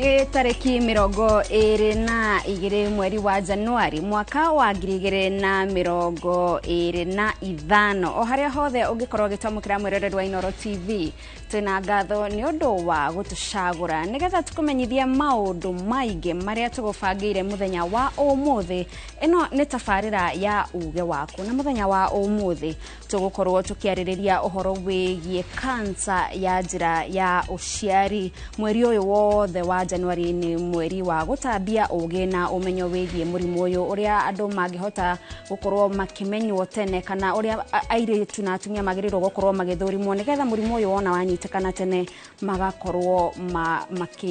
Nĩ tarĩki 22 mweri wa Januari mwaka wa 2025. O harĩa hothe ũngĩkorwo ũgĩtwamũkĩra mwĩroreri wa Inooro TV, twĩna ngatho nĩ ũndũ wa gũtũcagũra nĩgetha tũkũmenyithie maũndũ maingĩ marĩa tũgũbangĩire mũthenya wa ũmũthĩ. Ĩno nĩ tabarĩra ya uge waku, na mũthenya wa ũmũthĩ tũgũkorwo tũkĩarĩrĩria ũhoro wĩgiĩ kansa ya njĩra ya ũciari. Mweri ũyũ wothe wa Januari nĩ mweri wa gũtambia ũgĩ na ũmenyo wĩgiĩ mũrimũ ũyũ, ũrĩa andũ mangĩhota gũkorwo makĩmenywo tene, kana ũrĩa airĩtu na atumia magĩrĩirwo gũkorwo magĩthũrimwo nĩgetha mũrimũ ũyũ wona wanyitĩkana tene magakorwo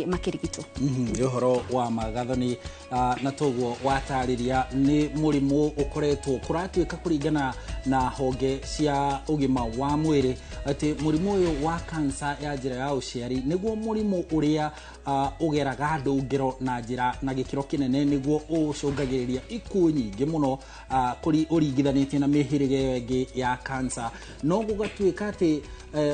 makĩrigitwo. Nĩ ũhoro wa magathoni, na toguo watarĩria nĩ mũrimũ ũkoretwo kũratuĩka kũringana na honge cia ũgima wa mwĩrĩ atĩ mũrimũ ũyũ wa kansa ya njĩra ya ũciari nĩguo mũrimũ ũrĩa ũgeraga andũ ngero na njĩra na gĩkĩro kĩnene, nĩguo ũcũngagĩrĩria ikuũ nyingĩ mũno ũringithanĩtie na mĩhĩrĩga ĩyo ĩngĩ ya kansa. No gũgatuĩka atĩ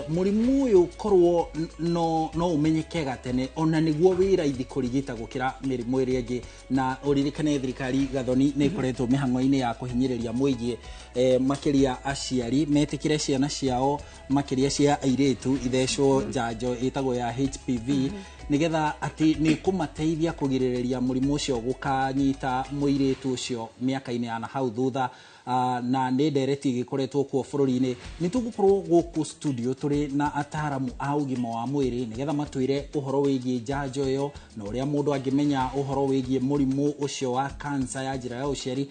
mũrimũ ũyũ korwo no ũmenyeke gatene, ona nĩguo wĩ raithi kũrigita gũkĩra mĩrimũ ĩrĩa ĩngĩ. Na ũririkane thirikari Gathoni nĩ ĩkoretwo mĩhang'o-inĩ ya kũhinyĩrĩria mũingĩ, makĩria aciari metĩkĩre ciana ciao makĩria cia airĩtu ithecwo njanjo ĩtagwo ya HPV, nĩgetha atĩ nĩ kũmateithia kũgirĩrĩria mũrimũ ũcio gũkanyita mũirĩtu ũcio mĩaka-inĩ ya nahau thutha. Na nĩ ndereti ĩgĩkoretwo kuo bũrũri-inĩ. Nĩ tũgũkorwo gũkũ studio tũrĩ na ataramu a ũgima wa mwĩrĩ nĩgetha matwĩre ũhoro wĩgiĩ njanjo ĩyo na ũrĩa mũndũ angĩmenya ũhoro wĩgiĩ mũrimũ ũcio wa kansa ya njĩra ya ũciari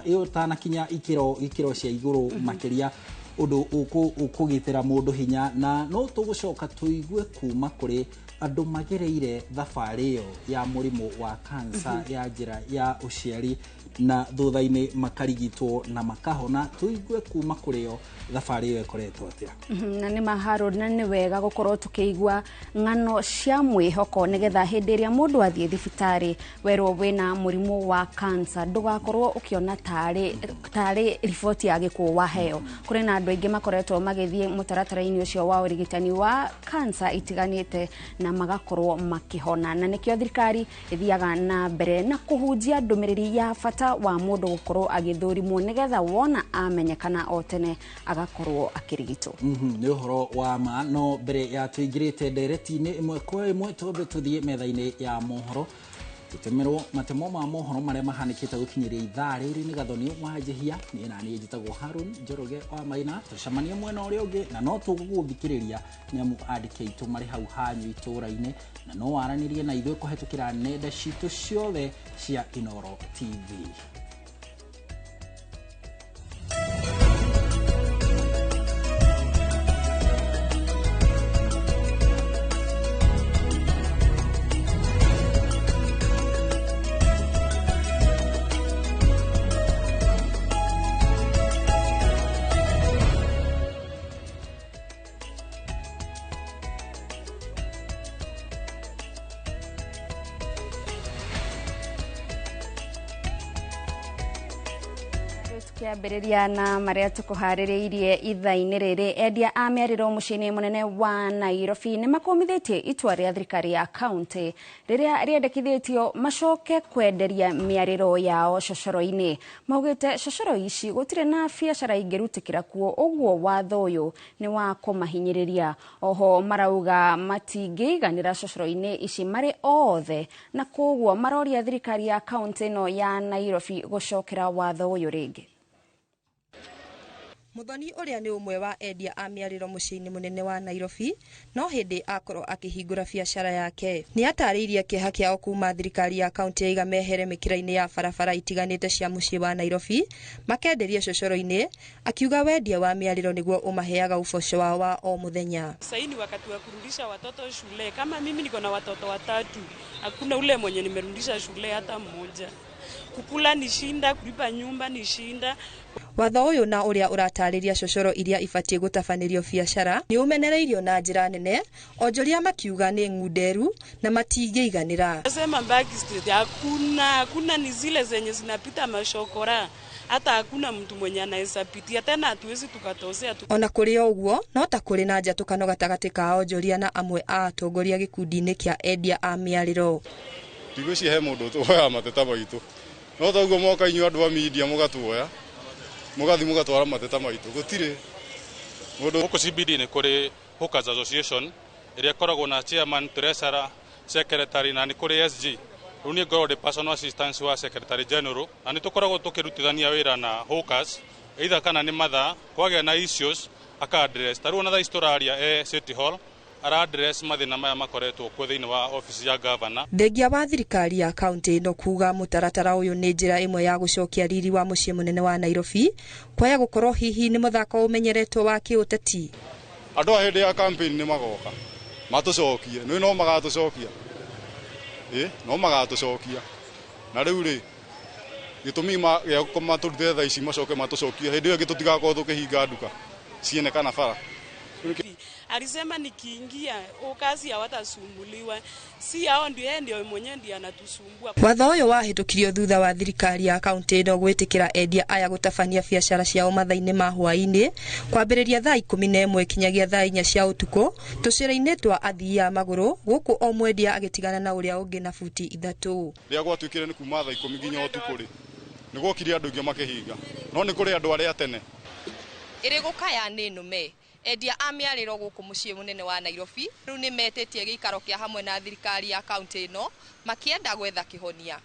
ũtanakinya ikĩro cia igũrũ makĩria, ũndũ ũkũgitĩra mũndũ hinya. Na no tũgũcoka tũigue kuma kũrĩ andũ magereire thabarĩ ĩyo ya mũrimũ wa kansa ya njĩra ya ũciari na thutha-inĩ makarigitwo na makahona, tũigue kuma kũrĩ o thabarĩ ĩyo ĩkoretwo atĩa. Na nĩ maharũ, na nĩ wega gũkorwo tũkĩigua ng'ano cia mwĩhoko nĩgetha hĩndĩ ĩrĩa mũndũ athiĩ thibitarĩ werwo wĩna mũrimũ wa kansa ndũgakorwo ũkĩona tarĩ riboti ya gĩkuũ waheo. Kũrĩ na andũ aingĩ makoretwo magĩthiĩ mũtaratara-inĩ ũcio wa ũrigitani wa kansa itiganĩte na magakorwo makĩhona, na nĩkĩo thirikari ĩthiaga na mbere na kũhunjia ndũmĩrĩri ya bata wa mũndũ gũkorwo agĩthũrimwo nĩgetha wona amenyekana o tene agakorwo akĩrigitwo. Nĩ ũhoro wa ma. No mbere ya tũingĩrĩte ndereti-inĩ ĩmwe kwa ĩmwe, twambe tũthiĩ metha-inĩ ya mohoro tũtemerwo matemo ma mohoro marĩa mahanĩkĩte gũkinyĩria ithaa rĩrĩ. Nĩ Gathoni wa Njĩhia, niĩ na niĩ njĩtagwo Harun Njoroge wa Maina. Tũcemanie mwena ũrĩa ũngĩ, na no tũgũgũthikĩrĩria nĩ amu andĩki aitũ marĩ hau hanyu itũũra-inĩ, na no waranĩrie na ithuĩ kũhetũkĩra nenda citũ ciothe cia Inooro TV. Tukiambĩrĩria na marĩa tũkũharĩrĩirie ithaa-inĩ rĩrĩ, endia a mĩarĩro mũciĩ-inĩ mũnene wa Nairobi nĩ makũmithĩtie itua rĩa thirikari ya kaunti rĩrĩa rĩendekithĩtio macoke kwenderia mĩarĩro yao cocoro-inĩ. Maugĩte cocoro ici gũtirĩ na biacara ingĩrutĩkĩra kuo, ũguo watho ũyũ nĩ wa kũmahinyĩrĩria. Oho marauga matingĩiganĩra cocoro-inĩ ici marĩ othe, na koguo maroria thirikari ya kaunti ĩno ya Nairobi gũcokera watho ũyũ rĩngĩ. Muthoni ũrĩa nĩ ũmwe wa endia a mĩarĩro mũciĩ-inĩ mũnene wa Nairobi, no hĩndĩ akorwo akĩhingũra biacara yake. Nĩ atarĩirie kĩeha kĩao kuma thirikari ya kaunti yaiga mehere mĩkĩra-inĩ ya barabara itiganĩte cia mũciĩ wa Nairobi, makenderia cocoro-inĩ, akiuga wendia wa mĩarĩro nĩguo ũmaheaga uboco wao wa o mũthenya. Sasa ni wakati wa kurudisha watoto shule. Kama mimi niko na watoto watatu, hakuna ule mwenye nimerudisha shule hata mmoja. Kukula ni shinda, kulipa nyumba ni shinda. Watho ũyũ na ũrĩa ũratarĩria cocoro iria ibatiĩ gũtabanĩrio biacara nĩ ũmenereirio na njĩra nene, onjoria makiuga nĩ ng'underu na matingĩiganĩra. Sema Mbagi Street hakuna, hakuna, ni zile zenye zinapita mashokora, hata hakuna mtu mwenye anaweza pitia tena, hatuwezi tukatosea tu. Ona kũrĩ o ũguo, no ta kũrĩ na njatũkano gatagatĩ ka onjoria na amwe a atongoria gĩkundi-inĩ kĩa endia a mĩarĩro. Ndigwĩciria he mũndũ tuoyaga mateta maitũ, no toguo moka inyuĩ andũ a media mũgatuoya mũgathiĩ mũgatwara mateta maitũ, gũtirĩ mũndũ. Gũkũ CBD nĩ kũrĩ Hawkers Association ĩrĩa ĩkoragwo na chairman, treasurer, secretary na nĩ kũrĩ SG. Rĩu niĩ ngoragwo ndĩ personal assistant wa secretary general na nĩ tũkoragwo tũkĩrutithania wĩra na hawkers, either kana nĩ mathaa kwagĩa na issues aka address. Ta rĩu ona thaa ici tũraria e City Hall ara address mathĩna maya makoretwo kuo thĩinĩ wa office ya governor. Thengia wa thirikari ya kaunti ĩno kuga mũtaratara ũyũ nĩ njĩra ĩmwe ya gũcokia riri wa mũciĩ mũnene wa Nairobi, kwaya gũkorwo hihi nĩ mũthako ũmenyeretwo wa kĩũteti. Andũ a hĩndĩ ya campaign nĩ magoka matũcokie, nĩ no magatũcokia, ĩ no magatũcokia. Na rĩu rĩ, gĩtũmi gĩa matũrute thaa ici macoke matũcokie hĩndĩ ĩyo ĩngĩ tũtigakorwo tũkĩhinga nduka ciene kana bara. Alisema nikiingia kazi hawatasumbuliwa, si hao ndio, yeye ndio mwenyewe ndiye anatusumbua. Watho ũyũ wahĩtũkirio thutha wa thirikari ya kaunti ĩno gwĩtĩkĩra endia aya gũtabania biacara ciao mathaa-inĩ ma hwaĩ-inĩ kwambĩrĩria thaa 11 kinyagia thaa 4 cia ũtukũ tũcĩra-inĩ twa athii a magũrũ, gũkũ o mwendia agĩtigana na ũrĩa ũngĩ na buti 3. Rĩrĩa gwatuĩkire nĩ kuma thaa 10 nginya ũtukũ rĩ, nĩ gwokire andũ aingĩ makĩhinga, no nĩ kũrĩ andũ arĩa tene. Ĩrĩ gũkaya nĩ nũme. Endia a mĩarĩro gũkũ mũciĩ mũnene wa Nairobi rĩu nĩ metĩtie gĩikaro kĩa hamwe na thirikari ya kaunti ĩno makĩenda gwetha kĩhonia.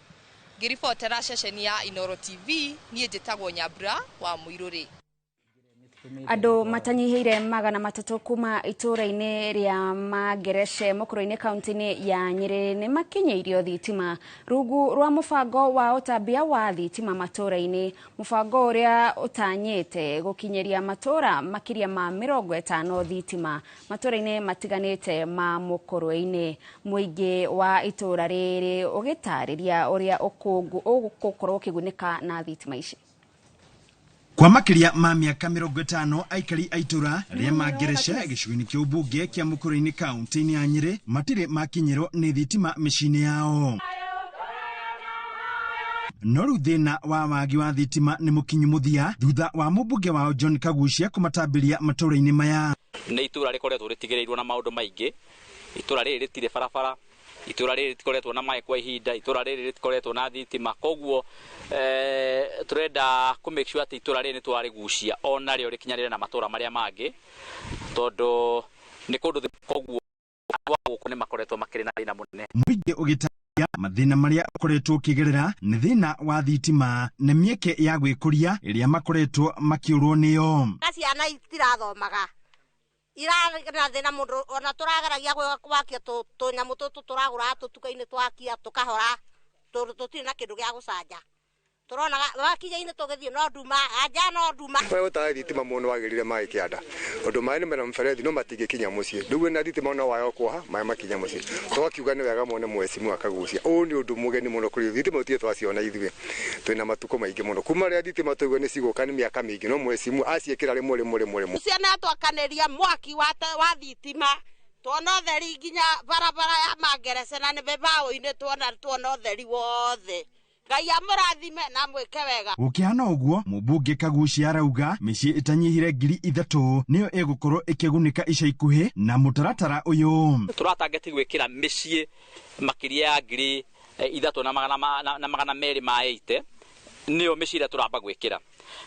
Ngĩribotera ceceni ya Inooro TV, niĩ njĩtagwo Nyambura wa Mũirũrĩ. Andũ matanyihĩire 300 kuma itũũra-inĩ rĩa Mangerece mũkũrũ-inĩ kaunti-inĩ ya Nyĩrĩ nĩ makinyĩirio thitima rungu rwa mũbango wa ũtambia wa thitima matũũra-inĩ, mũbango ũrĩa ũtanyĩte gũkinyĩria matũũra makĩria ma 50 thitima matũũra-inĩ matiganĩte ma mũkũrũ-inĩ. Mũingĩ wa itũũra rĩrĩ ũgĩtarĩria ũrĩa ũgũkorwo ũkĩgunĩka na thitima ici. Kwa makĩria ma mĩaka 50 aikari a itũra rĩa Mangerece gĩcigo-inĩ kĩa ũmbunge kĩa mũkũrũ-inĩ kaunti-inĩ ya Nyĩrĩ matirĩ makinyĩrwo nĩ thitima mĩciĩ-inĩ yao. No rĩu thĩna wa wagi wa thitima nĩ mũkinyu mũthia thutha wa mũmbunge wao John Kaguchia kũmatambĩria matũũra-inĩ maya. Nĩ itũra rĩkoretwo rĩtigĩrĩirwo na maũndũ maingĩ, itũra rĩrĩ rĩtirĩ barabara, itũra rĩrĩ rĩtikoretwo na maĩ kwa ihinda, itũra rĩrĩ rĩtikoretwo na thitima, koguo tũrenda kũ make sure atĩ itũra rĩrĩ nĩ twarĩgucia ona rĩo rĩkinyanĩre na matũra marĩa mangĩ, tondũ nĩ kũndũ, koguo andũ a gũkũ nĩ makoretwo makĩrĩ na thĩna mũnene. Mũingĩ ũgĩtaria mathĩna marĩa ũkoretwo ũkĩgerera nĩ thĩna wa thitima na mĩeke ya gwĩkũria ĩrĩa makoretwo makĩũrwo nĩyo. Ciana itirathomaga irana thĩna mũndũ ona tũrageragia gwakia tũnyamũ tũtũ tũragũra tũtuka-inĩ twakia tũkahora tũtirĩ na kĩndũ gĩa gũcanja, tũronaga wakinya-inĩ tũgĩthiĩ no nduma anja no nduma. We ũtarĩ thitima mũno wagĩrire maĩ kĩanda ũndũ maĩ nĩ mena mũberethi no matingĩkinya mũciĩ, rĩu wĩna thitima no wayo kuoha maĩ makinya mũciĩ. Twakiuga nĩ wega mone mwecimu akagucia, ũũ nĩ ũndũ mũgeni mũno kũrĩ thitima tũtirĩ twaciona ithuĩ, twĩna matukũ maingĩ mũno kuma rĩrĩa thitima twaigua nĩ cigũka nĩ mĩaka mĩingĩ, no mwecimu aciĩkĩra rĩmwe rĩmwe rĩmwe rĩmwe. Ciana twakanĩria mwaki wa thitima tuona ũtheri nginya barabara ya Mangerece na nĩ mĩbaũ-inĩ tuona ũtheri wothe. Ngai amũrathime na mwĩke wega. Gũkĩhana ũguo, mũmbunge Kaguchia arauga mĩciĩ ĩtanyihire 3,000 nĩyo ĩgũkorwo ĩkĩgunĩka ica ikuhĩ na mũtaratara ũyũ. Tũratangeti gwĩkĩra mĩciĩ makĩria ya 3,280 nĩyo mĩciĩ ĩrĩa tũramba gwĩkĩra.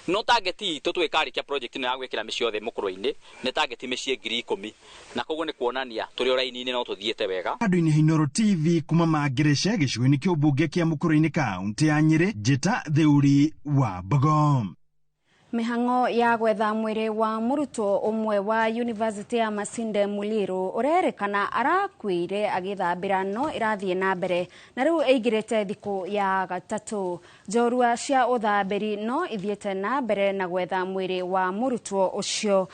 No target itũ twĩkarĩkia project ĩno ya gwĩkĩra mĩciĩ yothe mũkũrũ-inĩ nĩ target mĩciĩ 10,000, na koguo nĩ kuonania tũrĩ o raini-inĩ no tũthiĩte wega. Andũ-inĩ Inooro TV kuma Mangerece gĩcigo-inĩ kĩa ũmbunge kĩa mũkũrũ-inĩ kaunti ya Nyĩrĩ, Njĩta Theuri wa Mbogo. Mĩhang'o ya gwetha mwĩrĩ wa mũrutwo ũmwe wa University ya Masinde Muliro ũrerĩkana arakuire agĩthambĩra no ĩrathiĩ na mbere na rĩu ĩingĩrĩte thikũ ya gatatũ. Njorua cia ũthambĩri no ithiĩte na mbere na gwetha mwĩrĩ wa mũrutwo ũcio,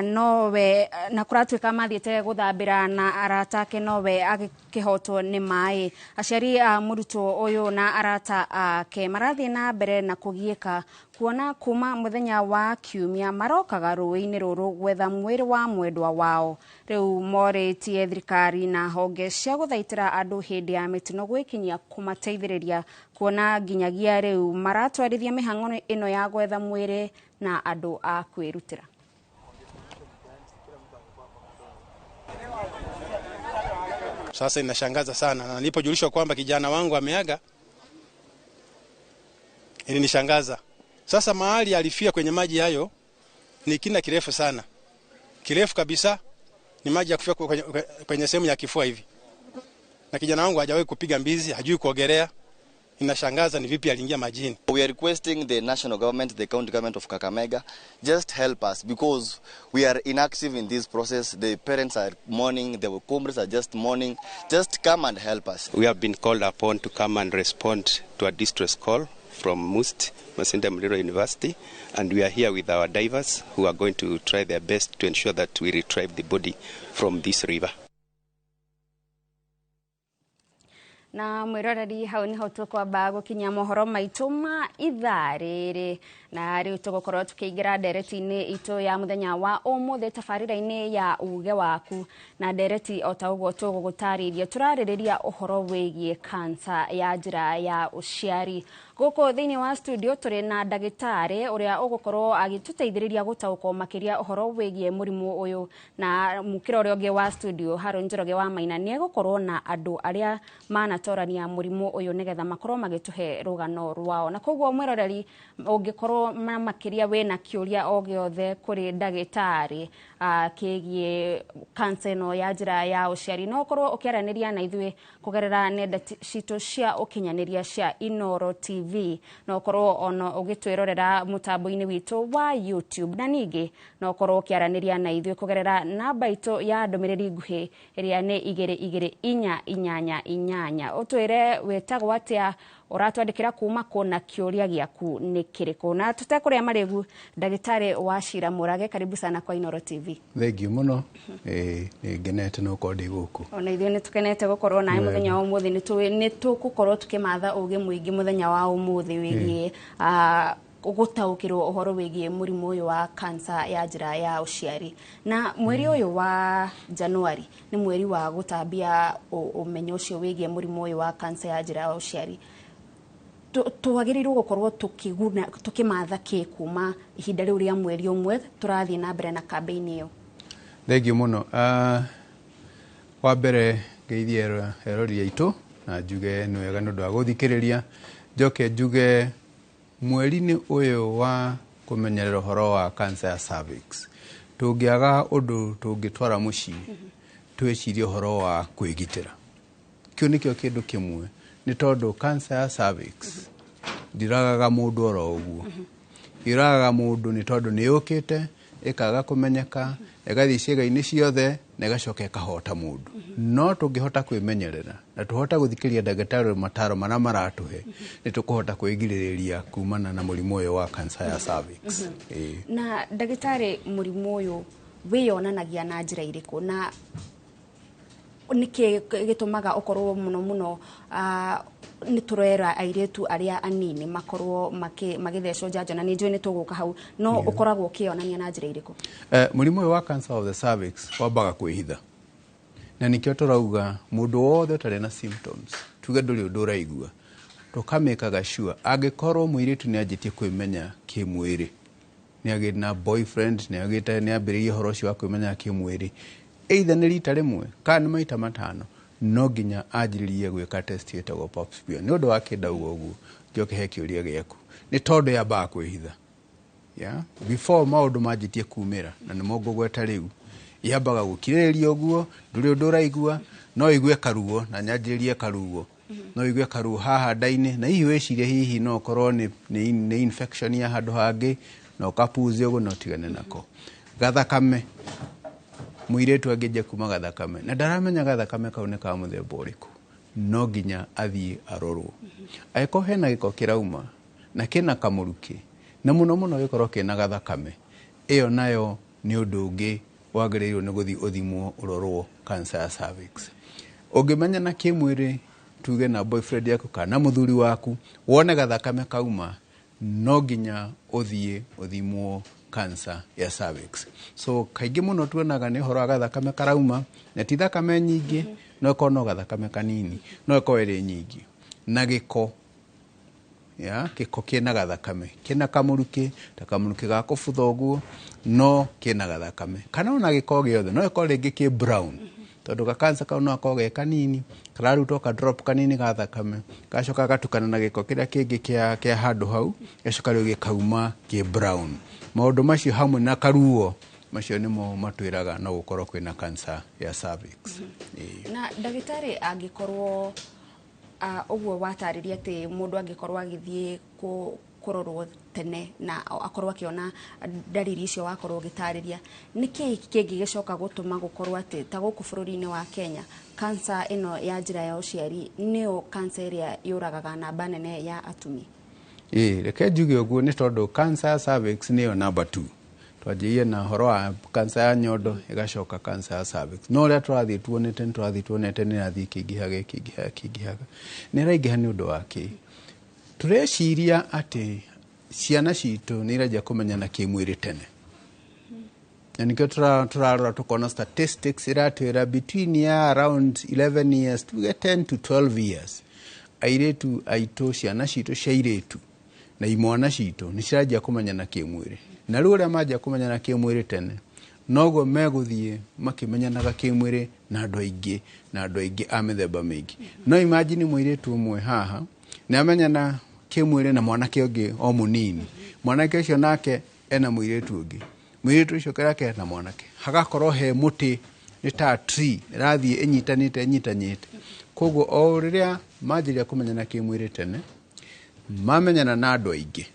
nowe na kũratuĩka mathiĩte gũthambĩra na arata ake nowe agĩkĩhotwo nĩ maĩ. Aciari a mũrutwo ũyũ na arata ake marathiĩ na mbere na kũgiĩka kuona kuma mũthenya wa kiumia marokaga rũĩ-inĩ rũrũ gwetha mwĩrĩ wa mwendwa wao. Rĩu morĩtie thirikari na honge cia gũthaitĩra andũ hĩndĩ ya mĩtino gwĩkinyia kũmateithĩrĩria kuona nginyagia rĩu maratwarithia mĩhang'o ĩno ya gwetha mwĩrĩ na andũ a kwĩrutĩra. Sasa inashangaza sana, na nilipojulishwa kwamba kijana wangu ameaga ilinishangaza. Sasa mahali alifia kwenye maji hayo ni kina kirefu sana, kirefu kabisa, ni maji ya kufia kwenye sehemu ya kifua hivi, na kijana wangu hajawahi kupiga mbizi, hajui kuogelea. Inashangaza ni vipi aliingia majini. We are requesting the national government, the county government of Kakamega, just help us because we are inactive in this process. The parents are mourning, the comrades are just mourning. Just come and help us. We have been called upon to come and respond to a distress call from MUST, Masinde Muliro University, and we are here with our divers who are going to try their best to ensure that we retrieve the body from this river. Na mwiroreri hau niho tukwamba gukinya mohoro maitu ma ithaa rĩrĩ, na rĩu tũgũkorwo tũkĩingĩra ndereti-inĩ itũ ya mũthenya wa ũmũthĩ tabarĩra-inĩ ya uge waku. Na ndereti o ta ũguo tũgũgũtarĩria tũrarĩrĩria ũhoro wĩgiĩ kansa ya njĩra ya ũciari. Gũkũ thĩinĩ wa studio tũrĩ na ndagĩtarĩ ũrĩa ũgũkorwo agĩtũteithĩrĩria gũtaũkwo makĩria ũhoro wĩgiĩ mũrimũ ũyũ, na mũkĩra ũrĩa ũngĩ wa studio Harũ Njoroge wa Maina nĩegũkorwo na andũ arĩa manatorania mũrimũ ũyũ nĩgetha makorwo magĩtũhe rũgano rwao. Na koguo mwĩroreri ũngĩkorwo na makĩria wĩna kĩũria o gĩothe kũrĩ ndagĩtarĩ kĩgiĩ kansa ĩno ya njĩra ya ũciari, no ũkorwo ũkĩaranĩria na ithuĩ kũgerera nenda citũ cia ũkinyanĩria cia Inooro TV, no ũkorwo ona ũgĩtwĩrorera mũtambo-inĩ witũ wa YouTube, na ningĩ no ũkorwo ũkĩaranĩria na ithuĩ kũgerera namba itũ ya ndũmĩrĩri nguhĩ ĩrĩa nĩ 224 888. Ũtwĩre wĩtagwo atĩa, ũratwandĩkĩra kuma kũ na kĩũria gĩaku nĩ kĩrĩkũ. Na tũtekũrĩa marĩgu, ndagĩtarĩ wa Cira Mũrage, karibu sana kwa Inooro TV. Thengiũ mũno, nĩ ngenete no gũkorwo ndĩ gũkũ. Ona ithuĩ nĩ tũkenete gũkorwo nawe mũthenya wa ũmũthĩ. Nĩ tũgũkorwo tũkĩmatha ũgĩ mũingĩ mũthenya wa ũmũthĩ wĩgiĩ gũtaũkĩrwo ũhoro wĩgiĩ mũrimũ ũyũ wa kansa ya njĩra ya ũciari. Na mweri ũyũ wa Januari nĩ mweri wa gũtambia ũmenyo ũcio wĩgiĩ mũrimũ ũyũ wa kansa ya njĩra ya ũciari. Twagĩrĩirwo gũkorwo tũkĩmatha kĩ kuma ihinda rĩu rĩa mweri ũmwe tũrathiĩ na mbere na kambĩini ĩyo? Thengiũ mũno. Wa mbere ngeithie erori aitũ na njuge nĩ wega nĩ ũndũ wa gũthikĩrĩria. Njoke njuge mweri-inĩ ũyũ wa kũmenyerera ũhoro wa cancer ya cervix, tũngĩaga ũndũ tũngĩtwara mũciĩ twĩcirie ũhoro wa kwĩgitĩra. Kĩu nĩkĩo kĩndũ kĩmwe, nĩ tondũ cancer ya cervix ndiragaga mũndũ oro ũguo. Ĩragaga mũndũ nĩ tondũ nĩ yũkĩte ĩkaga kũmenyeka, ĩgathiĩ ciĩga-inĩ ciothe na ĩgacoka ĩkahota mũndũ. No tũngĩhota kwĩmenyerera na tũhote gũthikĩrĩria ndagĩtarĩ mataro marĩa maratũhe, nĩ tũkũhota kwĩgirĩrĩria kumana na mũrimũ ũyũ wa cancer ya cervix. Na ndagĩtarĩ, mũrimũ ũyũ wĩyonanagia na njĩra irĩkũ, na nĩkĩ gĩtũmaga ũkorwo mũno mũno nĩ tũrera airĩtu arĩa anini makorwo magĩthecwo njanjo, na nĩ njũĩ nĩ tũgũka hau, no ũkoragwo ũkĩonania na njĩra irĩkũ? Mũrimũ ũyũ wa cancer of the cervix wambaga kwĩhitha, na nĩkĩo tũrauga mũndũ wothe ũtarĩ na symptoms, tuge ndũrĩ ũndũ ũraigua, tũkamĩkaga sure angĩkorwo mũirĩtu nĩ anjĩtie kwĩmenya kĩmwĩrĩ, nĩ agĩte na boyfriend, nĩ agĩte nĩ ambĩrĩirie ũhoro ũcio wa kwĩmenya kĩmwĩrĩ, either nĩ rita rĩmwe kana nĩ maita matano, no nginya anjĩrĩrie gwĩka test ĩtagwo pap smear. Nĩ ũndũ wa kĩ ndauga ũguo? Njoke he kĩũria gĩaku, nĩ tondũ yambaga kwĩhitha. Yeah? Before maũndũ manjĩtie kumĩra, na nĩmo ngũgweta rĩu, yambaga gũkirĩrĩria ũguo, ndũrĩ ũndũ ũraigua, no ũigue karuo na nyanjĩrĩrie karuo, no ũigue karuo haha nda-inĩ, na hihi wĩcirie hihi no ũkorwo nĩ infection ya handũ hangĩ, na ũkapuze ũguo na ũtigane nako. Gathakame, mũirĩtu angĩnjia kuma gathakame na ndaramenya gathakame kau nĩ ka mũthemba ũrĩkũ, no nginya athiĩ arorwo. Angĩkorwo hena gĩko kĩrauma na kĩna kamũrukĩ, na mũno mũno gĩkorwo kĩna gathakame, ĩyo nayo nĩ ũndũ ũngĩ wagĩrĩirwo nĩ gũthiĩ ũthimwo ũrorwo cancer ya cervix. Ũngĩmenya na kĩmwĩrĩ tuge na boyfriend yaku kana mũthuri waku, wone gathakame kauma, No nginya ũthiĩ ũthimwo cancer ya cervix. So kaingĩ mũno tuonaga nĩ ũhoro wa gathakame karauma, na ti thakame nyingĩ, no ĩkorwo no gathakame kanini, no ĩkorwo ĩrĩ nyingĩ na gĩko ya gĩko kĩna gathakame, kĩna kamũrukĩ, ta kamũrukĩ ga kũbutha ũguo, no kĩna gathakame, kana ona gĩko gĩothe no ĩkorwo rĩngĩ kĩ brown, tondũ gakansa kau no akorwo ge kanini, kararutwo ka drop kanini ga thakame, gacoka gatukana na gĩko kĩrĩa kĩngĩ kĩa handũ hau, gacoka rĩu gĩkauma kĩ brown. Maũndũ macio hamwe na karuo, macio nĩmo matwĩraga no gũkorwo kwĩna cancer ya cervix. Ĩĩ. Na ndagĩtarĩ, angĩkorwo ũguo watarĩria atĩ mũndũ angĩkorwo agĩthiĩ kũrorwo tene na akorwo akĩona ndariri icio wakorwo ũgĩtarĩria, nĩkĩ kĩngĩgĩcoka gũtũma gũkorwo atĩ ta gũkũ bũrũri-inĩ wa Kenya kansa ĩno ya njĩra ya ũciari nĩyo kansa ĩrĩa yũragaga namba nene ya atumia? Ĩĩ, reke njuge ũguo, nĩ tondũ cancer ya cervix nĩyo number 2. Twanjĩrĩirie na ũhoro wa cancer ya nyondo, ĩgacoka cancer ya cervix, no ũrĩa tũrathiĩ tuonete, nĩ tũrathiĩ tuonete nĩ ĩrathiĩ ĩkĩingĩhaga, ĩkĩingĩhaga, ĩkĩingĩhaga. Nĩ ĩraingĩha nĩ ũndũ wa kĩ? Tũreciria atĩ ciana citũ nĩ iranjia kũmenyana kĩmwĩrĩ tene, na nĩkĩo tũrarora tũkona statistics iratwĩra between ya around 11 years, tuge 10 to 12 years, airĩtu aitũ, ciana citũ cia airĩtu na imwana citũ nĩ ciranjia kũmenyana kĩmwĩrĩ. Na rĩu ũrĩa manjia kũmenyana kĩmwĩrĩ tene, noguo megũthiĩ makĩmenyanaga kĩmwĩrĩ na andũ aingĩ, na andũ aingĩ a mĩthemba mĩingĩ. No imagine mũirĩtu ũmwe haha nĩ amenyana kĩmwĩrĩ na mwanake ũngĩ o mũnini, mwanake ũcio nake ena mũirĩtu ũngĩ, mũirĩtu ũcio nake ena mwanake, hagakorwo he mũtĩ, nĩ ta tree ĩrathiĩ ĩnyitanĩte ĩnyitanĩte. Koguo o rĩrĩa manjĩrĩria kũmenyana kĩmwĩrĩ tene, mamenyana na andũ aingĩ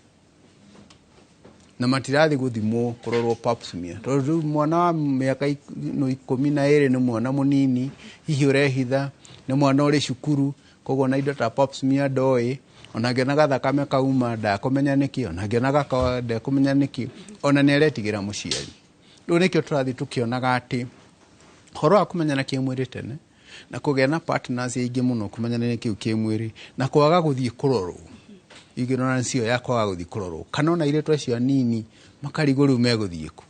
na matirathiĩ gũthimwo, kũrorwo pap smear, tondũ rĩu mwana wa mĩaka 12 nĩ mwana mũnini, hihi ũrehitha, nĩ mwana ũrĩ cukuru, koguo na indo ta pap smear ndoĩ, ona angĩona gathakame kauma ndakũmenya nĩkĩ, ona angĩona gaka ndekũmenya nĩkĩ, ona nĩ aretigĩra mũciari. Rĩu nĩkĩo tũrathiĩ tũkĩonaga atĩ ũhoro wa kũmenyana kĩmwĩrĩ tene na kũgĩa na partners aingĩ mũno, kũmenyana nĩ kĩu kĩmwĩrĩ na kwaga gũthiĩ kũrorwo, ignorance ĩyo ya kwaga gũthiĩ kũrorwo, kana ona airĩtu acio anini makarigwo rĩu megũthiĩ kũ,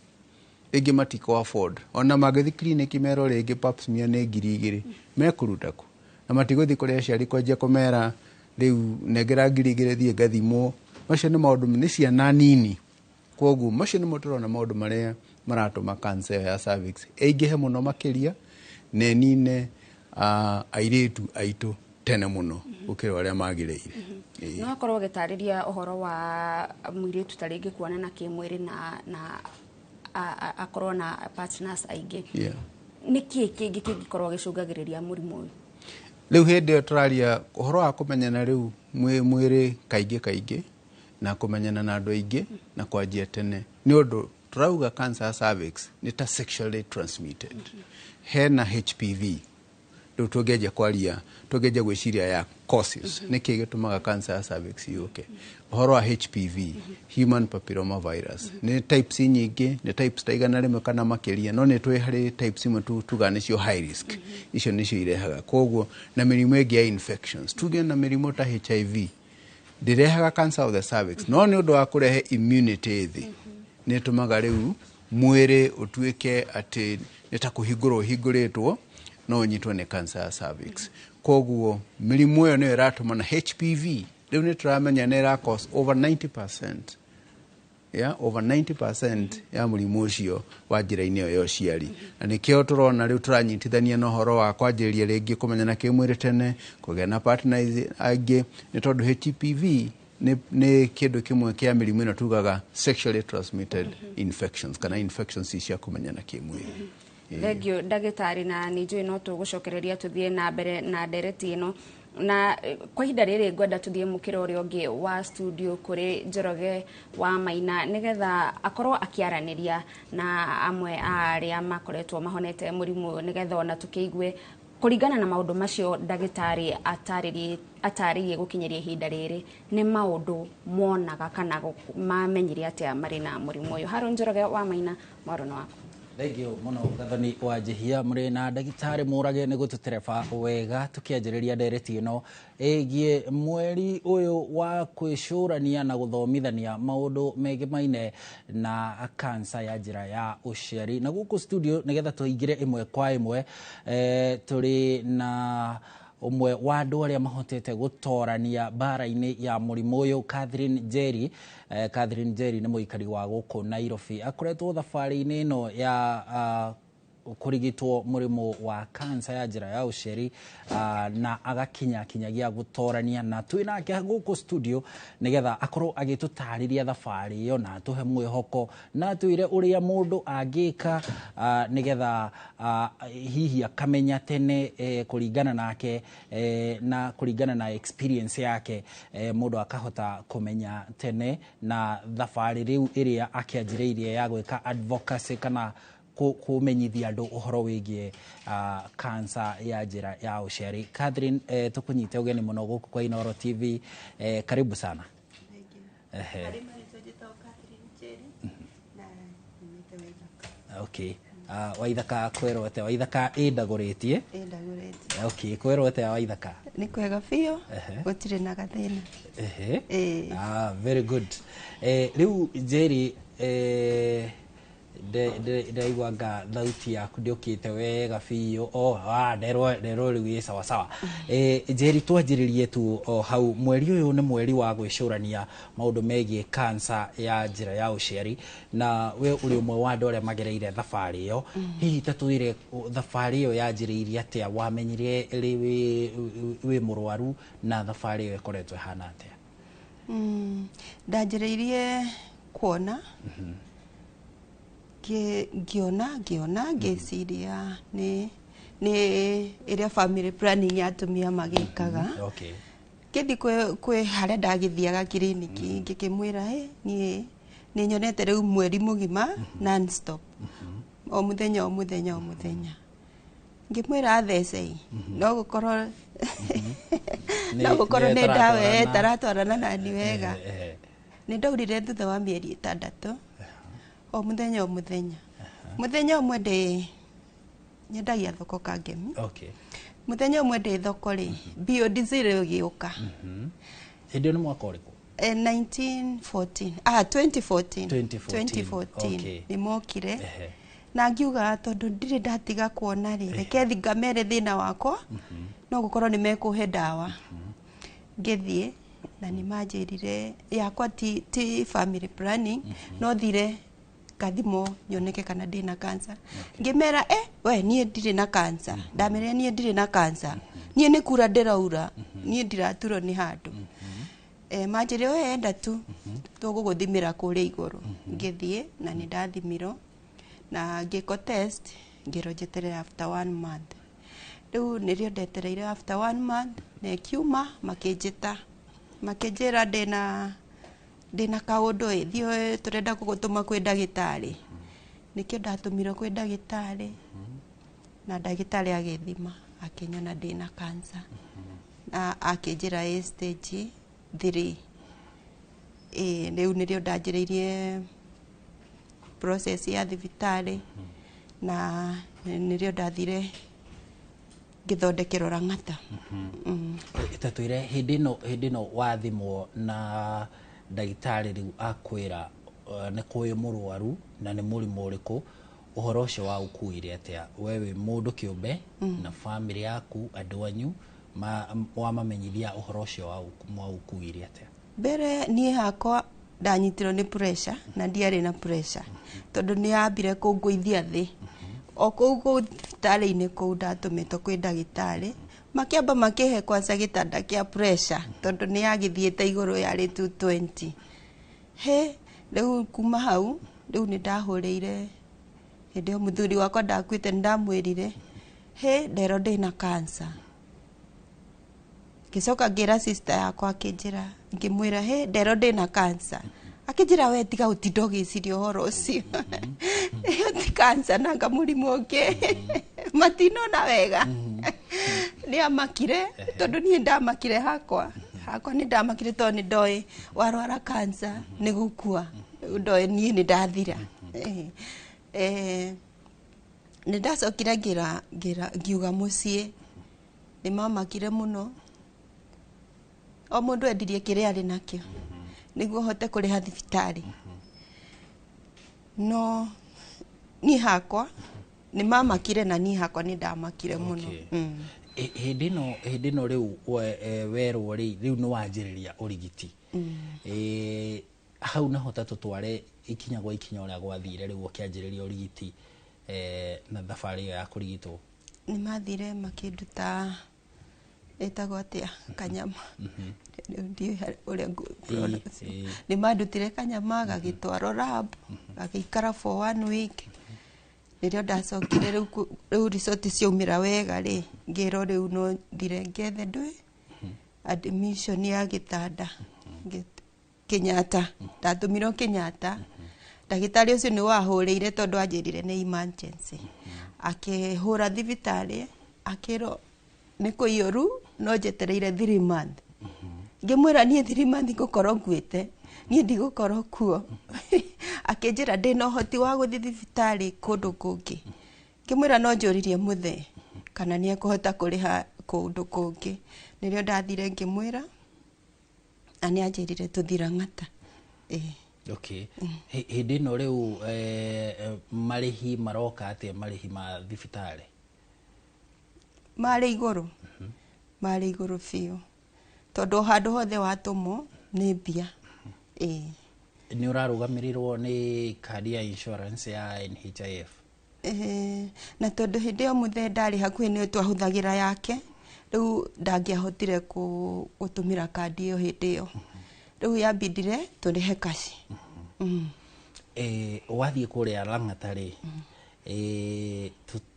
rĩngĩ matikũ afford, ona mangĩthiĩ clinic merwo rĩngĩ pap smear nĩ 2000, mekũruta kũ? Na matigũthiĩ kũrĩ aciari kwanjia kũmera rĩu nengera 2000 thiĩ ngathimwo. Macio nĩ maũndũ, nĩ ciana nini, koguo macio nĩmo tũrona maũndũ marĩa maratũma cancer ĩyo ya cervix ĩingĩhe mũno makĩria na ĩnine airĩtu aitũ tene mũno gũkĩra ũrĩa magĩrĩire. Ĩĩ. No akorwo ũgĩtarĩria ũhoro wa mũirĩtu ta rĩngĩ kuonana kĩmwĩrĩ na akorwo na partners aingĩ, nĩkĩ kĩngĩ kĩngĩkorwo gĩcũngagĩrĩria mũrimũ ũyũ? Rĩu hĩndĩ ĩyo tũraria ũhoro wa kũmenyana rĩu mwĩrĩ kaingĩ kaingĩ na kũmenyana na andũ aingĩ na kwanjia tene, nĩ ũndũ tũrauga cancer ya cervix nĩ ta sexually transmitted. Hena HPV. Rĩu tũngĩanjia kwaria, tũngĩanjia gwĩciria ya causes, nĩkĩ gĩtũmaga cancer ya cervix yũke, ũhoro wa HPV, human papilloma virus, nĩ types nyingĩ, nĩ types ta 100 kana makĩria, no nĩ tũĩ harĩ types imwe tugaga nĩcio high risk, icio nĩcio irehaga. Koguo na mĩrimũ ĩngĩ ya infections, tuge na mĩrimũ ta HIV ndĩrehaga cancer of the cervix, no nĩ ũndũ wa kũrehe immunity thĩ, nĩ ĩtũmaga rĩu mwĩrĩ ũtuĩke atĩ nĩ ta kũhingũrwo ũhingũrĩtwo, no ũnyitwo nĩ cancer ya cervix. Koguo mĩrimũ ĩyo nĩyo ĩratũma, na HPV rĩu nĩ tũramenya nĩ ĩra cause over 90%, yeah, over 90% ya mũrimũ ũcio wa njĩra-inĩ ĩyo ya ũciari. Na nĩkĩo tũrona rĩu tũranyitithania na ũhoro wa kwanjĩrĩria rĩngĩ kũmenyana kĩmwĩrĩ tene, kũgĩa na partners angĩ, nĩ tondũ HPV nĩ kĩndũ kĩmwe kĩa mĩrimũ ĩno tugaga sexually transmitted infections, kana infections cia kũmenyana kĩmwĩrĩ. Thengio ndagĩtarĩ, na nĩ njũĩ no tũgũcokereria tũthiĩ na mbere na ndereti ĩno, na kwa ihinda rĩrĩ ngwenda tũthiĩ mũkĩra ũrĩa ũngĩ wa studio kũrĩ Njoroge wa Maina, nĩgetha akorwo akĩaranĩria na amwe a arĩa makoretwo mahonete mũrimũ ũyũ, nĩgetha ona tũkĩigue kũringana na maũndũ macio ndagĩtarĩ atarĩrie gũkinyĩria ihinda rĩrĩ, nĩ maũndũ monaga kana mamenyire atĩa marĩ na mũrimũ ũyũ. Harũ Njoroge wa Maina, mwaro nĩ waku. Thengio muno Gathoni wa Njihia muri na ndagitari Mũrage nĩ gũtũtereba wega tukianjĩrĩria ndereti ĩno ĩgiĩ mweri ũyũ wa kwĩcũrania na gũthomithania maũndũ megemaine na kansa ya njĩra ya ũciari. Na gũkũ studio nĩgetha tũingĩre ĩmwe kwa ĩmwe, tũrĩ na ũmwe wa andũ arĩa mahotete gũtorania mbara-inĩ ya mũrimũ ũyũ, Catherine Njeri. Catherine Njeri nĩ mũikari wa gũkũ Nairobi, akoretwo thabarĩ-inĩ ĩno ya kũrigitwo mũrimũ wa kansa ya njĩra ya ũciari, na agakinya kinyagia gũtorania, na twĩ nake gũkũ studio nĩgetha akorwo agĩtũtarĩria thabarĩ ĩyo na atũhe mwĩhoko na atwĩre ũrĩa mũndũ angĩka nĩgetha hihi akamenya tene, kũringana nake, na kũringana na experience yake, mũndũ akahota kũmenya tene na thabarĩ rĩu ĩrĩa akĩanjĩrĩirie ya gwĩka advocacy kana kũmenyithia andũ ũhoro wĩgiĩ kansa ya njĩra ya ũciari. Catherine, tũkũnyite ũgeni mũno gũkũ kwa Inooro TV. Karibu sana. Ehe. Okay. Waithaka kwĩrwo atĩa? Waithaka ĩndagũrĩtie. Ĩndagũrĩtie. Okay, kwĩrwo atĩa Waithaka? Nĩ kwega biũ, gũtirĩ na gathĩna. Ehe. Very good. Rĩu Njeri, ndaigua nga thauti yaku ndĩũkĩte wega biũ. Oh, nderwo rĩu ĩ sawa sawa. Njeri, twanjĩrĩrie tu o hau. Mweri ũyũ nĩ mweri wa gwĩcũrania maũndũ megiĩ kansa ya njĩra ya ũciari, na we ũrĩ ũmwe wa andũ arĩa magereire thabarĩ ĩyo. Hihi ta twĩre thabarĩ ĩyo yanjĩrĩirie atĩa, wamenyire rĩ wĩ mũrwaru, na thabarĩ ĩyo ĩkoretwo ĩhana atĩa? Ndanjĩrĩirie kuona, ngĩona ngĩciria nĩ ĩrĩa family planning ya atumia magĩkaga. Okay. Ngĩthiĩ kwĩ harĩa ndagĩthiaga kiriniki, ngĩkĩmwĩra, niĩ nĩ nyonete rĩu mweri mũgima non stop, o mũthenya o mũthenya o mũthenya. Ngĩmwĩra athecei, no gũkorwo nĩ ndawa ĩtaratwarana nani wega. Nĩ ndaurire thutha wa mĩeri 6, o mũthenya o mũthenya. Mũthenya ũmwe ndĩ nyendagia thoko Kangemi. Okay. Mũthenya ũmwe ndĩ thoko rĩ, BODC ĩgĩũka. Hĩndĩ ĩyo nĩ mwaka ũrĩkũ? 1914. 2014. 2014. Nĩ mokire. Na ngiuga tondũ ndirĩ ndatiga kuona rĩ, reke thiĩ ngamere thĩna wakwa, no gũkorwo nĩ mekũhe ndawa. Ngĩthiĩ na nĩ manjĩrire yakwa ti family planning, no thire ngathimwo nyoneke kana ndĩna cancer. Ngĩmera, we niĩ ndirĩ na cancer. Ndamerire niĩ ndirĩ na cancer. Niĩ nĩ kura ndĩraura, niĩ ndiraturwo nĩ handũ. Manjĩrire we enda tu tũgũgũthimĩra kũrĩa igũrũ. Ngĩthiĩ na nĩ ndathimirwo na ngĩko test, ngĩrwo njeterere after 1 month. Rĩu nĩrĩo ndetereire after 1 month, na ĩkiuma makĩnjĩta, makĩnjĩra ndĩna kaũndũ ĩ, thiĩ tũrenda gũgũtũma kwĩ ndagĩtarĩ. Nĩkĩo ndatũmirwo kwĩ ndagĩtarĩ, na ndagĩtarĩ agĩthima akĩnyona ndĩna cancer, na akĩnjĩra ĩ stage 3. Rĩu nĩrĩo ndanjĩrĩirie process ya thibitarĩ, na nĩrĩo ndathire ngĩthondekerwo Lang'ata. Tatwĩre hĩndĩ ĩno wathimwo na ndagĩtarĩ rĩu akwĩra nĩ kũĩ mũrwaru na nĩ mũrimũ ũrĩkũ, ũhoro ũcio waũkuire atĩa? We wĩ mũndũ kĩũmbe na family yaku, andũ anyu wamamenyithia ũhoro ũcio waũkuire atĩa? Mbere niĩ hakwa ndanyitirwo nĩ pressure, na ndiarĩ na pressure tondũ nĩ yambire kũngũithia thĩ. O kũu thibitarĩ-inĩ kũu ndatũmĩtwo kwĩ ndagĩtarĩ, makĩamba makĩhe kwanza gĩtanda kĩa pressure tondũ nĩ yagĩthiĩte igũrũ yarĩ 220. He rĩu kuma hau rĩu nĩ ndahũrĩire hĩndĩ ĩyo mũthuri wakwa ndakuĩte, nĩ ndamwĩrire he nderwo ndĩna cancer. Ngĩcoka ngĩra sister yakwa, akĩnjĩra, ngĩmwĩra he nderwo ndĩna cancer. Akĩnjĩra we tiga ũtinda ũgĩciria ũhoro ũcio, ĩyo ti cancer nanga mũrimũ ũngĩ, matinona wega. Nĩ amakire tondũ niĩ ndamakire hakwa nĩ ndamakire tondũ nĩ ndoĩ warwara cancer nĩ gũkua, ndoĩ niĩ nĩ ndathira. Nĩ ndacokire ngĩra ngĩra ngiuga mũciĩ, nĩ mamakire mũno. O mũndũ endirie kĩrĩa arĩ nakĩo nĩguo hote kũrĩha thibitarĩ. No niĩ hakwa nĩ mamakire, na niĩ hakwa nĩ ndamakire mũno. Hĩndĩ ĩno rĩu werwo rĩ, rĩu nĩ wanjĩrĩria ũrigiti. Hau naho ta tũtware ikinya gwa ikinya ũrĩa gwathire rĩu ũkĩanjĩrĩria ũrigiti, na thabarĩ ĩyo ya kũrigitwo. Nĩ mathire makĩnduta, ĩtagwo atĩa, kanyama, rĩu ndiũĩ ũrĩa pronounce. Nĩ mandutire kanyama, gagĩtwarwo lab, gagĩikara for one week. Rĩrĩa ndacokire rĩu rĩu result ciaumĩra wega rĩ, ngĩrwo rĩu no thire ngethe ndũĩ admission ya gĩtanda. Kenyatta, ndatũmirwo Kenyatta. Ndagĩtarĩ ũcio nĩ wahũrĩire tondũ anjĩrire nĩ emergency. Akĩhũra thibitarĩ, akĩrwo nĩ kũiyũru, no njetereire 3 month. Ngĩmwĩra niĩ 3 month ngũkorwo nguĩte, niĩ ndigũkorwo kuo. Akĩnjĩra ndĩna ũhoti wa gũthiĩ thibitarĩ kũndũ kũngĩ. Ngĩmwĩra no njũririe mũthee kana nĩ ekũhota kũrĩha kũndũ kũngĩ. Nĩrĩo ndathire ngĩmwĩra, na nĩ anjĩrire tũthiĩ Lang'ata, ĩĩ. Okay. Hĩndĩ ĩno rĩu marĩhi maroka atĩa, marĩhi ma thibitarĩ? Marĩ igũrũ, marĩ igũrũ biũ, tondũ o handũ hothe watũmwo nĩ mbia, ĩĩ. Nĩ ũrarũgamĩrĩrwo nĩ kandi ya insurance ya NHIF? Na tondũ hĩndĩ ĩyo mũthee ndarĩ hakuhĩ, nĩ twahũthagĩra yake, rĩu ndangĩahotire gũtũmĩra kandi ĩyo hĩndĩ ĩyo. Rĩu yambindire tũrĩhe cash. Wathiĩ kũrĩa Lang'ata rĩ,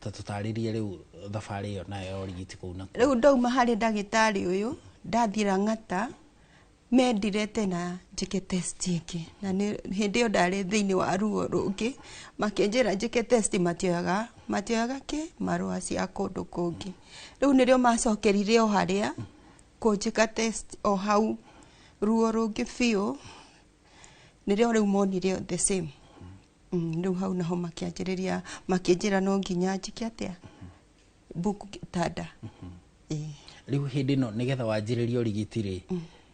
ta tũtarĩrie rĩu thabarĩ ĩyo nayo ya ũrigiti kũu nakuo. Rĩu ndauma harĩ ndagĩtarĩ ũyũ, ndathiĩ Lang'ata, mendire tena njĩke test ĩngĩ, na nĩ hĩndĩ ĩyo ndarĩ thĩinĩ wa ruo rũngĩ. Makĩnjĩra njĩke test, matioyaga kĩ marũa cia kũndũ kũngĩ. Rĩu nĩrĩo macokerire o harĩa kũnjĩka test, o hau ruo rũngĩ biũ. Nĩrĩo rĩu monire the same. Rĩu hau naho makĩanjĩrĩria, makĩnjĩra no nginya njĩke atĩa, book gĩtanda, ĩĩ. Rĩu hĩndĩ ĩno nĩgetha wanjĩrĩrie ũrigiti rĩ,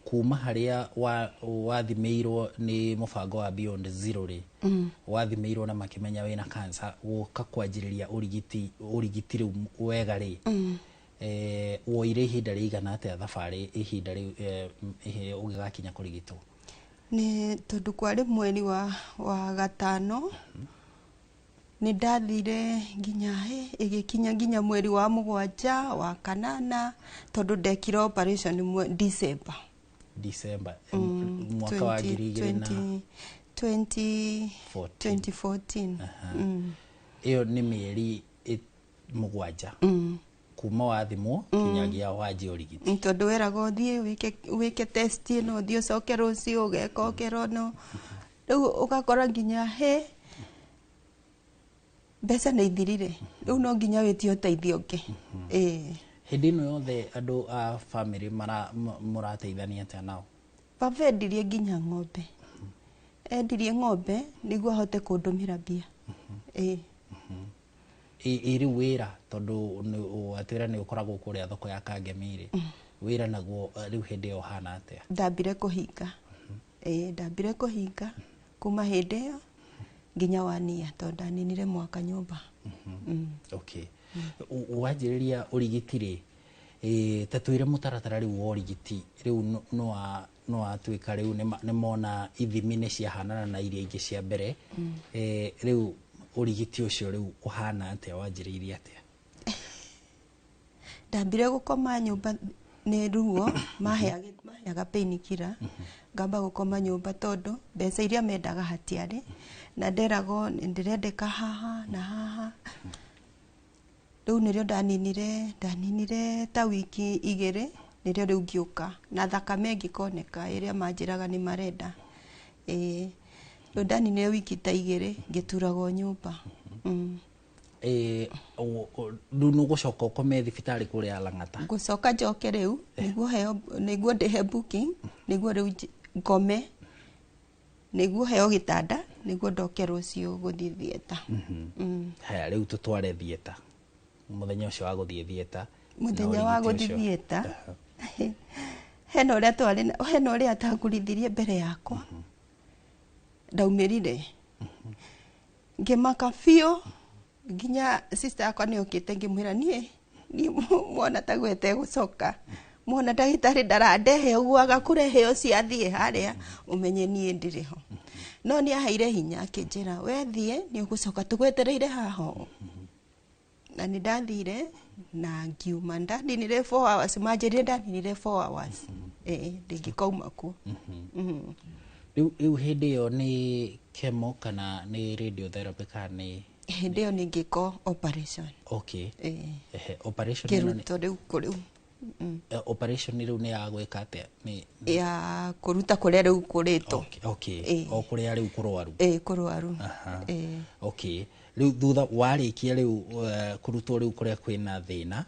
kuma harĩa wathimĩirwo nĩ mũbango wa Beyond Zero rĩ, wathimĩirwo na makĩmenya wĩna cancer, gũka kwanjĩrĩria ũrigiti rĩu wega rĩ, woire ihinda rĩigana atĩa thabarĩ, ihinda rĩu ũgĩgakinya kũrigitwo? Nĩ tondũ kwarĩ mweri wa gatano, nĩ ndathire nginya ĩgĩkinya nginya mweri wa mũgwanja, wa kanana, tondũ ndekire operation December. December mwaka wa ngiri igĩrĩ na 20 14. 2014. Ĩyo nĩ mĩeri 7 kuma wathimwo kinyagia wanjia ũrigiti. Tondũ weragwo ũthiĩ wĩke test ĩno, ũthiĩ ũcoke rũciũ, ũgeka ũkerwo no rĩu, ũgakora nginya he mbeca nĩ ithirire, rĩu no nginya wĩtie ũteithio ũngĩ, ĩĩ. Hĩndĩ ĩno yothe andũ a famĩlĩ mũrateithania atĩa nao? Baba endirie nginya ng'ombe, endirie ng'ombe nĩguo ahote kũndũmĩra mbia, ĩĩ. Ĩ rĩu wĩra, tondũ watwĩra nĩ ũkoragwo kũrĩa thoko ya Kangemi rĩ, wĩra naguo rĩu hĩndĩ ĩyo ũhana atĩa? Ndambire kũhinga, ĩĩ, ndambire kũhinga kuma hĩndĩ ĩyo nginya wania, tondũ ndaninire mwaka nyũmba. Okay. Wanjĩrĩria ũrigiti rĩ, ta twĩre mũtaratara rĩu wa ũrigiti. Rĩu no watuĩka rĩu nĩ mona ithimi nĩ ciahanana na iria ingĩ cia mbere. Rĩu ũrigiti ũcio rĩu ũhana atĩa, wanjĩrĩirie atĩa? Ndambire gũkoma nyũmba nĩ ruo, maheaga painkiller, ngamba gũkoma nyũmba tondũ mbeca iria mendaga hatiarĩ, na nderagwo ndĩrendeka haha na haha. Rĩu nĩrĩo ndaninire ta wiki 2, nĩrĩo rĩu ngĩũka na thakame ĩngĩkoneka ĩrĩa manjĩraga nĩ marenda, ĩĩ. Rĩu ndaninire wiki ta 2 ngĩturagwo nyũmba. Rĩu nĩ ũgũcoka ũkome thibitarĩ kũrĩa Lang'ata? Ngũcoka njoke rĩu nĩguo heo, nĩguo ndĩhe booking, nĩguo rĩu ngome, nĩguo heo gĩtanda. Nĩguo ndoke rũciũ gũthiĩ theatre. Haya, rĩu tũtware theatre, mũthenya ũcio wa gũthiĩ theatre. Mũthenya wa gũthiĩ theatre, hena ũrĩa twarĩ hena ũrĩa atangũrithirie mbere yakwa. Ndaumĩrire ngĩmaka biũ, nginya sister yakwa nĩ okĩte, ngĩmwĩra niĩ mwana taguo etegũcoka, mwana ndagĩtarĩ ndarandehe ũguo, agakũrehe ũcio athiĩ harĩa ũmenye niĩ ndirĩ ho. No nĩ aheire hinya, akĩnjĩra, "We thiĩ, nĩ ũgũcoka, tũgwetereire haha ũũ." Na nĩ ndathire na ngiuma, ndaninire 4 hours, manjĩrire ndaninire 4 hours ndĩngĩkauma kuo. Rĩu hĩndĩ ĩyo nĩ chemo kana nĩ radiotherapy kana nĩ? Hĩndĩ ĩyo nĩ ngĩko operation. Okay. Ehe, operation ĩno kĩruto rĩu kũrĩu. Operation rĩu nĩ ya gwĩka atĩa? Nĩ Ya kũruta kũrĩa rĩu kũrĩtwo. Okay, o kũrĩa rĩu kũrwaru. Ĩĩ, kũrwaru. Okay, rĩu thutha warĩkia rĩu kũrutwo rĩu kũrĩa kwĩna thĩna,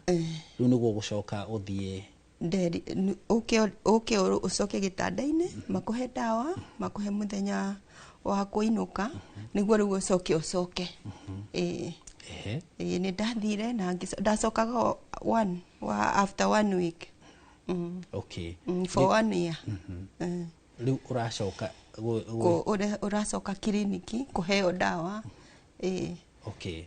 rĩu nĩguo gũcoka ũthiĩ? Nderi ũke ũke ũcoke gĩtanda-inĩ, makũhe ndawa, makũhe mũthenya wa kũinũka, nĩguo rĩu ũcoke ĩĩ. Ĩĩ, nĩ ndathire na ndacokaga one wa after one week. For one year. Rĩu ũracoka Ũracoka kiriniki kũheo ndawa, ĩĩ. Okay.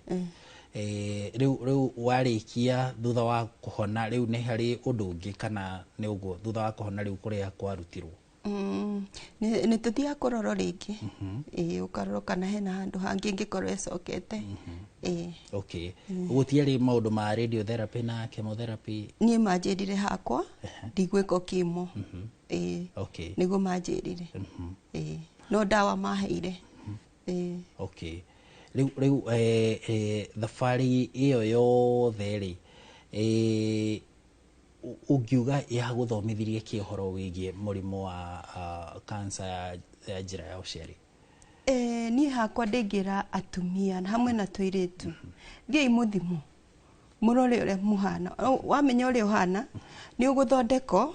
Rĩu warĩkia, thutha wa kũhona rĩu, nĩ harĩ ũndũ ũngĩ kana nĩ ũguo, thutha wa kũhona rĩu kũrĩa kwarutirwo? Nĩ tũthiaga kũrorwo rĩngĩ, ĩĩ, ũkarorwo kana hena handũ hangĩ ĩngĩkorwo ĩcokete, ĩĩ. Okay, gũtiarĩ maũndũ ma radiotherapy na chemotherapy? Niĩ manjĩrire hakwa ndigwĩkwo kimo, ĩĩ. Nĩguo manjĩrire, ĩĩ, no ndawa maheire, ĩĩ. Okay, rĩu thabarĩ ĩyo yothe rĩ, ũngiuga yagũthomithirie kĩ ũhoro wĩgiĩ mũrimũ wa cancer ya njĩra ya ũciari? Niĩ hakwa ndĩngĩra atumia hamwe na tũirĩtu, thiĩi mũthimwo, mũrore ũrĩa mũhana. Wamenya ũrĩa ũhana, nĩ ũgũthondekwo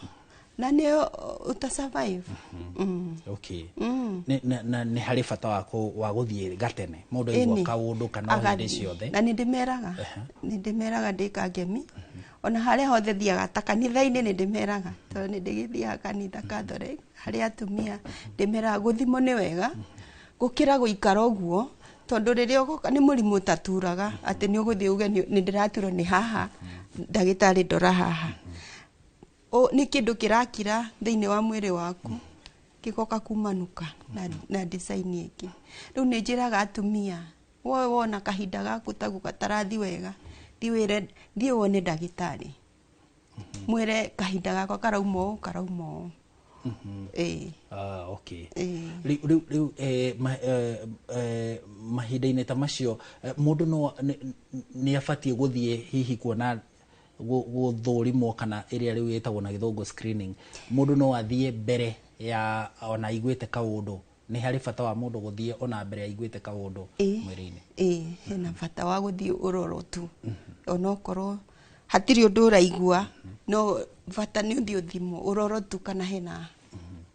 na nĩ ũta survive. Okay. Na nĩ harĩ bata wa gũthiĩ gatene mũndũ aigua kaũndũ kana o hĩndĩ Agathiĩ. ciothe? Na nĩ ndĩmeraga ndĩ kangemi, ona harĩa hothe thiaga ta kanitha-inĩ nĩ ndĩmeraga, tondũ nĩ ndĩgĩthiaga kanitha Catholic, harĩ atumia ndĩmeraga gũthimwo nĩ wega gũkĩra gũikara ũguo, tondũ rĩrĩa ũgoka nĩ mũrimũ ũtaturaga atĩ nĩ ũgũthiĩ uge nĩ ndĩraturwo nĩ haha, ndagĩtarĩ ndora haha. Nĩ kĩndũ kĩrakira thĩinĩ wa mwĩrĩ waku, gĩgoka kumanuka na design ĩngĩ. Rĩu nĩ njĩraga atumia, woe wona kahinda gaku taguo gatarathi wega, thiĩ wĩre, thiĩ wone ndagĩtarĩ, mwĩre kahinda gakwa karauma ũũ, karauma ũũ, ĩĩ. Ah, okay. Ĩĩ. Rĩu mahinda-inĩ ta macio, mũndũ no nĩ abatiĩ gũthiĩ hihi kuona gũthũrimwo kana ĩrĩa rĩu ĩtagwo na gĩthũngũ screening, mũndũ no athiĩ mbere ya ona aiguĩte kaũndũ? Nĩ harĩ bata wa mũndũ gũthiĩ ona mbere aiguĩte kaũndũ mwĩrĩ-inĩ? Ĩĩ, hena bata wa gũthiĩ ũrorwo tu, onokorwo hatirĩ ũndũ ũraigua, no bata nĩ ũthiĩ ũthimwo, ũrorwo tu kana hena,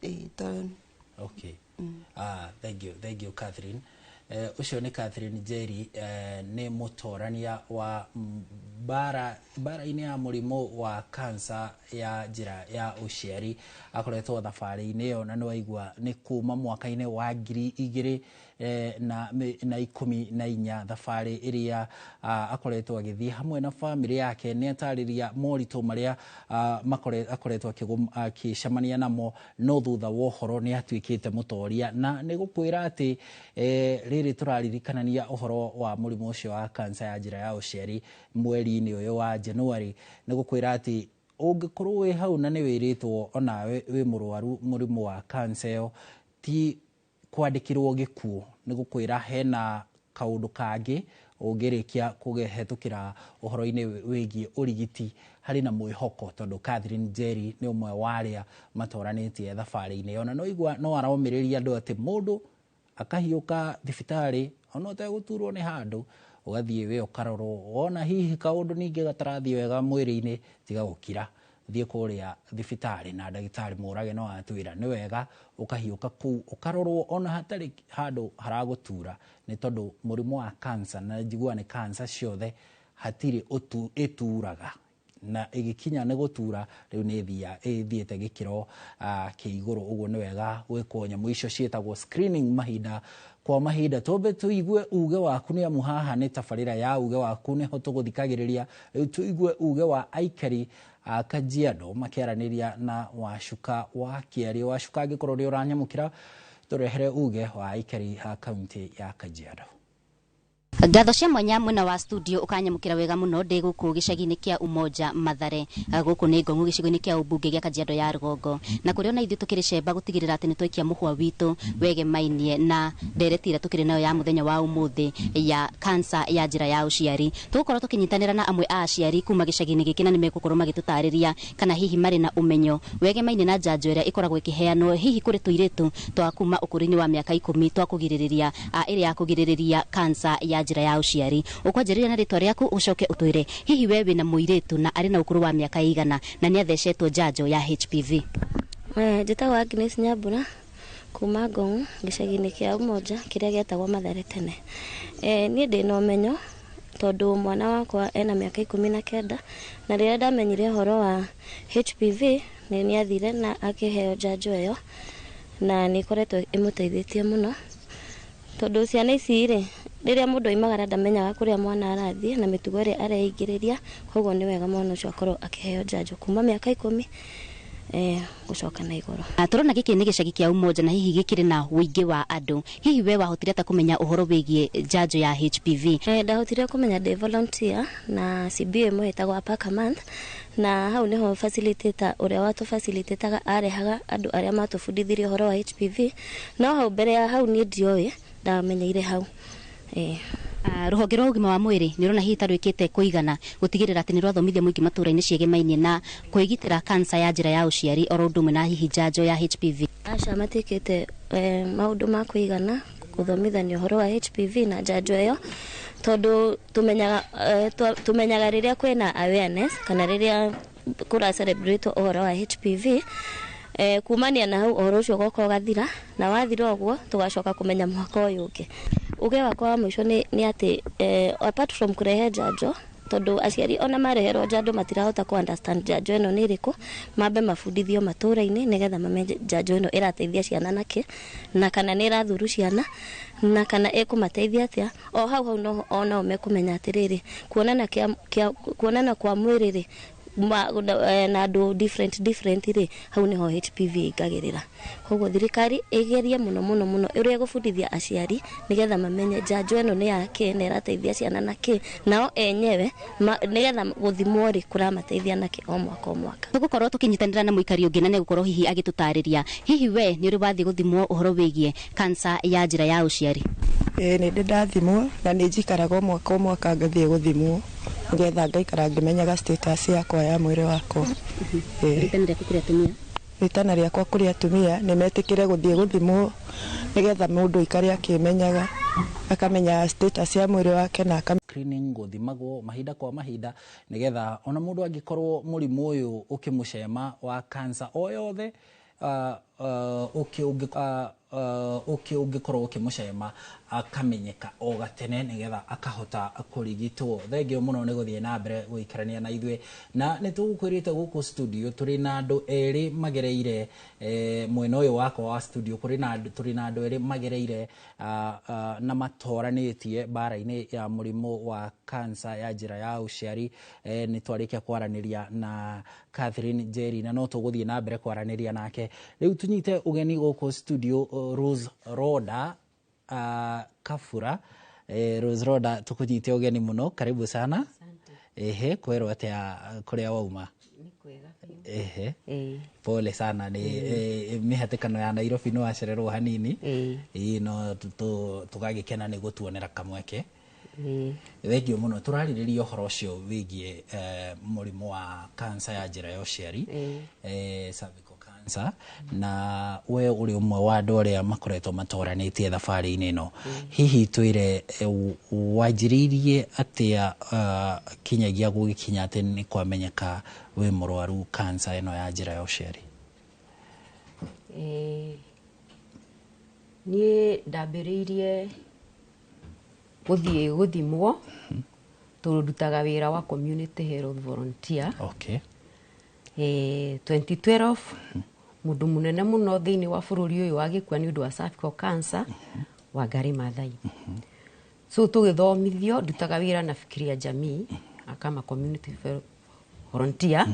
ĩĩ, tondũ. Okay. Ah, thank you, thank you, Catherine. Ũcio nĩ Catherine Njeri, nĩ mũtorania wa mbara-inĩ ya mũrimũ wa cancer ya njĩra ya ũciari. Akoretwo thabarĩ-inĩ ĩyo na nĩwaigua nĩ kuma mwaka-inĩ wa 2014, thabarĩ ĩrĩa akoretwo agĩthiĩ hamwe na bamĩrĩ yake. Nĩ atarĩria moritũ marĩa akoretwo akĩcemania namo, no thutha wa ũhoro nĩ atuĩkĩte mũtoria. Na nĩ gũkwĩra atĩ rĩrĩ tũraririkanania ũhoro wa mũrimũ ũcio wa cancer ya njĩra ya ũciari mweri-inĩ ũyũ wa January, nĩ gũkwĩra atĩ ũngĩkorwo wĩ hau na nĩ wĩrĩtwo onawe wĩ mũrwaru mũrimũ wa cancer ĩyo, ti kwandĩkĩrwo gĩkuũ. Nĩ gũkwĩra hena kaũndũ kangĩ ũngĩrĩkia kũhetũkĩra ũhoro-inĩ wĩgiĩ ũrigiti, harĩ na mwĩhoko, tondũ Catherine Njeri nĩ ũmwe wa arĩa matoranĩtie thabarĩ-inĩ ĩyo. Na no igua no aromĩrĩria andũ atĩ mũndũ akahiũka thibitarĩ ona ũtegũturwo nĩ handũ, ũgathiĩ we ũkarorwo, wona hihi kaũndũ ningĩ gatarathiĩ wega mwĩrĩ-inĩ, tiga gũkira. Thiĩ kũrĩa thibitarĩ na ndagĩtarĩ Mũrage no atwĩra nĩ wega ũkahiũka kũu ũkarorwo ona hatarĩ handũ haragũtura, nĩ tondũ mũrimũ wa cancer, na njiguaga nĩ cancer ciothe hatirĩ ĩturaga, na ĩgĩkinya nĩ gũtura rĩu nĩ ĩthiĩte gĩkĩro kĩ igũrũ. Ũguo nĩ wega gwĩkwo nyamũ icio ciĩtagwo screening mahinda kwa mahinda. Twambe tũigue uge waku, nĩ amu haha nĩ tabarĩra ya uge waku, nĩho tũgũthikagĩrĩria. Rĩu tũigue uge wa aikari a Kajiado makĩaranĩria na Wacuka wa Kĩario. Wacuka, angĩkorwo nĩ ũranyamũkĩra, tũrehere uge wa aikari a kaunti ya Kajiado. Ngatho cia mwanya mwena wa studio, ukanyamũkĩra wega mũno. Ndĩ gũkũ gĩcagi-inĩ kĩa Umoja Mathare. Gũkũ nĩ Ngong'u, gĩcigo-inĩ kĩa ũmbunge gĩa Kajiado ya Rũgongo, na kũrĩa ona ithuĩ tũkĩrĩ cemba gũtigĩrĩra atĩ nĩ twaikia mũhwa witũ wegemainie na ndereti ĩrĩa tũkĩrĩ nayo ya mũthenya wa ũmũthĩ ya kansa ya njĩra ya ũciari. Tũgũkorwo tũkĩnyitanĩra na amwe a aciari kuma gĩcagi-inĩ gĩkĩ, na nĩ megũkorwo magĩtũtarĩria kana hihi marĩ na ũmenyo wegemainie na njanjo ĩrĩa ĩkoragwo ĩkĩheanwo hihi kũrĩ tũirĩtu twa kuma ũkũrũ-inĩ wa mĩaka 10 twa kũgirĩrĩria ĩrĩa ya kũgirĩrĩria kansa ya njĩra ya ũciari. Ũkwanjĩrĩria na rĩtwa rĩaku, ũcoke ũtwĩre hihi we wĩna mũirĩtu na arĩ na ũkũrũ wa mĩaka ĩigana na nĩ athecetwo njanjo ya HPV. Njĩtagwo Agnes Nyambura kuma Ngong'u, gĩcagi-inĩ kĩa Umoja kĩrĩa gĩetagwo Mathare tene. Niĩ ndĩna ũmenyo tondũ mwana wakwa ena mĩaka 19, na rĩrĩa ndamenyire ũhoro wa HPV nĩ athire na akĩheo njanjo ĩyo, na nĩ ĩkoretwo ĩmũteithĩtie mũno, tondũ ciana ici rĩ, rĩrĩa mũndũ oimagara ndamenyaga kũrĩa mwana arathiĩ na mĩtugo ĩrĩa areingĩrĩria. Koguo nĩ wega mwana ũcio akorwo akĩheo njanjo kuma mĩaka 10 gũcoka na igũrũ. Tũrona gĩkĩ nĩ gĩcagi kĩa Umoja na hihi gĩkĩrĩ na ũingĩ wa andũ. Hihi we wahotire atĩa kũmenya ũhoro wĩgiĩ njanjo ya HPV? Ndahotire kũmenya ndĩ volunteer na CBA ĩmwe ĩtagwo Apaka Month, na hau nĩho facilitator ũrĩa watũ arehaga andũ arĩa matũbundithirie ũhoro wa HPV, no hau mbere ya hau niĩ ndioĩ, ndamenyeire hau. Rũhonge rwa ũgima wa mwĩrĩ nĩ ũrona hihi ta rwĩkĩte kũigana gũtigĩrĩra atĩ nĩ rwathomithia mũingĩ matũra-inĩ ciegemainie na kwĩgitĩra kansa ya njĩra ya ũciari oro ũndũ ũmwe na hihi njanjo ya HPV? Aca, matiĩkĩte maũndũ ma kũigana gũthomithania ũhoro wa HPV na njanjo ĩyo, tondũ tũmenyaga rĩrĩa kwĩna awareness kana rĩrĩa kũra celebrate ũhoro wa HPV, kumania na hau ũhoro ũcio ũgoka ũgathira, na wathira ũguo tũgacoka kũmenya mwaka ũyũ ũngĩ. Uge wakwa wa mũico nĩ atĩ apart from kũrehe njanjo, tondũ aciari ona mareherwo njanjo matirahota kũ understand njanjo ĩno nĩ ĩrĩkũ, mambe mabundithio matũra-inĩ nĩgetha mamenye njanjo ĩno ĩrateithia ciana nakĩ, na kana nĩ ĩrathuru ciana, na kana ĩkũmateithia atĩa. O hau hau no onao mekũmenya atĩrĩrĩ, kuonana kwa mwĩrĩ rĩ na andũ different different rĩ, hau nĩho HPV ĩingagĩrĩra. Koguo thirikari ĩgerie mũno mũno mũno ũrĩa ĩgũbundithia aciari nĩgetha mamenye njanjo ĩno nĩ ya kĩ na ĩrateithia ciana na kĩ, nao enyewe nĩgetha gũthimwo rĩ kũramateithia nakĩ o mwaka o mwaka. Tũgũkorwo tũkĩnyitanĩra na mũikari ũngĩ na nĩegũkorwo hihi agĩtũtarĩria hihi we nĩ ũrĩ wathiĩ gũthimwo ũhoro wĩgiĩ kansa ya njĩra ya ũciari? Nĩ ndĩ ndathimwo, na nĩ njikaraga o mwaka o mwaka ngathiĩ gũthimwo nĩgetha ngaikara ngĩmenyaga status yakwa ya mwĩrĩ wakwa. Rĩtana rĩaku kũrĩ atumia? Rĩtana rĩakwa kũrĩ atumia nĩ metĩkĩre gũthiĩ gũthimwo nĩgetha mũndũ aikare akĩmenyaga, akamenya status ya mwĩrĩ wake na screening gũthimagwo mahinda kwa mahinda nĩgetha ona mũndũ angĩkorwo mũrimũ ũyũ ũkĩmũcema wa cancer o yothe ũngĩkorwo ũkĩmũcema akamenyeka o gatene nĩgetha akahota kũrigitwo. Thengio mũno nĩ gũthiĩ na mbere gũikarania na ithuĩ, na nĩ tũgũkwĩrĩte gũkũ studio tũrĩ na andũ erĩ magereire mwena ũyũ wakwa wa studio, tũrĩ na andũ erĩ magereire na matoranĩtie mbara-inĩ ya mũrimũ wa cancer ya njĩra ya ũciari. Nĩ twarĩkia kwaranĩria na Catherine Njeri na no tũgũthiĩ na mbere kwaranĩria nake. Rĩu tũnyite ũgeni gũkũ studio Rose Roda Kafura. Rose Roda, tukunyite ũgeni mũno, karibu sana. Ehe, kwerwo atĩa kũrĩa wauma? Ehe, pole sana nĩ mĩhatĩkano ya Nairobi nĩ wacererwo hanini. Ĩĩ, no tũgagĩkena nĩ gũtuonera kamweke. Thengio mũno. Tũrarĩrĩria ũhoro ũcio wĩgiĩ mũrimũ wa cancer ya njĩra ya ũciari, cervical cancer. cancer, na we ũrĩ ũmwe wa andũ arĩa makoretwo matoranĩtie thabarĩ-inĩ ĩno. Hihi twĩre wanjĩrĩirie atĩa kinyagia gũgĩkinya atĩ nĩ kwamenyeka wĩ mũrwaru cancer ĩno ya njĩra ya ũciari? Niĩ ndambĩrĩirie gũthiĩ gũthimwo tondũ ndutaga wĩra wa community health volunteer. 2012 mũndũ mũnene mũno thĩinĩ wa bũrũri ũyũ agĩkua nĩ ũndũ wa cervical cancer, Wangari Maathai. So tũgĩthomithio, ndutaga wĩra na Fikiria Jamii kama community volunteer.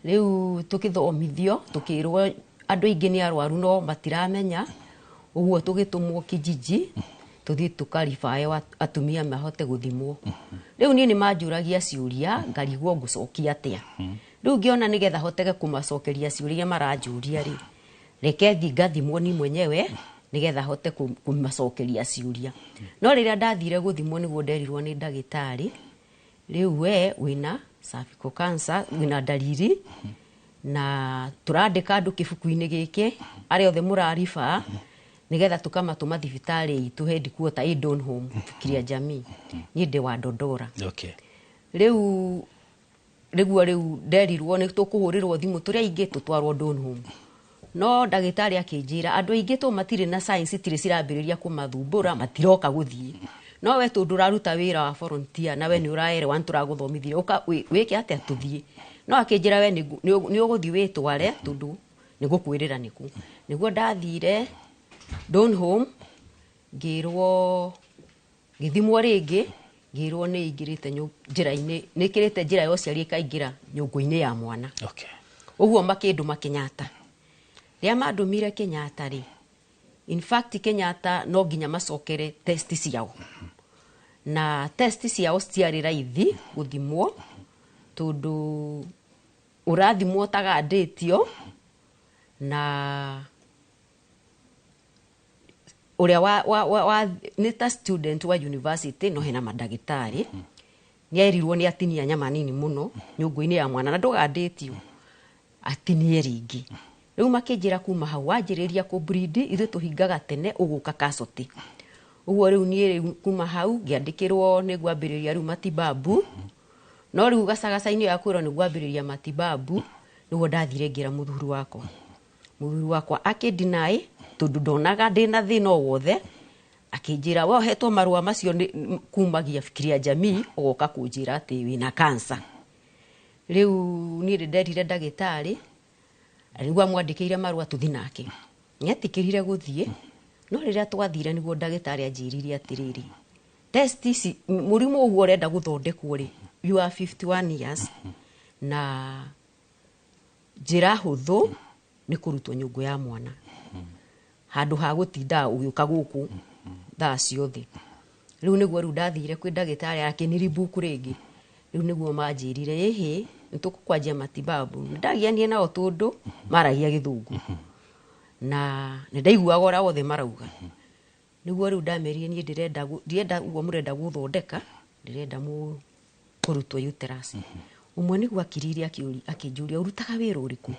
Rĩu tũgĩthomithio tũkĩrwo andũ aingĩ nĩ arwaru no matiramenya, ũguo tũgĩtũmwo kijiji tũthiĩ tũkaribae atumia mahote gũthimwo. Rĩu niĩ nĩ manjũragia ciũria ngarigwo ngũcokia atĩa. Rĩu ngĩona nĩgetha hotege kũmacokeria ciũria maranjũria rĩ, reke thiĩ ngathimwo ni mwenyewe nĩgetha hote kũmacokeria ciũria. No rĩrĩa ndathire gũthimwo nĩguo nderirwo nĩ ndagĩtarĩ, rĩu we wĩna cervical cancer, wĩna dalili, na tũrandĩka andũ kĩbuku-inĩ gĩkĩ arĩa othe mũrariba nĩgetha tũkamatũma thibitarĩ itũ headquarter ĩ Donholm Fikiria Jamii. Niĩ ndĩ wa Dondora. Rĩu nĩguo rĩu nderirwo nĩ tũkũhũrĩrwo thimũ tũrĩ aingĩ tũtwarwo Donholm. No ndagĩtarĩ akĩnjĩra andũ aingĩ to matirĩ na science, itirĩ cirambĩrĩria kũmathumbũra, matiroka gũthiĩ. No we tondũ ũraruta wĩra wa volunteer na we nĩ ũraerewa nĩ tũragũthomithia, ũka wĩke atĩa tũthiĩ. No akĩnjĩra we nĩ ũgũthiĩ wĩtware tondũ nĩ gũkwĩrĩra nĩkũ. Nĩguo ndathire Donholm ngĩrwo ngĩthimwo rĩngĩ, ngĩrwo nĩ ingĩrĩte njĩra-inĩ, nĩ ĩkĩrĩte njĩra ya ũciari ĩkaingĩra nyũngũ-inĩ ya mwana. Ũguo makĩndũma Kenyatta. Rĩrĩa mandũmire Kenyatta rĩ, in fact Kenyatta no nginya macokere test ciao. Na test ciao citiarĩ raithi gũthimwo tondũ ũrathimwo ũtagandĩtio, na ũrĩa wa nĩ ta student wa university no hena mandagĩtarĩ nĩ erirwo nĩ atinia nyama nini mũno nyũngũ-inĩ ya mwana na ndũgandĩtio atinie rĩngĩ. Rĩu makĩnjĩra kuma hau wanjĩrĩria kũ bleed ithuĩ tũhingaga tene ũgũka casualty. Ũguo rĩu niĩ rĩu kuma hau ngĩandĩkĩrwo nĩ ngwambĩrĩria rĩu matibabu. No rĩu gacagaca-inĩ ya kwĩrwo nĩ ngwambĩrĩria matibabu nĩguo ndathire ngĩra mũthuri wakwa. Mũthuri wakwa akĩndinai tondũ ndonaga ndĩna thĩna o wothe, akĩnjĩra we ũhetwo marũa macio nĩ kumagia Fikiria Jamii ũgoka kũnjĩra atĩ wĩna cancer. Rĩu niĩ nĩ nderire ndagĩtarĩ nĩguo amwandĩkĩire marũa tũthiĩ nake. Nĩetĩkĩrire gũthiĩ, no rĩrĩa twathire nĩguo ndagĩtarĩ anjĩrire atĩrĩrĩ, test ici mũrimũ ũguo ũrenda gũthondekwo rĩ, you are 51 years na njĩra hũthũ nĩ kũrutwo nyũngũ ya mwana handũ ha gũtinda ũgĩũka gũkũ thaa ciothe. Rĩu nĩguo rĩu ndathire kwĩ ndagĩtarĩ akĩniribuku rĩngĩ. Rĩu nĩguo manjĩrire ĩhĩ nĩ tũkũkwanjia matibabu. Nĩndagianire nao tondũ maragia gĩthũngũ na nĩndaiguaga ũrĩa wothe marauga. Nĩguo rĩu ndamerire niĩ ndĩrenda ũguo mũrenda gũthondeka, ndĩrenda kũrutwo uterus. Ũmwe nĩguo akirire akĩnjũria ũrutaga wĩra ũrĩkũ?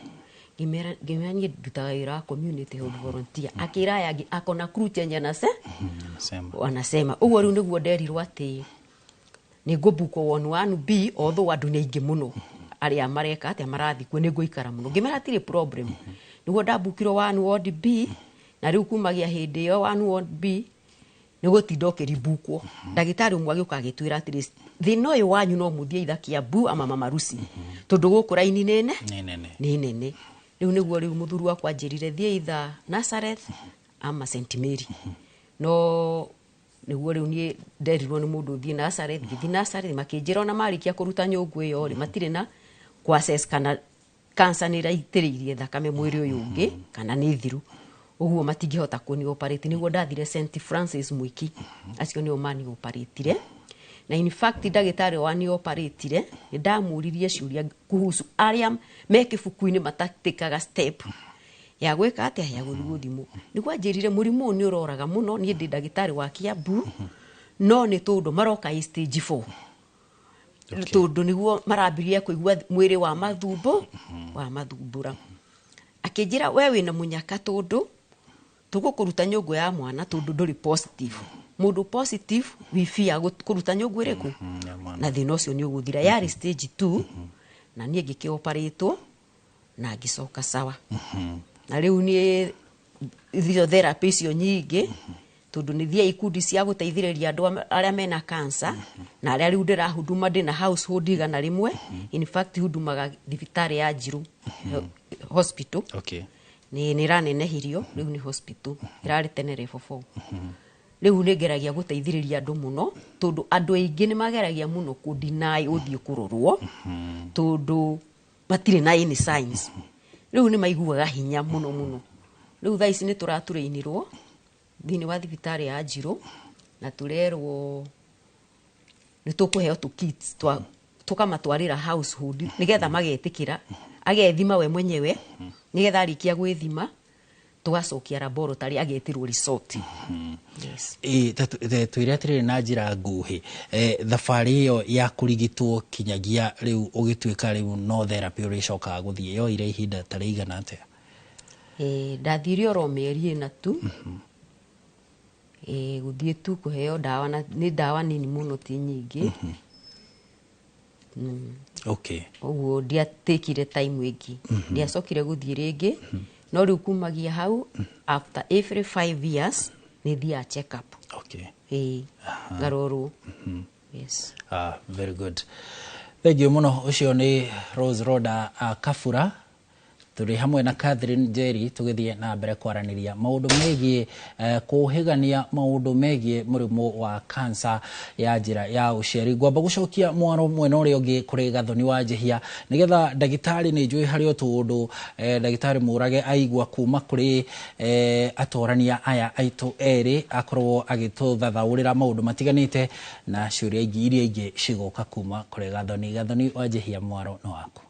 Ngĩmera niĩ ndutaga wĩra wa community health volunteer. Akĩra aya angĩ akona crew chenye anasema. Ũguo rĩu nĩguo nderirwo atĩ nĩ ngũbukwo one one B, although andũ nĩ aingĩ mũno arĩa mareka atĩa marathiĩ kuo nĩ ngũikara mũno. Ngĩmera hatirĩ problem. Nĩguo ndabukirwo one ward B, na rĩu kumagia hĩndĩ ĩyo one ward B nĩ gũtinda ũkĩribukwo. Ndagĩtarĩ ũmwe agĩũka agĩtwĩra atĩrĩ, thĩna ũyũ wanyu no mũthiĩ either Kiambu ama Mama Lucy tondũ gũkũ raini nĩ nĩ nene. Rĩu nĩguo rĩu mũthuri wakwa anjĩrire thiĩ either Nazareth ama St Mary. No nĩguo rĩu niĩ nderirwo nĩ mũndũ ũthiĩ Nazareth, ngĩthiĩ Nazareth makĩnjĩra ona marĩkia kũruta nyũngũ ĩyo rĩ, matirĩ na kũ assess kana cancer nĩ ĩraitĩrĩirie thakame mwĩrĩ ũyũ ũngĩ kana nĩ thiru, ũguo matingĩhota kũni operate. Nĩguo ndathire St Francis Mwiki, acio nĩo mani operatire. Na in fact ndagĩtarĩ wa ni operatire nĩ ndamũririe ciũria kuhusu arĩa me kĩbuku-inĩ matatĩkaga step ya gwĩka atĩa ya gũthiĩ gũthimwo. Nĩguo anjĩrire mũrimũ ũyũ nĩ ũroraga mũno, niĩ ndĩ ndagĩtarĩ wa Kiambu, no nĩ tondũ maroka ĩ stage 4. Tondũ nĩguo marambĩrĩria kũigua mwĩrĩ wa mathumbo, wa mathumbũra. Akĩnjĩra, "We wĩna mũnyaka, tondũ tũgũkũruta nyũngũ ya mwana tondũ ndũrĩ positive. Mũndũ positive we fear kũruta nyũngũ ĩrĩkũ, na thĩna ũcio nĩ ũgũthira." Yarĩ stage 2, na niĩ ngĩkĩoparĩtwo na ngĩcoka sawa. Na rĩu niĩ physiotherapy icio nyingĩ, tondũ nĩ thiaga ikundi cia gũteithĩrĩria andũ arĩa mena cancer, na arĩa rĩu ndĩrahuduma, ndĩna household 100. In fact, hudumaga thibitarĩ ya Njirũ Hospital. Nĩ ĩranenehirio, rĩu nĩ hospital, ĩrarĩ tene level 4. Rĩu nĩ ngeragia gũteithĩrĩria andũ mũno, tondũ andũ aingĩ nĩ mageragia mũno kũ-deny ũthiĩ kũrorwo, tondũ matirĩ na any signs. Rĩu nĩ maiguaga hinya mũno mũno. Rĩu thaa ici nĩ tũratũrĩinirwo thĩinĩ wa thibitarĩ ya Njirũ, na tũrerwo nĩ tũkũheo tũ kits twa tũkamatwarĩra household, nĩgetha magetĩkĩra agethima we mwenyewe, nĩgetha arĩkia gwĩthima tũgacokia laboratory, agetĩrwo result. Yes. Ĩ, twĩre atĩrĩrĩ na njĩra nguhĩ, thabarĩ ĩyo ya kũrigitwo kinyagia rĩu ũgĩtuĩka rĩu no therapy ũrĩcokaga gũthiĩ, yoire ihinda ta rĩigana atĩa? Ndathire oro mĩeri 4 tu. Gũthiĩ tu kũheo ndawa, na nĩ ndawa nini mũno, ti nyingĩ. Ũguo ndiatekire time ĩngĩ, ndiacokire gũthiĩ rĩngĩ. No rĩu kumagia hau, after every 5 years nĩ thiaga check up. Ĩĩ, ngarorwo, yes. Ah, very good, thank you mũno. Ũcio nĩ Rose Roda Kabura. Tũrĩ hamwe na Catherine Njeri, tũgĩthiĩ na mbere kwaranĩria maũndũ megiĩ kũhĩgania maũndũ megiĩ mũrimũ wa kansa ya njĩra ya ũciari. Ngwamba gũcokia mwaro mwena ũrĩa ũngĩ kũrĩ Gathoni wa Njihia, nĩgetha ndagĩtarĩ, nĩ njũĩ harĩ o tũũndũ ndagĩtarĩ Mũrage aigua kuma kũrĩ atorania aya aitũ erĩ, akorwo agĩtũthathaũrĩra maũndũ matiganĩte na ciũria ingĩ iria ingĩ cigoka kuma kũrĩ Gathoni. Gathoni wa Njihia, mwaro nĩ waku.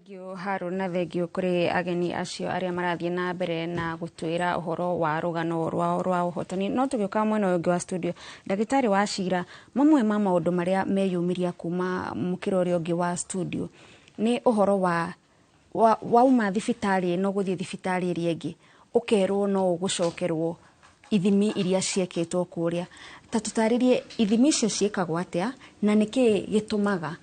Thank you, Harun, na thengio kũrĩ ageni acio arĩa marathiĩ na mbere na gũtwĩra ũhoro wa rũgano rwao rwa ũhotani. No tũgĩũka mwena ũyũ ũngĩ wa studio, ndagĩtarĩ wa cira, mamwe ma maũndũ marĩa meyumĩria kuma mũkĩra ũrĩa ũngĩ wa studio nĩ ũhoro wa wauma thibitarĩ ĩno gũthiĩ thibitarĩ ĩrĩa ĩngĩ, ũkerwo no ũgũcokerwo ithimi iria ciekĩtwo kũrĩa. Ta tũtarĩrie ithimi icio ciĩkagwo atĩa, na nĩkĩ gĩtũmaga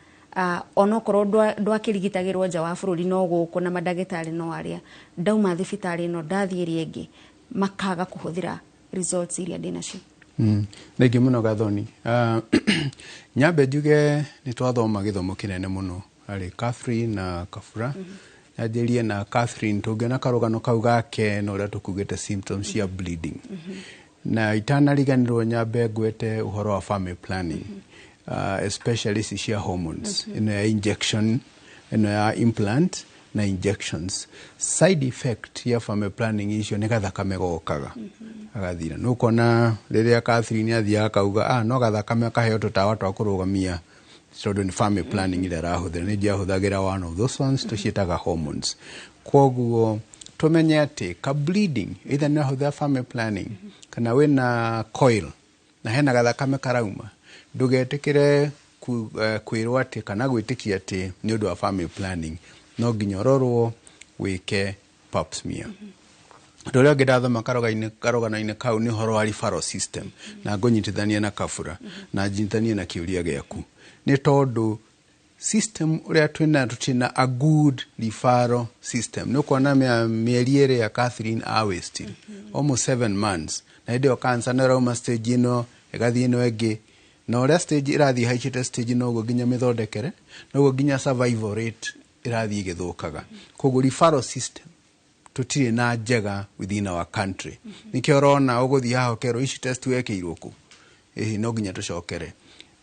onokorwo ndwakĩrigitagĩrwo nja wa bũrũri no gũkũ na mandagĩtarĩ no arĩa, ndauma thibitarĩ ĩno ndathiĩ ĩrĩa ĩngĩ makaga kũhũthĩra results iria ndĩnacio? Thengiũ mũno, Gathoni. Nyambe njuge nĩ twathoma gĩthomo kĩnene mũno harĩ Catherine na Kabura. Nyanjĩrie na Catherine, tũngĩona karũgano kau gake na ũrĩa tũkugĩte symptoms cia bleeding. Na itanariganĩrwo, nyambe ngwete ũhoro wa family planning, especially ici cia hormones, ĩno ya injection, ĩno ya implant na injections. Side effect ya family planning icio nĩ gathakame gokaga agathira. Nĩ ũkona rĩrĩa Catherine athiaga akauga, no gathakame, akaheo tũtawa twa kũrũgamia, tondũ nĩ family planning ĩrĩa arahũthĩra. Nĩ ndiahũthagĩra one of those ones, tũciĩtaga hormones. Koguo tũmenye atĩ ka bleeding, either nĩ ũrahũthĩra family planning kana wĩna coil na hena gathakame karauma, ndũgetĩkĩre kwĩrwo atĩ kana gwĩtĩkia atĩ nĩ ũndũ wa family planning. No nginya ũrorwo, wĩke pap smear. Ũndũ ũrĩa ũngĩ ndathoma karũgano-inĩ kau nĩ ũhoro wa referral system, na ngũnyitithania na Kabura na nyitithanie na kĩũria gĩaku, nĩ tondũ system ũrĩa twĩna, tũtirĩ a good referral system. Nĩ ũkuona mĩeri ĩrĩa Catherine a wasted, almost 7 months, na hĩndĩ ĩyo cancer nĩ ĩrauma stage ĩno ĩgathiĩ ĩno ĩngĩ, na ũrĩa stage ĩrathiĩ haicĩte stage, noguo nginya mĩthondekere, noguo nginya survival rate ĩrathiĩ ĩgĩthũkaga. Koguo referral system tũtirĩ na njega within our country. Nĩkĩo ũrona ũgũthiĩ haha ũkerwo, "Ici test wekĩirwo kũ?" Ĩhĩ, no nginya tũcokere,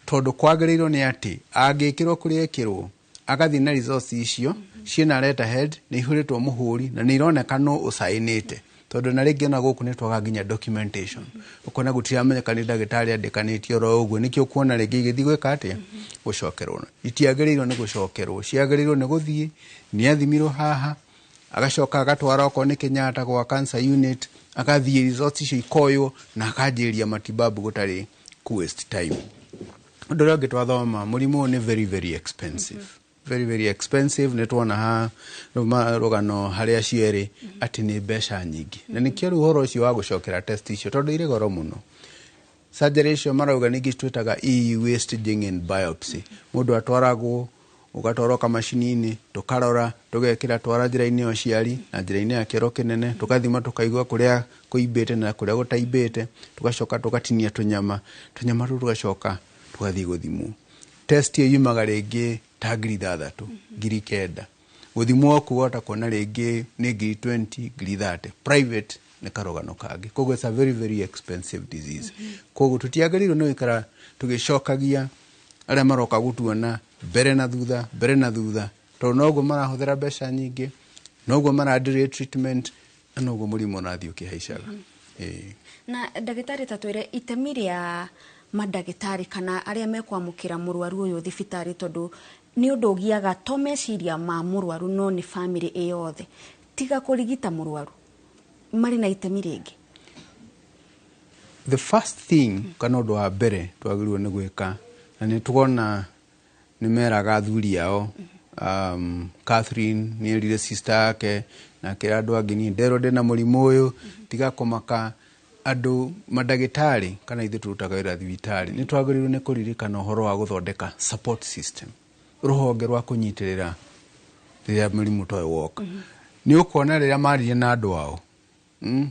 tondũ kwagĩrĩirwo nĩ atĩ angĩkĩrwo kũrĩa ekĩrwo, agathiĩ na results icio ciĩna letterhead, nĩ ihũrĩtwo mũhũri na nĩ ironeka no ũcainĩte, tondũ na rĩngĩ ona gũkũ nĩ twaga nginya documentation. Ũkona gũtiramenyeka nĩ ndagĩtarĩ andĩkanĩtie oro ũguo. Nĩkĩo ũkuona rĩngĩ igĩthiĩ gwĩka atĩa, gũcokerwo. Itiagĩrĩirwo nĩ gũcokerwo, ciagĩrĩirwo nĩ gũthiĩ nĩ athimirwo haha, agacoka agatwara okorwo nĩ Kenyatta gwa cancer unit, agathiĩ results icio ikoywo na akanjĩrĩria matibabu gũtarĩ ku waste time. Ũndũ ũrĩa ũngĩ twathoma, mũrimũ ũyũ nĩ very very expensive. Very very expensive. Nĩ tuona ha rũgano harĩa cierĩ atĩ nĩ mbeca nyingĩ, na nĩkĩo rĩu ũhoro ũcio wa gũcokera test icio, tondũ irĩ goro mũno. Surgery icio marauga ningĩ twĩtaga EUA staging and biopsy. Mũndũ atwaragwo, ũgatwarwo kamacini-inĩ, tũkarora, tũgekĩra twara njĩra-inĩ ya ũciari na njĩra-inĩ ya kĩoro kĩnene, tũgathima, tũkaigua kũrĩa kũimbĩte na kũrĩa gũtaimbĩte, tũgacoka tũgatinia tũnyama tũnyama tũu, tũgacoka tũgathiĩ gũthimwo. Test ĩyo yumaga rĩngĩ ta 6,000, 9,000. Gũthimwo kũ wahota kuona rĩngĩ nĩ 20,000, 30,000. Private nĩ karũgano kangĩ. Koguo it's a very very expensive disease. Koguo tũtiagĩrĩirwo nĩ gũikara tũgĩcokagia arĩa maroka gũtuona mbere na thutha, mbere na thutha, tondũ noguo marahũthĩra mbeca nyingĩ, noguo mara delay treatment, na noguo mũrimũ ũrathiĩ ũkĩhaicaga. Ĩĩ. Na ndagĩtarĩ, ta twĩre itemi rĩa mandagĩtarĩ kana arĩa mekwamũkĩra mũrwaru ũyũ thibitarĩ, tondũ nĩ ũndũ ũgiaga to meciria ma mũrwaru no nĩ bamĩrĩ ĩyothe. Tiga kũrigita mũrwaru, marĩ na itemi rĩngĩ? The first thing, kana ũndũ wa mbere twagĩrĩirwo nĩ gwĩka, na nĩ tuona nĩ meraga athuri ao, Catherine nĩ erire sister yake na akĩra andũ angĩ, niĩ nderwo ndĩna mũrimũ ũyũ, tiga kũmaka. Andũ mandagĩtarĩ kana ithuĩ tũrutaga wĩra thibitarĩ nĩ twagĩrĩirwo nĩ kũririkana ũhoro wa gũthondeka support system, rũhonge rwa kũnyitĩrĩra rĩrĩa mũrimũ ta ũyũ woka. Nĩ ũkuona rĩrĩa maririe na andũ ao,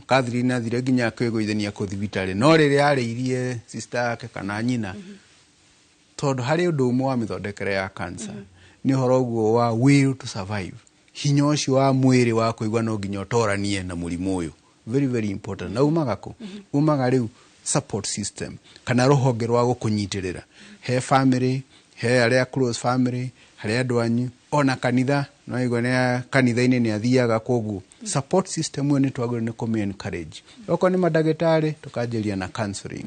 Catherine athire nginya kwĩgũithania kũ thibitarĩ, no rĩrĩa arĩirie sister yake kana nyina, tondũ harĩ ũndũ ũmwe wa mĩthondekere ya cancer nĩ ũhoro ũguo wa will to survive, hinya ũcio wa mwĩrĩ wa kũigua no nginya ũtoranie na mũrimũ ũyũ, very very important. Na umaga kũ? Umaga rĩu support system kana rũhonge rwa gũkũnyitĩrĩra, he family, he arĩa close family, harĩ andũ anyu, ona kanitha. No igua nĩ kanitha-inĩ nĩ athiaga. Koguo support system ĩyo nĩ twagĩrĩirwo nĩ kũmĩ encourage. Okorwo nĩ mandagĩtarĩ, tũkanjĩria na counseling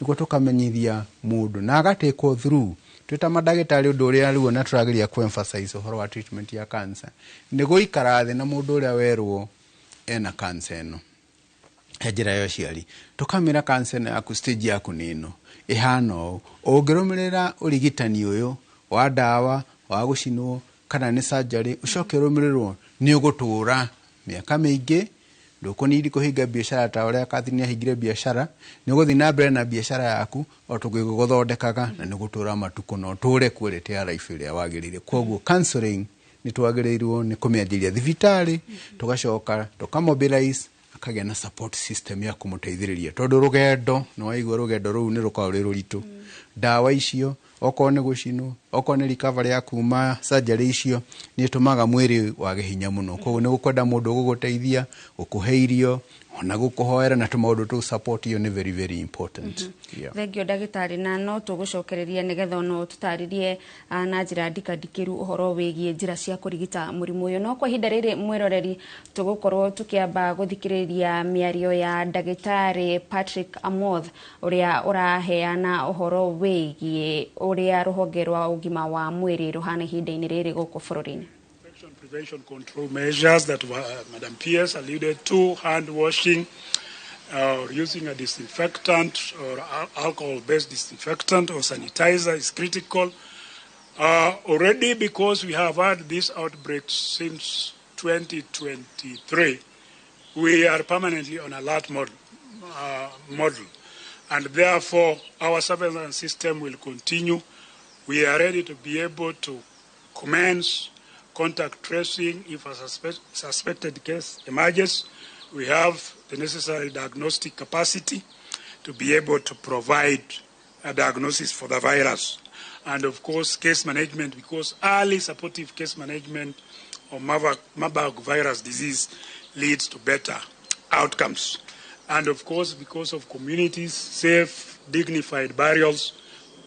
nĩguo tũkamenyithia mũndũ na agatekwo through. Twĩ ta mandagĩtarĩ, ũndũ ũrĩa rĩu ona tũrageria kũ emphasize ũhoro wa treatment ya cancer nĩ gũikara thĩ na mũndũ ũrĩa werwo ena cancer ĩno he njĩra ya ũciari, tũkamĩra cancer ĩno yaku, stage yaku nĩ ĩno, ĩhana ũũ, ũngĩrũmĩrĩra ũrigitani ũyũ wa ndawa, wa gũcinwo kana nĩ surgery, ũcoke ũrũmĩrĩrwo, nĩ ũgũtũra mĩaka mĩingĩ, ndũkũnidi kũhinga biacara ta ũrĩa Catherine ahingire biacara, nĩ ũgũthiĩ na mbere na biacara yaku o tũgĩgũthondekaga, na nĩ ũgũtũra matukũ na ũtũre quality ya life ĩrĩa wagĩrĩire. Koguo counseling nĩ twagĩrĩirwo nĩ kũmĩanjĩria thibitarĩ, tũgacoka tũkamobilize akagĩa na support system ya kũmũteithĩrĩria, tondũ rũgendo nĩ waigua rũgendo rũu nĩ rũkoragwo rwĩ rũritũ. Ndawa icio, okorwo nĩ gũcinwo, okorwo nĩ recovery ya kuma surgery icio, nĩ ĩtũmaga mwĩrĩ wage hinya mũno. Koguo nĩ gũkwenda mũndũ ũgũgũteithia, gũkũhe irio, ona gũkũhoera na tũmaũndũ tũu. Support ĩyo nĩ very very important, yeah. Thengio, ndagĩtarĩ, na no tũgũcokereria nĩgetha ono tũtarĩrie na njĩra ndikandikĩru ũhoro wĩgiĩ njĩra cia kũrigita mũrimũ ũyũ. No kwa ihinda rĩrĩ, mwĩroreri, tũgũkorwo tũkĩamba gũthikĩrĩria mĩario ya ndagĩtarĩ Patrick Amoth ũrĩa ũraheana ũhoro wĩgiĩ ũrĩa rũhonge rwa ũgima wa mwĩrĩ rũhana ihinda-inĩ rĩrĩ gũkũ bũrũri-inĩ. Prevention control measures that Madam PS alluded to, hand washing, or using a disinfectant or alcohol-based disinfectant or sanitizer is critical. Already, because we have had this outbreak since 2023, we are permanently on alert model. And therefore, our surveillance system will continue. We are ready to be able to commence contact tracing if a suspected case emerges. We have the necessary diagnostic capacity to be able to provide a diagnosis for the virus. And of course, case management, because early supportive case management of Marburg virus disease leads to better outcomes. And of course, because of communities, safe, dignified burials,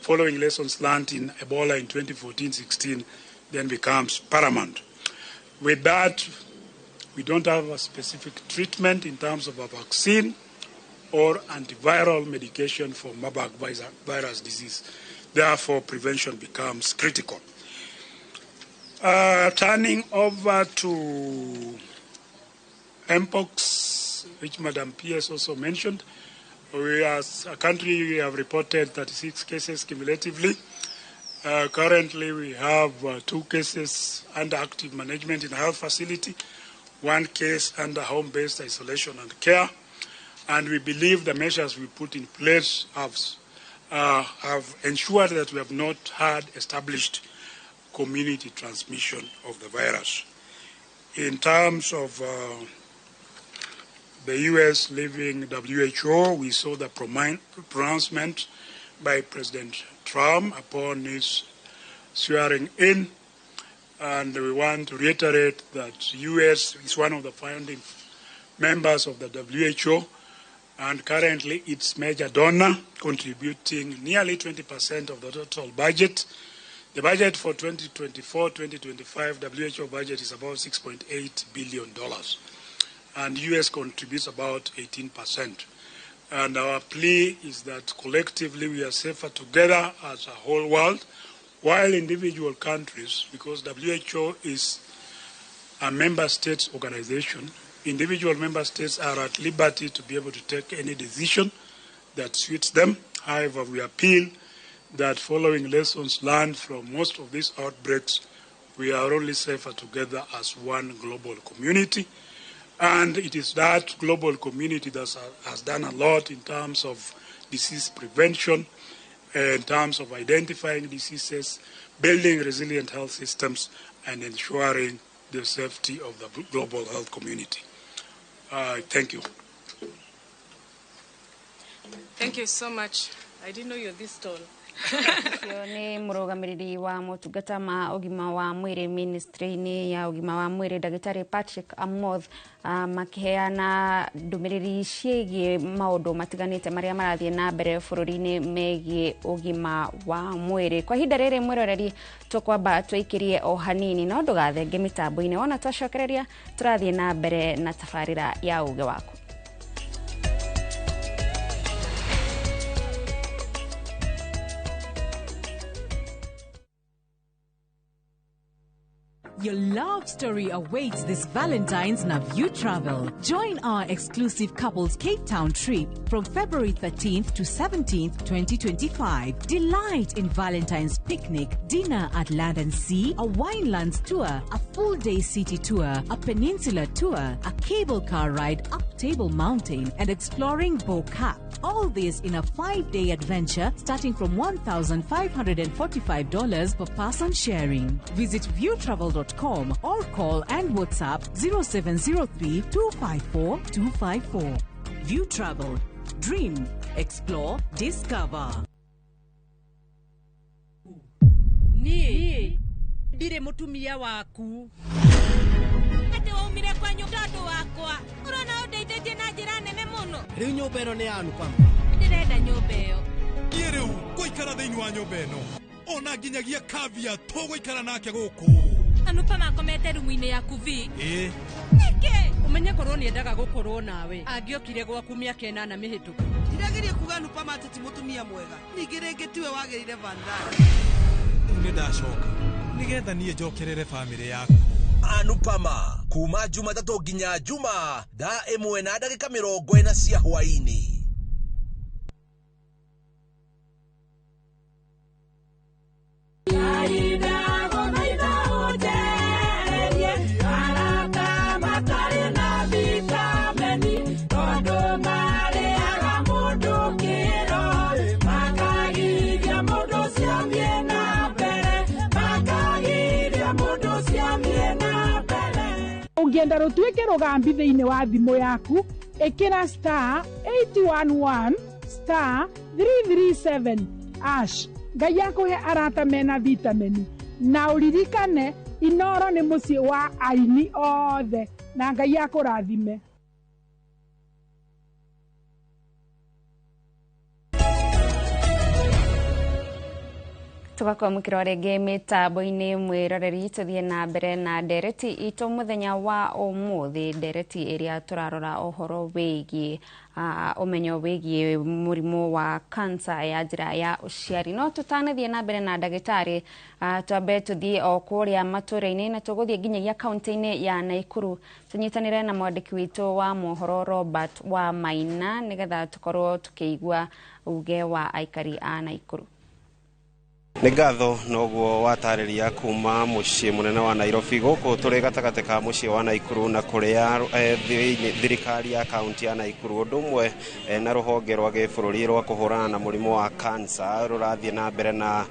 following lessons learned in Ebola in 2014-16, then becomes paramount. With that, we don't have a specific treatment in terms of a vaccine or antiviral medication for Marburg virus disease. Therefore, prevention becomes critical. Turning over to Mpox, which Madam PS also mentioned, we as a country we have reported 36 cases cumulatively. Currently, we have 2 cases under active management in a health facility, 1 case under home-based isolation and care, and we believe the measures we put in place have ensured that we have not had established community transmission of the virus. In terms of the U.S. leaving WHO, we saw the pronouncement by President Trump upon his swearing in, and we want to reiterate that U.S. is one of the founding members of the WHO and currently its major donor, contributing nearly 20% of the total budget. The budget for 2024-2025 WHO budget is about $6.8 billion, and U.S. contributes about 18%. And our plea is that collectively we are safer together as a whole world, while individual countries, because WHO is a member states organization, individual member states are at liberty to be able to take any decision that suits them. However, we appeal that following lessons learned from most of these outbreaks, we are only safer together as one global community. And it is that global community that has done a lot in terms of disease prevention, in terms of identifying diseases, building resilient health systems, and ensuring the safety of the global health community. Thank you. Thank you so much. I didn't know you were this tall. Ũcio nĩ mũrũgamĩrĩri wa motungata ma ũgima wa mwĩrĩ ministry-inĩ ya ũgima wa mwĩrĩ ndagĩtarĩ Patrick Amoth, makĩheana ndũmĩrĩri ciĩgiĩ maũndũ matiganĩte marĩa marathiĩ na mbere bũrũri-inĩ megiĩ ũgima wa mwĩrĩ. Kwa ihinda rĩrĩ mwĩroreri tũkwamba tũikĩrie o hanini, no ndũgathenge mĩtambo-inĩ, wona twacokereria tũrathiĩ na mbere na tabarĩra ya ũgĩ waku. Your love story awaits this Valentine's Naview Travel. Join our exclusive couples Cape Town trip from February 13th to 17th, 2025. Delight in Valentine's picnic, dinner at Land and Sea, a winelands tour, a full-day city tour, a peninsula tour, a cable car ride up Table Mountain, and exploring Bo-Kaap. All this in a 5-day adventure starting from $1,545 per person sharing. Visit viewtravel.com or call and WhatsApp 0703 254 254. View Travel. Dream, explore, discover. Ni ndire mutumia waku. Ati waumire kwanyu tondu wakwa. Urona undeithĩtie na njĩra nene mũno. Rĩu nyũmba ĩno nĩ ya Anupama. Ndĩrenda nyũmba ĩyo. Niĩ rĩu ngũikara thĩinĩ wa nyũmba ĩno. Ona nginyagia Kavya tũgũikara nake gũkũ. Anupama akomete rumu-inĩ yaku vi. Ĩĩ. Nĩkĩ? Ũmenye korwo nĩendaga gũkorwo nawe. Angĩokire gwaku mĩaka 8 mĩhĩtũku. Ndirageria kuga Anupama atĩ ti mũtumia mwega. Ningĩ rĩngĩ tiwe wagĩrĩire Vandana. Rĩu nĩndacoka nĩgetha niĩ njokerere bamĩrĩ yaku. Anupama kuma Jumatatũ nginya Juma thaa 1:40 cia hwaĩ-inĩ. Ũngĩenda rũtuĩke rũgambi thĩinĩ wa thimũ yaku, ĩkĩra star 811 star 337 ash. Ngai akũhe arata mena vitamini. Na ũririkane Inoro nĩ mũciĩ wa aini othe, na Ngai akũrathime. Tugakwamũkĩra rĩngĩ mĩtambo-inĩ mwĩroreri, tũthiĩ na mbere na ndereti itũ mũthenya wa ũmũthĩ, ndereti ĩrĩa tũrarora ũhoro wĩgiĩ ũmenyo wĩgiĩ mũrimũ wa kansa ya njĩra ya ũciari. No tũtanathiĩ na mbere na ndagĩtarĩ, twambe tũthiĩ o kũrĩa matũũra-inĩ na tũgũthiĩ nginyagia kaunti-inĩ ya Naikuru tũnyitanĩre na mwandĩki witũ wa mohoro Robert wa Maina nĩgetha tũkorwo tũkĩigua uge wa aikari a Naikuru. Nĩ ngatho noguo watarĩria kuma mũciĩ mũnene wa Nairobi. Gũkũ tũrĩ gatagatĩ ka mũciĩ wa Naikuru na kũrĩa thirikari ya kaunti ya Naikuru ũndũ ũmwe na rũhonge rwa gĩbũrũri rwa kũhũrana na mũrimũ wa cancer rũrathiĩ na mbere na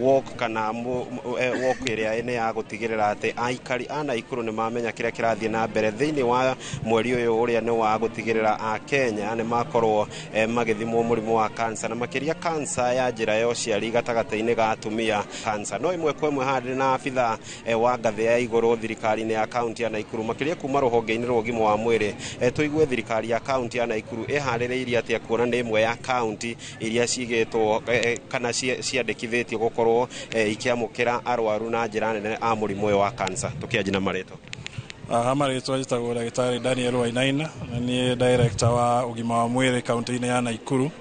walk kana walk ĩrĩa nĩ ya gũtigĩrĩra atĩ aikari a Naikuru nĩ mamenya kĩrĩa kĩrathiĩ na mbere thĩinĩ wa mweri ũyũ ũrĩa nĩ wa gũtigĩrĩra a Kenya nĩ makorwo magĩthimwo mũrimũ wa cancer na makĩria cancer ya njĩra ya ũciari gatagatĩ ga atumia cancer. No ĩmwe kwa ĩmwe handĩ na abitha wa ngathĩ ya igũrũ thirikari-inĩ ya kaunti ya Naikuru makĩria kuma rũhonge-inĩ rwa ũgima wa mwĩrĩ, tũigue thirikari ya kaunti ya Naikuru ĩharĩrĩirie atĩa kuona nĩ ĩmwe ya kaunti iria cigĩtwo kana ciandĩkithĩtio gũkorwo ikĩamũkĩra arwaru na njĩra nene a mũrimũ ũyũ wa cancer. Tũkĩanjia na marĩtwa. Marĩtwa njĩtagwo ndagĩtarĩ Daniel Wainaina na niĩ director wa ũgima wa mwĩrĩ kaunti-inĩ ya Naikuru.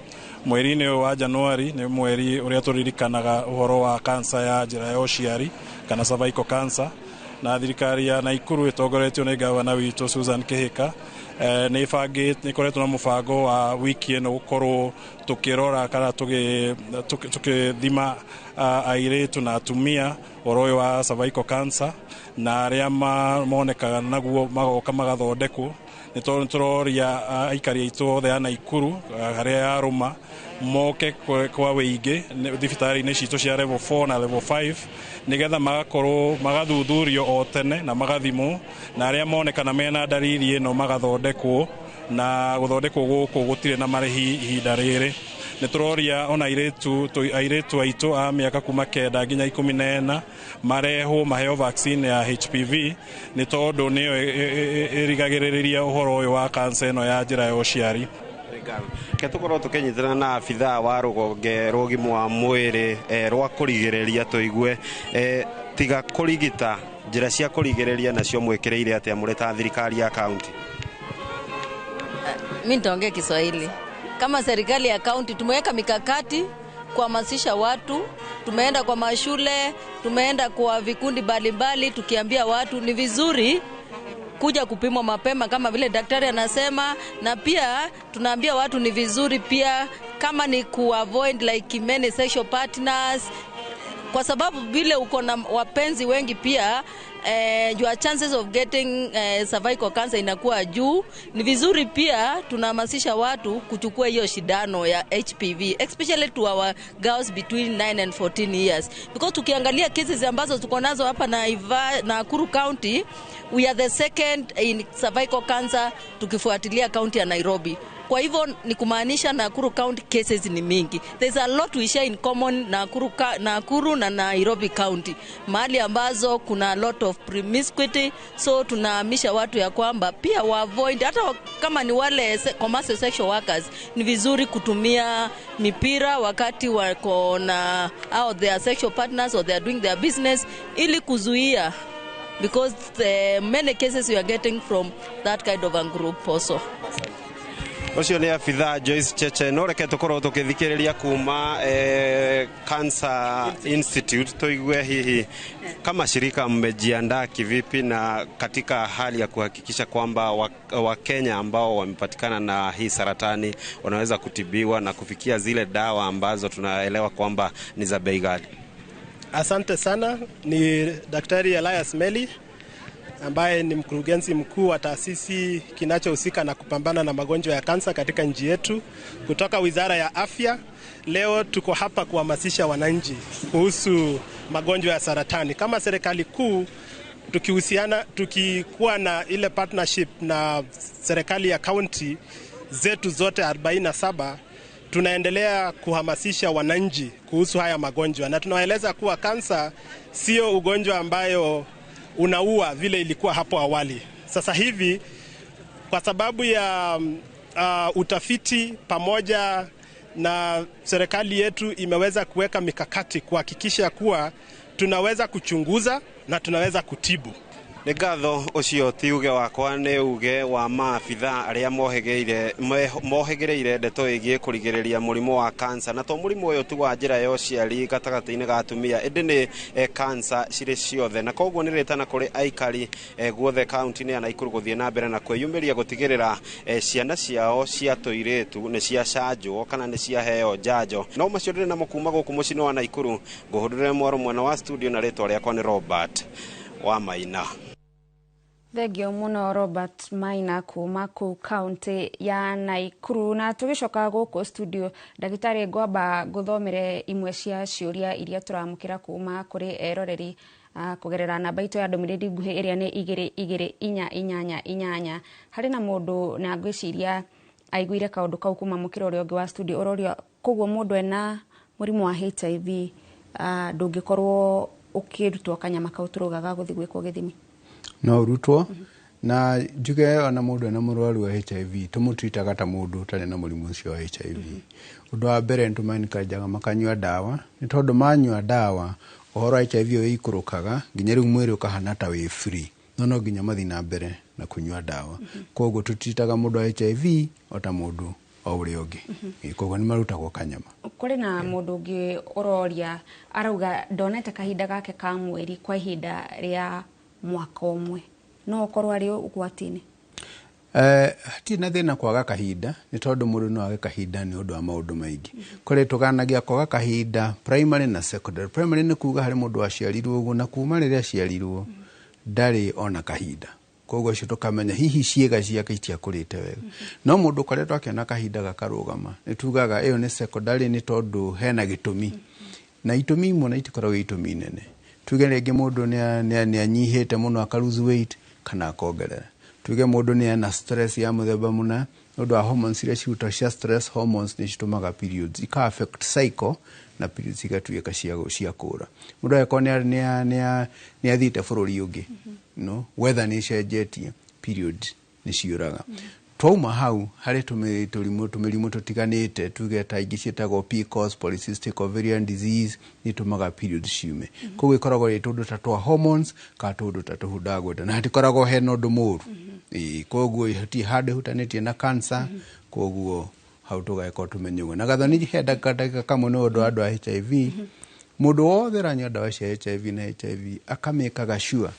Mweri-inĩ ũyũ wa Januari nĩ mweri ũrĩa tũririkanaga ũhoro wa cancer ya njĩra ya ũciari kana cervical cancer, na thirikari ya Naikuru ĩtongoretio nĩ gavana witũ Susan Kihika nĩ ĩbangĩte, nĩ ĩkoretwo na mũbango wa wiki ĩno gũkorwo tũkĩrora kana tũkĩthima airĩtu na atumia ũhoro ũyũ wa cervical cancer, na arĩa monekaga naguo magoka magathondekwo. Nĩ tũroria aikari aitũ othe a Naikuru harĩa yarũma moke kwa wĩingĩ thibitarĩ-inĩ citũ cia level 4 na level 5 nĩgetha magakorwo magathuthurio o tene na magathimwo, na arĩa monekana mena ndariri ĩno magathondekwo, na gũthondekwo gũkũ gũtirĩ na marĩhi ihinda rĩrĩ. Nĩ tũroria ona airĩtu aitũ a mĩaka kuma 9 nginya 14 marehwo maheo vaccine ya HPV nĩ tondũ nĩyo ĩrigagĩrĩria ũhoro ũyũ wa cancer ĩno ya njĩra ya ũciari. Ke tũkorwo tũkĩnyitana na abithaa wa rũhonge rwa ũgima wa mwĩrĩ rwa kũrigĩrĩria tũigue tiga kũrigita njĩra cia kũrigĩrĩria nacio mwĩkĩrĩire atĩa mũrĩ ta thirikari ya kaunti. Mimi nitaongea Kiswahili. Kama serikali ya kaunti tumeweka mikakati kuhamasisha watu, tumeenda kwa mashule, tumeenda kwa vikundi mbalimbali tukiambia watu ni vizuri kuja kupimwa mapema kama vile daktari anasema, na pia tunaambia watu ni vizuri pia kama ni kuavoid like many sexual partners, kwa sababu vile uko na wapenzi wengi pia your chances of getting cervical cancer inakuwa juu. Ni vizuri pia tunahamasisha watu kuchukua hiyo shindano ya HPV, especially to our girls between 9 and 14 years, because tukiangalia cases ambazo tuko nazo hapa na Nakuru County, we are the second in cervical cancer tukifuatilia county ya Nairobi. Kwa hivyo ni kumaanisha Nakuru County cases ni mingi. There's a lot we share in common Nakuru na Nairobi County, mahali ambazo kuna a lot of promiscuity. So tunahamisha watu ya kwamba pia wa avoid, hata kama ni wale commercial sexual workers, ni vizuri kutumia mipira wakati wako na au their sexual partners or they are doing their business, ili kuzuia, because the many cases we are getting from that kind of a group also. Ũcio nĩ abithaa Joyce Cheche. No reke tũkorwo tũkĩthikĩrĩria kuma Cancer Institute tũigue hihi kama shirika mmejiandaa kivipi na katika hali ya kuhakikisha kwamba Wakenya ambao wamepatikana na hii saratani wanaweza kutibiwa na kufikia zile dawa ambazo tunaelewa kwamba ni za bei ghali. Asante sana. Ni Daktari Elias Meli ambaye ni mkurugenzi mkuu wa taasisi kinachohusika na kupambana na magonjwa ya kansa katika nchi yetu kutoka Wizara ya Afya. Leo tuko hapa kuhamasisha wananchi kuhusu magonjwa ya saratani. Kama serikali kuu tukihusiana, tukikuwa na ile partnership na serikali ya county zetu zote 47, tunaendelea kuhamasisha wananchi kuhusu haya magonjwa, na tunawaeleza kuwa kansa sio ugonjwa ambayo unaua vile ilikuwa hapo awali. Sasa hivi kwa sababu ya utafiti pamoja na serikali yetu imeweza kuweka mikakati kuhakikisha kuwa tunaweza kuchunguza na tunaweza kutibu. Nĩ ngatho. Ũcio ti uge wakwa, nĩ uge wa maabitha arĩa mohĩgĩrĩire ndeto ĩgiĩ kũrigĩrĩria mũrimũ wa kansa. Na to mũrimũ ũyũ tu wa njĩra ya ũciari gatagatĩ-inĩ ga atumia, ĩndĩ nĩ kansa cirĩ ciothe. Na koguo nĩ rĩtana kũrĩ aikari guothe kaunti-inĩ ya Naikuru gũthiĩ na mbere na kwĩyumĩria gũtigĩrĩra ciana ciao cia tũirĩtu nĩ ciacanjwo kana nĩ ciaheo njanjo. No macio ndĩrĩ namo kuma gũkũ mũciĩ-inĩ wa Naikuru. Ngũhũndũrĩre mwaro mwena wa studio, na rĩtwa rĩakwa nĩ Robert wa Maina. Thengio muno, Robert Maina, kuma kũu kaunti ya Naikuru. Na tũgĩcoka gũkũ studio, ndagĩtarĩ, ngwamba ngũthomere imwe cia ciũria iria tũramũkĩra kuma kũrĩ eroreri kũgerera namba itũ ya ndũmĩrĩri nguhĩ ĩrĩa nĩ 22888. Harĩ na mũndũ na ngwĩciria aiguire kaũndũ kau kuma mũkĩra ũrĩa ũngĩ wa studio, ũroria koguo mũndũ ena mũrimũ wa HIV ndũngĩkorwo ũkĩrutwo kanyama kau tũraugaga gũthiĩ gwĩkwo gĩthimi? No ũrutwo, na njuge ona mũndũ ena mũrwaru wa HIV tũmũtwitaga ta mũndũ ũtarĩ na mũrimũ ũcio wa HIV. Ũndũ wa mbere, nĩtũmaencourageaga makanyua ndawa, nĩ tondũ manyua ndawa ũhoro wa HIV ũikũrũkaga nginya rĩu mwĩrĩ ũkahana ta wĩ free, no nginya mathiĩ na mbere na kũnyua ndawa. Koguo tũtwitaga mũndũ wa HIV o ta mũndũ o ũrĩa ũngĩ. Koguo nĩ marutagwo kanyama. Kũrĩ na mũndũ ũngĩ ũroria, arauga ndonete kahinda gake ka mweri kwa ihinda rĩa mwaka ũmwe, no ũkorwo arĩ ũgwati-inĩ? Hatirĩ na thĩna kwaga kahinda, nĩ tondũ mũndũ no age kahinda nĩ ũndũ wa maũndũ maingĩ. Kũrĩ tũganagia kwaga kahinda primary na secondary. Primary nĩ kuga harĩ mũndũ waciarirwo ũguo, na kuma rĩrĩa aciarirwo ndarĩ ona kahinda, koguo ũcio tũkamenya hihi ciĩga ciake itiakũrĩte wega. No mũndũ ũkoretwo akĩona kahinda gakarũgama, nĩ tugaga ĩyo nĩ secondary, nĩ tondũ hena gĩtũmi, na itũmi imwe na itikoragwo itũmi nene. Tuge rĩngĩ mũndũ nĩ anyihĩte mũno, aka lose weight kana akongerera. Tuge mũndũ nĩ ena stress ya mũthemba mũna, nĩ ũndũ wa hormones iria cirutagwo cia stress hormones nĩ citũmaga periods ika affect cycle na periods igatuĩka cia kũra. Mũndũ angĩkorwo nĩ athiĩte bũrũri ũngĩ, no weather nĩ ĩcenjetie, period nĩ ciũraga. Twauma hau, harĩ tũmĩrimũ tũtiganĩte, tuge ta ingĩ ciĩtagwo PCOS, polycystic ovarian disease, nĩ itũmaga period ciume. Koguo ĩkoragwo ĩ tũndũ ta twa hormones kana tũndũ ta tũhu ndagweta, na hatikoragwo hena ũndũ mũru. Ĩĩ, koguo hatirĩ handũ ĩhutanĩtie na cancer. Koguo hau tũgagĩkorwo tũmenye ũguo. Na Gathoni, he ndagĩka kamwe nĩ ũndũ wa andũ a HIV. Mũndũ wothe ũranyua ndawa cia HIV na HIV akamĩkaga sure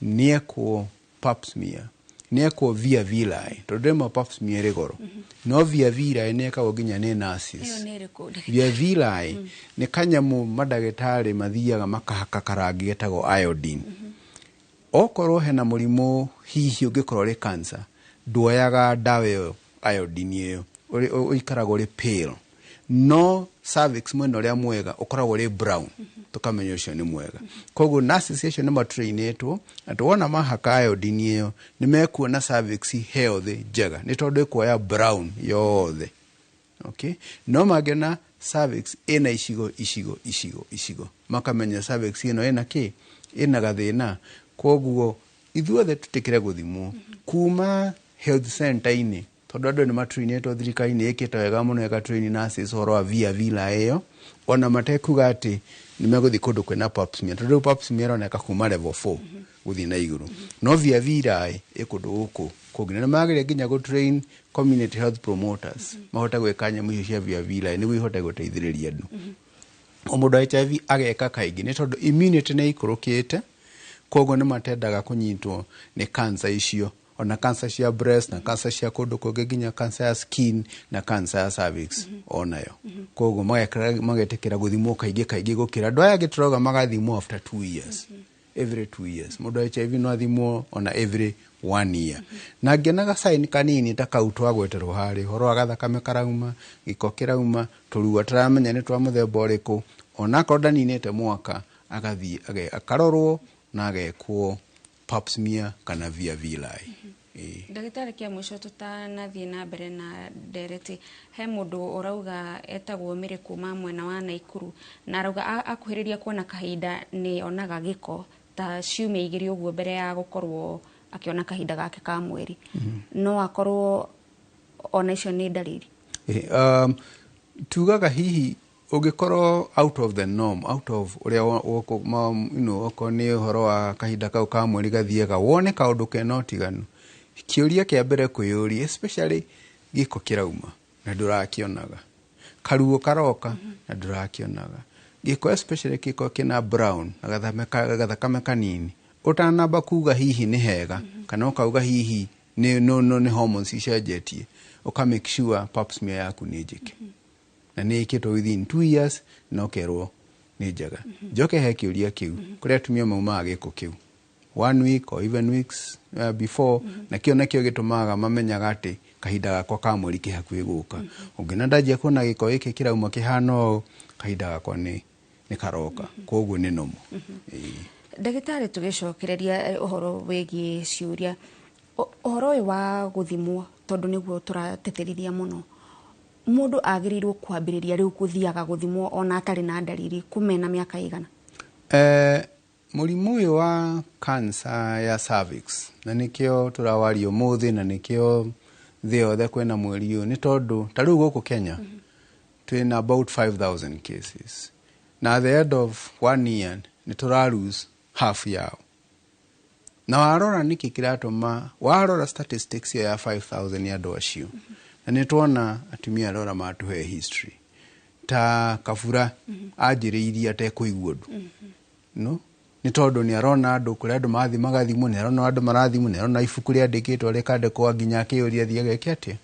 nĩ ekwo pap smear, nĩ ekwo via villi, tondũ rĩmwe pap smear ĩrĩ goro, no via villi nĩ ĩkagwo nginya nĩ nurses. Ĩyo nĩ ĩrĩkũ? Via villi nĩ kanyamũ mandagĩtarĩ mathiaga makahaka karangi getagwo iodine. Okorwo hena mũrimũ hihi ũngĩkorwo ũrĩ cancer, nduoyaga ndawa ĩyo, iodine ĩyo ũikaraga ũrĩ pale, no cervix mwena ũrĩa mwega ũkoragwo ũrĩ brown, tũkamenya ũcio nĩ mwega. Koguo nurses acio nĩ matrainĩtwo atĩ wona mahaka iodine ĩyo, nĩ mekuona cervix healthy, njega, nĩ tondũ ĩkuoya brown yothe. Okay, no mangĩona cervix ĩna icigo icigo icigo icigo, makamenya cervix ĩno ĩna kĩ, ĩna gathĩna. Koguo ithuothe tũtĩkĩre gũthimwo kuma health center-inĩ, tondũ andũ nĩ matrainĩtwo. Thirikari nĩ ĩkĩte wega mũno ĩgatrain nurses ũhoro wa via villi ĩyo, ona matekuga atĩ nĩ megũthiĩ kũndũ kwĩna pap smear, tondũ rĩu pap smear ĩroneka kuma level 4 gũthiĩ na igũrũ, no via villi ĩ kũndũ gũkũ kũngĩ. Na nĩ magĩrĩire nginya gũ train community health promoters mahote gwĩka nyamũ icio cia via villi nĩguo ihote gũteithĩrĩria andũ. O mũndũ wa HIV ageka kaingĩ, nĩ tondũ immunity nĩ ĩikũrũkĩte, koguo nĩ matendaga kũnyitwo nĩ cancer icio, ona cancer cia breast na cancer cia kũndũ kũngĩ, nginya cancer ya skin na cancer ya cervix onayo. Koguo magetĩkĩra gũthimwo kaingĩ kaingĩ gũkĩra andũ aya angĩ tũrauga magathimwo after 2 years, every 2 years. Mũndũ wa HIV no athimwo ona every one year. Na ngĩonaga sign kanini ta kau twagweterwo harĩ ũhoro wa gathakame karauma, gĩko kĩrauma, tũrua tũramenya nĩ twa mũthemba ũrĩkũ, onakorwo ndaninĩte mwaka, agathiĩ akarorwo na agekwo pap smear kana via villi. Ĩĩ. Ndagĩtarĩ, kĩa mũico tũtanathiĩ na mbere na ndereti, he mũndũ ũrauga etagwo Mĩrĩ kuma mwena wa Naikuru, na arauga akuhĩrĩria kuona kahinda nĩ onaga gĩko ta ciumia 2 ũguo mbere ya gũkorwo akĩona kahinda gake ka mweri. No akorwo ona icio nĩ ndariri? Tugaga hihi Ũngĩkorwo out of the norm, out of ũrĩa okorwo nĩ ũhoro wa kahinda kau ka mweri gathiaga, wone kaũndũ kena ũtiganu, kĩũria kĩa mbere kwĩyũria, especially gĩko kĩrauma na ndũrakĩonaga, karuo karoka na ndũrakĩonaga, gĩko especially gĩko kĩna brown na gathakame kanini, ũtanamba kuga hihi nĩ hega kana ũkauga hihi nĩ no, no, nĩ hormones icenjetie, ũka make sure pap smear yaku nĩ njĩke na nĩ ĩkĩtwo within 2 years na ũkerwo nĩ njega. Njoke he kĩũria kĩu kũrĩa atumia maumaga gĩko kĩu one week or even weeks before, na kĩo nakĩo gĩtũmaga mamenyaga atĩ kahinda gakwa ka mweri kĩ hakuhĩ gũka. Ũngĩona ndanjia kuona gĩko gĩkĩ kĩrauma kĩhana ũũ, kahinda gakwa nĩ karoka, koguo nĩ normal. Ĩĩ. Ndagĩtarĩ, tũgĩcokereria ũhoro wĩgiĩ ciũria, ũhoro ũyũ wa gũthimwo, tondũ nĩguo tũrateterithia mũno, mũndũ agĩrĩirwo kwambĩrĩria rĩu gũthiaga gũthimwo ona atarĩ na ndariri kumena mĩaka igana? Mũrimũ ũyũ wa cancer ya cervix, na nĩkĩo tũrawaria ũmũthĩ na nĩkĩo thĩ yothe kwĩna mweri ũyũ, nĩ tondũ ta rĩu gũkũ Kenya twĩna about 5000 cases, na at the end of one year nĩ tũra lose half yao. Na warora nĩkĩ kĩratũma, warora statistics ĩyo ya 5000 ya andũ acio, na nĩ tuona atumia arĩa ora matũhe history ta Kabura anjĩrĩirie atekũigua ũndũ, no nĩ tondũ nĩ arona andũ, kũrĩa andũ mathiĩ magathimwo, nĩ arona andũ marathimwo, nĩ arona ibuku rĩandĩkĩtwo rĩkandĩkwo, nginya akĩyũria athiĩ ageke atĩa,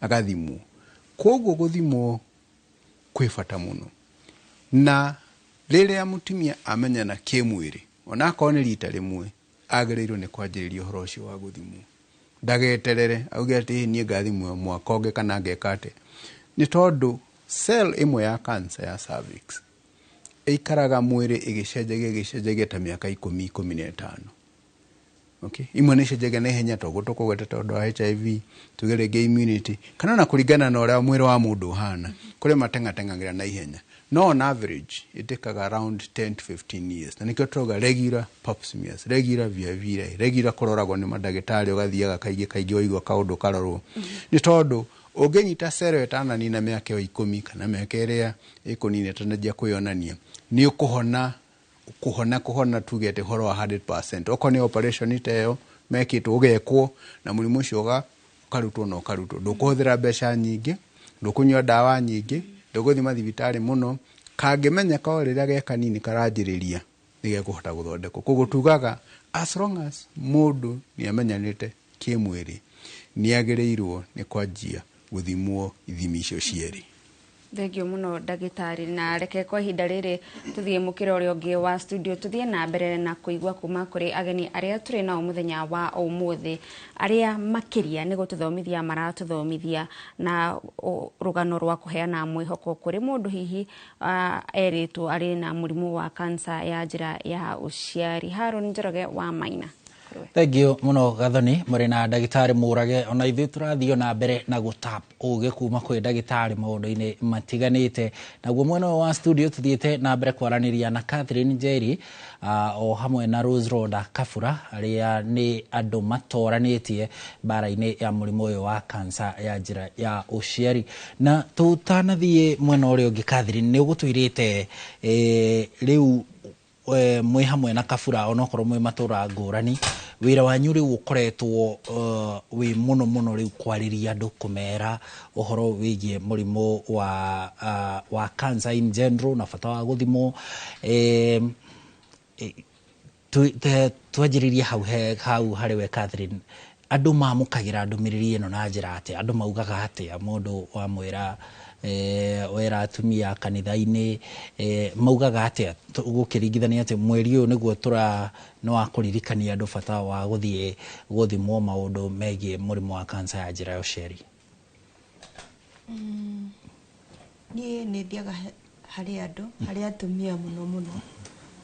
agathimwo. Koguo gũthimwo kwĩ bata mũno, na rĩrĩa mũtumia amenyana kĩmwĩrĩ, onakorwo nĩ rita rĩmwe, agĩrĩirwo nĩ kwanjĩrĩria ũhoro ũcio wa gũthimwo, ndageterere auge atĩ niĩ ngathimwo mwaka ũngĩ kana ngeka atĩa, nĩ tondũ cell ĩmwe ya cancer ya cervix ĩikaraga mwĩrĩ ĩgĩcenjagia ĩgĩcenjagia ta mĩaka 10, 15. Okay? Imwe nĩ icenjagia na ihenya toguo tũkũgweta tondũ wa HIV, tuge rĩngĩ immunity, kana ona kũringana na ũrĩa mwĩrĩ wa mũndũ ũhana, kũrĩ mateng'ateng'agĩra na ihenya, no on average ĩtĩkaga around 10 to 15 years. Na nĩkĩo tũrauga regular pap smears, regular VIA, regular kũroragwo nĩ mandagĩtarĩ, ũgathiaga kaingĩ kaingĩ waigua kaũndũ karorwo, nĩ tondũ ũngĩnyita cero ĩtananina mĩaka ĩyo 10 kana mĩaka ĩrĩa ĩkũnina ĩtananjia kwĩyonania, nĩ ũkũhona kũhona kũhona, tuge atĩ ũhoro wa 100%. Okorwo nĩ operation ta ĩyo mekĩtwo, ũgekwo na mũrimũ ũcio ũkarutwo na ũkarutwo, ndũkũhũthĩra mbeca nyingĩ, ndũkũnyua ndawa nyingĩ, ndũgũthiĩ mathibitarĩ mũno. Kangĩmenyeka o rĩrĩa ge kanini karanjĩrĩria, nĩ gekũhota gũthondekwo. Koguo tugaga as long as mũndũ nĩ amenyanĩte kĩmwĩrĩ, nĩ agĩrĩirwo nĩ kwanjia gũthimwo ithimi icio cierĩ. Thengio mũno, ndagĩtarĩ. Na reke kwa ihinda rĩrĩ tũthiĩ mũkĩra ũrĩa ũngĩ wa studio, tũthiĩ na mbere na kũigua kuma kũrĩ ageni arĩa tũrĩ nao mũthenya wa ũmũthĩ, arĩa makĩria nĩ gũtũthomithia maratũthomithia na rũgano rwa kũheana mwĩhoko kũrĩ mũndũ hihi erĩtwo arĩ na mũrimũ wa kansa ya njĩra ya ũciari. Haron Njoroge wa Maina. Thengio mũno, Gathoni, mũrĩ na ndagĩtarĩ Mũrage. Ona ithuĩ tũrathiĩ na mbere na gũtap ũgĩ kuma kwĩ ndagĩtarĩ maũndũ-inĩ matiganĩte. Naguo mwena ũyũ wa studio tũthiĩte na mbere kwaranĩria na Catherine Njeri o hamwe na Rose Roda Kabura, arĩa nĩ andũ matoranĩtie mbara-inĩ ya mũrimũ ũyũ wa kansa ya njĩra ya ũciari. Na tũtanathiĩ mwena ũrĩa ũngĩ, Catherine, nĩ ũgũtwĩrĩte rĩu mwĩ hamwe na Kabura, onokorwo mwĩ matũra ngũrani, wĩra wanyu rĩu ũkoretwo wĩ mũno mũno rĩu kwarĩria andũ, kũmera ũhoro wĩgiĩ mũrimũ wa cancer in general na bata wa gũthimwo. Twanjĩrĩrie hau hau harĩ we Catherine, andũ mamũkagĩra ndũmĩrĩri ĩno na njĩra atĩa? Andũ maugaga atĩa mũndũ wamwĩra, wera atumia kanitha-inĩ, maugaga atĩa gũkĩringithania atĩ mweri ũyũ nĩguo tũra nĩ wa kũririkania andũ bata wa gũthiĩ gũthimwo maũndũ megiĩ mũrimũ wa kansa ya njĩra ya ũciari? Niĩ nĩ thiaga harĩ andũ, harĩ atumia mũno mũno,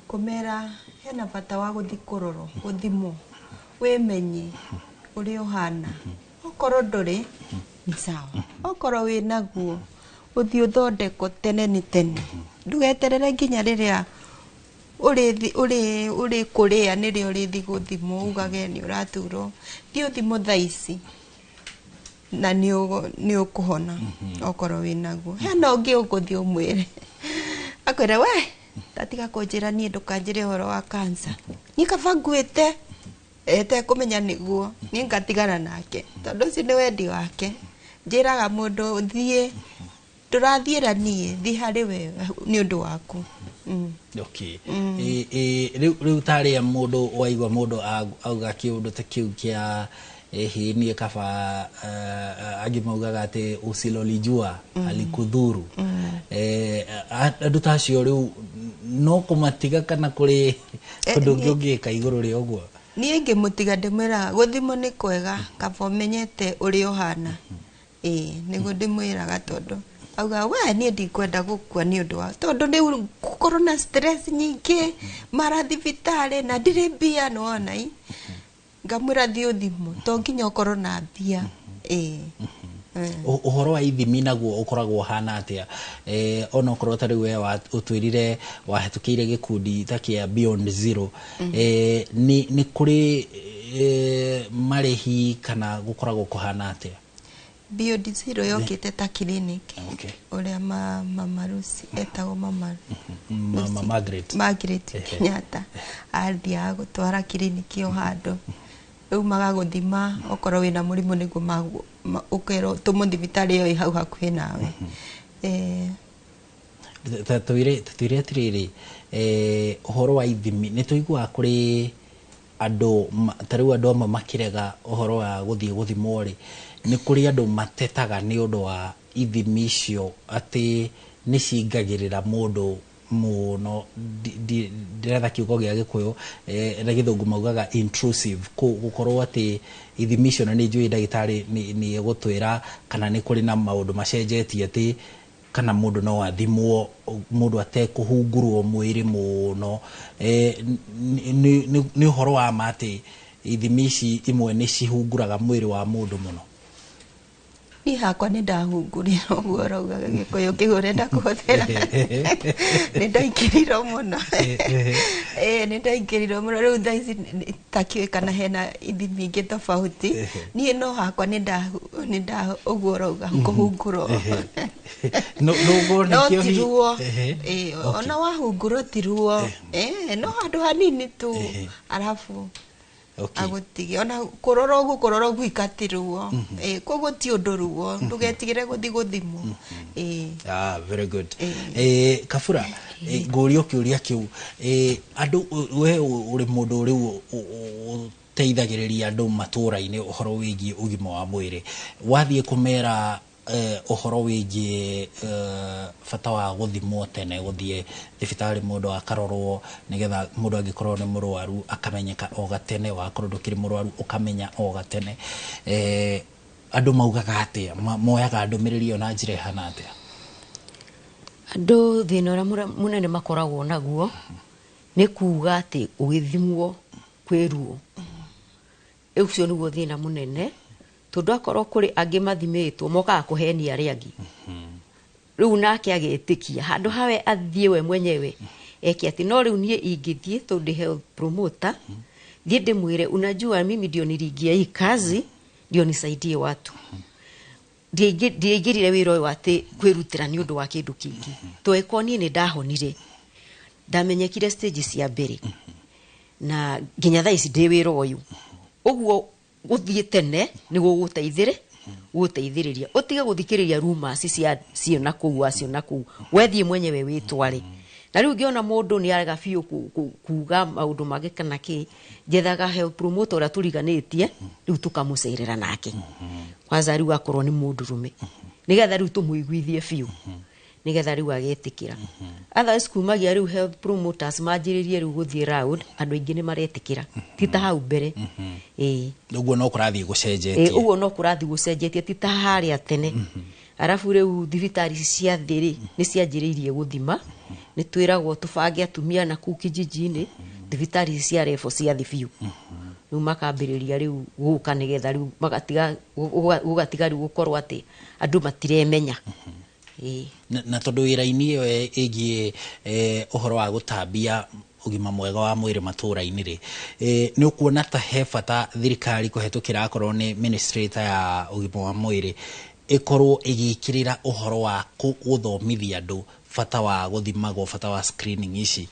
kũmera hena bata wa gũthiĩ kũrorwo, gũthimwo, wĩmenye ũrĩa ũhana. Okorwo ndũrĩ nĩ sawa, okorwo wĩ naguo, ũthiĩ ũthondekwo tene nĩ tene, ndũgeterere nginya rĩrĩa ũrĩ ũrĩ kũrĩa nĩrĩo ũrĩthi gũthimwo ugage nĩ ũraturwo. Thiĩ ũthimwo thaa ici. Na nĩ ũkũhona okorwo wĩnaguo. Hena ũngĩ ũgũthiĩ ũmwĩre, akwĩre, "We tatiga kũnjĩra niĩ, ndũkanjĩre ũhoro wa kansa, niĩ kaba nguĩte etekũmenya nĩguo niĩ ngatigana nake," tondũ ũcio nĩ wendi wake. Njĩraga mũndũ, "Thiĩ, ndũrathiĩra niĩ, thiĩ harĩ we nĩ ũndũ waku." Okay. Rĩu tarĩa mũndũ waigua mũndũ auga kĩũndũ ta kĩu kĩa ĩhĩ, niĩ kaba angĩ maugaga atĩ usilolijua alikudhuru. Andũ ta acio rĩu no kũmatiga kana kũrĩ ũndũ ũngĩ ũngĩka igũrũ rĩa ũguo? Niĩ ingĩmũtiga, ndĩmwĩraga gũthimwo nĩ kwega, kaba ũmenyete ũrĩa ũhana. Ĩĩ, nĩguo ndĩmwĩraga, tondũ auga, "We niĩ ndikwenda gũkua nĩ ũndũ wa," tondũ rĩu gũkorwo na stress nyingĩ, mara thibitarĩ na ndirĩ mbia, nĩwona i ngamwĩra, "Thiĩ ũthimwo, to nginya ũkorwo na mbia." Ĩĩ. Ũhoro wa ithimi naguo ũkoragwo ũhana atĩa? Onokorwo ta rĩu we ũtwĩrire wahĩtũkĩire gĩkundi ta kĩa Beyond Zero, nĩ kũrĩ marĩhi kana gũkoragwo kũhana atĩa? Beyond Zero yokĩte ta clinic ũrĩa Mama Lucy, etagwo Mama Mama Margaret. Margaret Kenyatta athiaga gũtwara kiriniki o handũ, rĩu magagũthima okorwo wĩna mũrimũ, nĩguo ũkerwo tũmwo thibitarĩ ĩyo ĩ hau hakuhĩ nawe. Ta twĩre atĩrĩrĩ, ũhoro wa ithimi, nĩ tũiguaga kũrĩ andũ ta rĩu andũ amwe makĩrega ũhoro wa gũthiĩ gũthimwo rĩ, nĩ kũrĩ andũ matetaga nĩ ũndũ wa ithimi icio atĩ nĩ cingagĩrĩra mũndũ mũno. Ndĩretha kiugo gĩa Gĩkũyũ, na Gĩthũngũ maugaga intrusive, gũkorwo atĩ ithimi icio, na nĩ njũĩ ndagĩtarĩ nĩ egũtwĩra kana nĩ kũrĩ na maũndũ macenjetie atĩ kana mũndũ no athimwo mũndũ atekũhungurwo mwĩrĩ mũno. Nĩ ũhoro wa ma atĩ ithimi ici imwe nĩ cihunguraga mwĩrĩ wa mũndũ mũno? Niĩ hakwa nĩ ndahungurire, ũguo ũraugaga Gĩkũyũ kĩu ũrenda kũhũthĩra, nĩ ndaingĩrirwo mũno. Ĩĩ, nĩ ndaingĩrirwo mũno. Rĩu thaa ici takĩũĩ kana hena ithimi ingĩ tofauti. Niĩ no hakwa nĩ nda ũguo ũrauga kũhungurwo. No no ti ruo. Ĩĩ, ona wahungurwo ti ruo. Ĩĩ, no handũ hanini tu, arabu agũtige. Ona kũrora ũguo, kũrora ũguo ikati ruo. Ĩĩ, koguo ti ũndũ ruo, ndũgetigĩre gũthiĩ gũthimwo. Ĩĩ. Ah, very good. Kabura, ngũrio kĩũria kĩu, andũ, we ũrĩ mũndũ rĩu ũteithagĩrĩria andũ matũũra-inĩ ũhoro wĩgiĩ ũgima wa mwĩrĩ, wathiĩ kũmera ũhoro wĩgiĩ bata wa gũthimwo tene, gũthiĩ thibitarĩ mũndũ akarorwo, nĩgetha mũndũ angĩkorwo nĩ mũrwaru akamenyeka o gatene, wakorwo ndũkĩrĩ mũrwaru ũkamenya o gatene, andũ maugaga atĩa? Moyaga ndũmĩrĩri ĩyo na njĩra ĩhana atĩa? Andũ thĩna ũrĩa mũnene makoragwo naguo nĩ kuga atĩ ũgĩthimwo kwĩ ruo. Ũcio nĩguo thĩna mũnene, tondũ akorwo kũrĩ angĩ mathimĩtwo mokaga kũhenia arĩa angĩ, rĩu nake agetĩkia handũ hawe athiĩ we mwenyewe eke atĩ. No rĩu niĩ ingĩthiĩ, tondũ ndĩ health promoter, thiĩ ndĩmwĩre, "Unajua mimi ndio niliingia hii kazi ndio nisaidie watu. Ndiaingĩrire wĩra ũyũ atĩ kwĩrutĩra nĩ ũndũ wa kĩndũ kĩngĩ, tondũ niĩ nĩ ndahonire, ndamenyekire stage cia mbere, na nginya thaa ici ndĩ wĩra ũyũ." Ũguo gũthiĩ tene nĩ gũgũteithĩrĩ gũgũteithĩrĩria ũtige gũthikĩrĩria rumors cia cio na kũu acio na kũu, wethiĩ mwenyewe wĩtware. Na rĩu ngĩona mũndũ nĩ arega biũ kuga maũndũ mangĩ kana kĩ, njethaga health promoter ũrĩa tũriganĩtie, rĩu tũkamũcerera nake kwanza, rĩu akorwo nĩ mũndũrũme, nĩgetha rĩu tũmũiguithie biũ, nĩgetha rĩu agetĩkĩra. Otherwise kumagia rĩu health promoters manjĩrĩrie rĩu gũthiĩ round, andũ aingĩ nĩ maretĩkĩra, ti ta hau mbere. Ĩĩ. Ũguo no kũrathiĩ gũcenjetie. Ũguo no kũrathiĩ gũcenjetie, ti ta harĩa tene. Arabu rĩu thibitarĩ ici cia thĩ rĩ, nĩ cianjĩrĩirie gũthima, nĩ twĩragwo tũbange atumia na kũu kijiji-inĩ, thibitarĩ ici cia rebo cia thĩ biũ, rĩu makambĩrĩria rĩu gũka, nĩgetha rĩu magatiga gũgatiga rĩu gũkorwo atĩ andũ matiremenya. Ĩĩ. Na tondũ wĩra-inĩ ĩyo ĩgiĩ ũhoro wa gũtambia ũgima mwega wa mwĩrĩ matũra-inĩ rĩ, nĩ ũkuona ta he bata thirikari kũhetũkĩra akorwo nĩ ministry ta ya ũgima wa mwĩrĩ ĩkorwo ĩgĩkĩrĩra ũhoro wa gũthomithia andũ bata wa gũthimagwo, bata wa screening ici,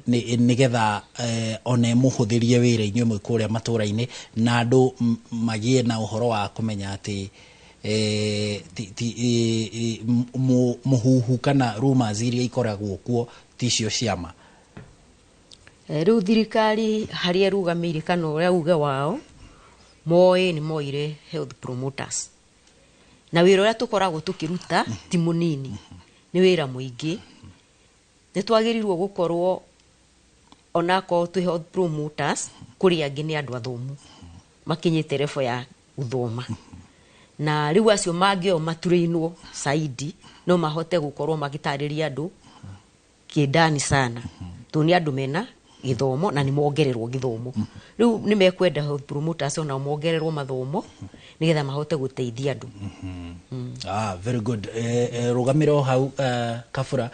nĩgetha ona ĩmũhũthĩrie wĩra inyuĩ mwĩ kũrĩa matũra-inĩ na andũ magĩe na ũhoro wa kũmenya atĩ mũhuhu kana rumors iria ikoragwo kuo ticio ciama? Rĩu thirikari harĩa ĩrũgamĩire kana ũrĩa uge wao moĩ nĩ moire health promoters, na wĩra ũrĩa tũkoragwo tũkĩruta ti mũnini, nĩ wĩra mũingĩ. Nĩ twagĩrĩirwo gũkorwo onakorwo twĩ health promoters, kũrĩ angĩ nĩ andũ athomu makinyĩte level ya gũthoma, na rĩu acio mangĩo maturĩinwo saidi no mahote gũkorwo magĩtarĩria andũ kĩndani sana, tondũ nĩ andũ mena gĩthomo na nĩ mongererwo gĩthomo. Rĩu nĩ mekwenda health promoters onao mongererwo mathomo nĩgetha mahote gũteithia andũ. Ah, very good. Rũgamĩre o hau, Kabura